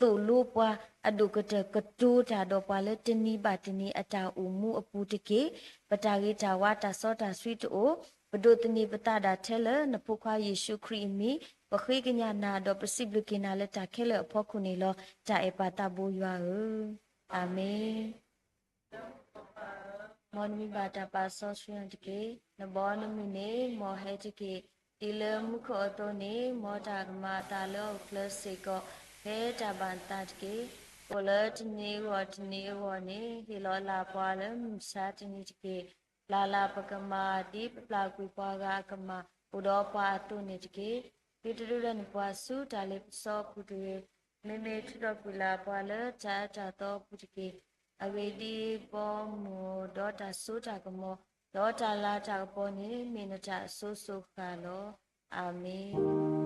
သိၣ်လိပှၤ အဒိၣ်ကတၢၢ်ကတိၤတၢ်ဒီးပှၤလၢတနံၤဘၣ်တနံၤအတၢ်အိၣ်မူအပူၤတက့ၢ်. ပတၢ်ဂ့ၤတၢ်ဝါတၢ်စီတၢ်ဆှံတအိၣ် ပဒိးသန့ၤပသးဒၣ်ထဲလၢနဖိခွါယ့ၣ်ၡူးခရံာ်အမံၤ, ပဃ့ကညးနၤ ဒီးပစံးဘျုးက့ၤနၤလၢတၢ်ခဲလၢာ်အဖီခိၣ်န့ၣ်လီၤ. တၢ်အဲၣ်ပၢ်သးဘိယွၤဧၢ, အၤမ့ၣ်. မ်နမံၤဘၣ်တၢ်ပာ်စီဆှံတက့ၢ်. နဘီနမုၢ်န့ၣ် မ်ဟဲတက့ၢ်. ဒ်လၢမူခိၣ်အသိးန့ၣ် မ်တၢ်ကမၤအသးလၢဟီၣ်ခိၣ်ချၢစ့ၢ်ကီး ဖဲတၢ်ဘၣ်နသးတက့ၢ်. အိၣ်လၢတနံၤအဂီၢ်တနံၤအဂီၢ်န့ၣ် ဟ့ၣ်လီၤလၢ်ပှၤလၢမုၢ်မဆါတနံၤတက့ၢ်. လၢ်လၢ်ပကမၤဒ်ပပျၢ်ကွံာ်ပှၤဂၤအကမၤ အိၣ်ဒီးပှၤအသိးန့ၣ်တက့ၢ်. သုတဒုးလၢနပှၤဆူတၢ်လ့ပစီအပူၤတဂ့ၤ. မ့မ့ၢ်ထုးထီၣ်ကွံာ်လၢ်ပှၤလၢတၢ်အၢတၢ်သီအပူၤတက့ၢ်. အဂ့ၢ်ဒ်အံၤ, ဘီမုၢ်ဒီးတၢ်စိတၢ်ကမီၤ ဒီးတၢ်လၤတၢ်ကပီၤန့ၣ် မ့ၢ်နတၢ်အစိၤစိၤဃၣ်လီၤ. အၤမ့ၣ်.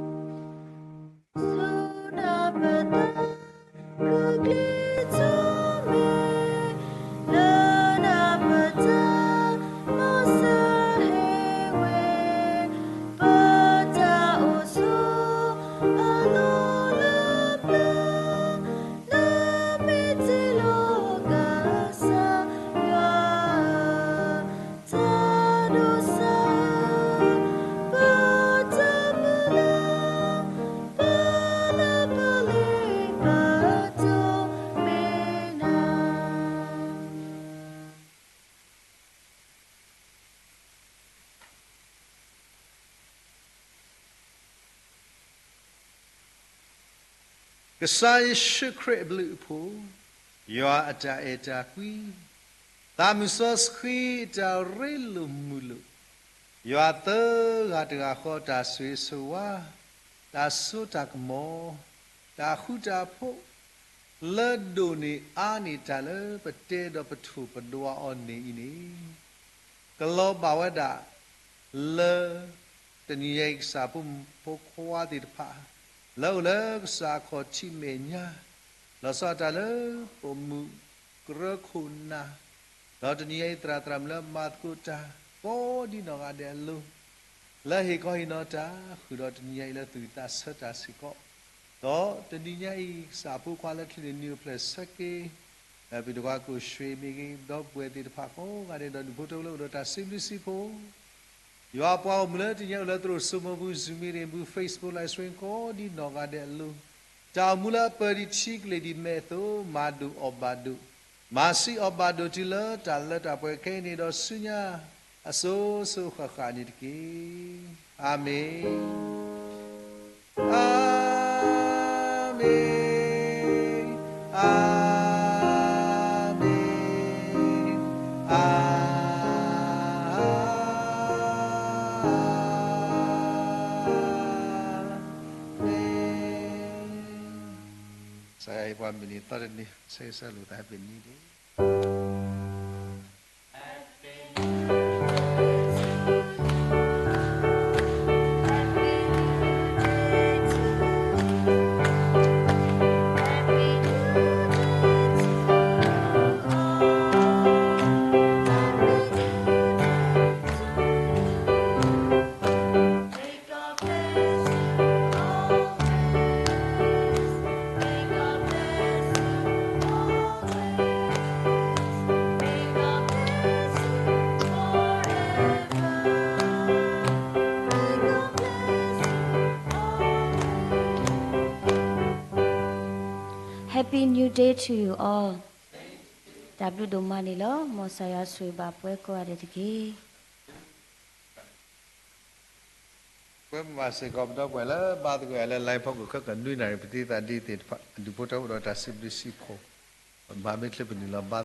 ကစၢ်ယ့ၣ်ၡူးခရံာ်အဘျုးအဖှိၣ်, ယွၤအတၢ်အဲၣ်တၢ်ကွံ, သးမုၢ်စီဆှံအတၢ်ရ့လိာ်မုာ်လိာ်, ယွၤသၢဂၤတဂၤဃီတၢ်ဆိၣ်ဂ့ၤဆိၣ်ဝါ, တၢ်စိတၢ်ကမီၤ, တၢ်ဃူတၢ်ဖိး, လၢဒိၣ်န့ၢ်အါန့ၢ်တၢ်လၢပတဲဒီးပထိၣ်ပဒွးအီၤန့ၣ်အံၤန့ၣ် ကလီၤဘၣ်ဝဲဒၣ်လၢ တနံၤညါအံၤ ကစၢ်ဖိမုၣ်ဖိခွါသ့ၣ်တဖၣ် လၢအိၣ်လၢကစၢ်အခီၣ်ထံးမဲာ်ညါ, လီၤဆီဒၣ်တၢ်လၢပိာ်မုၣ်ကြၢးခိၣ်နၢ်, ဒီးတနံၤညါအံၤ သရၣ်သရၣ်မုၣ်လၢမၤသကိးတၢ် ကိးဒ်နီၢ်ဂၤဒဲးအလိၤ လၢဟ့ၣ်ခီဟ့ၣ်နီၤတၢ် ဃုာ်ဒီးတနံၤညါအံၤလၢသူၣ်ဝံၣ်သးဆၢတၢ်စ့ၢ်ကီး, ဒီးတနံၤညါအံၤ ကစၢ်ဖိခွါလၢချံးန့ၣ် နံၣ်အိၣ်ဖျဲၣ်ဆၢက့ၤ ပဒိၣ်ခွါကိၣ်ရွှ့မ့ၢ်ဂ့ၤ, ဒီပုၢ်ဝဲၢ်သ့ၣ်တဖၣ်ကိးဂၤဒဲး ဒီးဒူၣ်ဖိထၢဖိလၢအိၣ်ဒီးတၢ်စံးဘျုးစံးဖှိၣ်, ယွၤပှၤဂီၢ်မုၢ်လၢတနံၤညါအိၣ်လၢသရိာ်စိမိၤပူၤ Zoom meeting ပူၤ Facebook live stream ကိးဒ်နီၢ်ဂၤဒဲးအလိၤ, တၢ်အိၣ်မူလၢအပၢၢ်ဒံးထံကလ့ၢ်ဒံးမဲာ်အသိး မၤဒိၣ်အီၣ်ဘၣ်ဒိၣ်, မၤဆံးအီၣ်ဘၣ်ဒိၣ်တုၤလၢတၢ်လၢတၢ်ပှဲၤခဲအံၤန့ၣ် ဒီးဆူညါအစိၤစိၤဃၣ်ဃၣ်န့ၣ်တက့ၢ်. အၤမ့ၣ်. အၤမ့ၣ်, အၤမ့ၣ်, အၤမ့ၣ်. ကစၢ်ယွၤဟ့ၣ်ပှၤမုၢ်နံၤသီတနံၤ ဆၢဂ့ၤဆၢဝါလိာ်သး Happy New Day. တၢ်ဘျုးဒိၣ်မးန့ၣ်လီၤ. မ်ကစၢ်ယွၤဆိၣ်ဂ့ၤဘၣ်ပှၤကိးဂၤဒဲးတက့ၢ်. ပှဲၤမုာ်ဘၣ်စ့ၢ်ကီး ပဒီပုၢ်ဝဲၢ်လၢဘါသကိးယၤလၢ live ဖီခိၣ်ခဲကနွံနၣ်ရံၣ် ပတံၤသးဒ်သ့ၣ်တဖၣ် ဒူၣ်ဖိထၢဖိဒီးတၢ်စံးဘျုးစံးဖှိၣ်, ပမၤမ့ၢ်ချ့ပနုာ်လီၤဘါ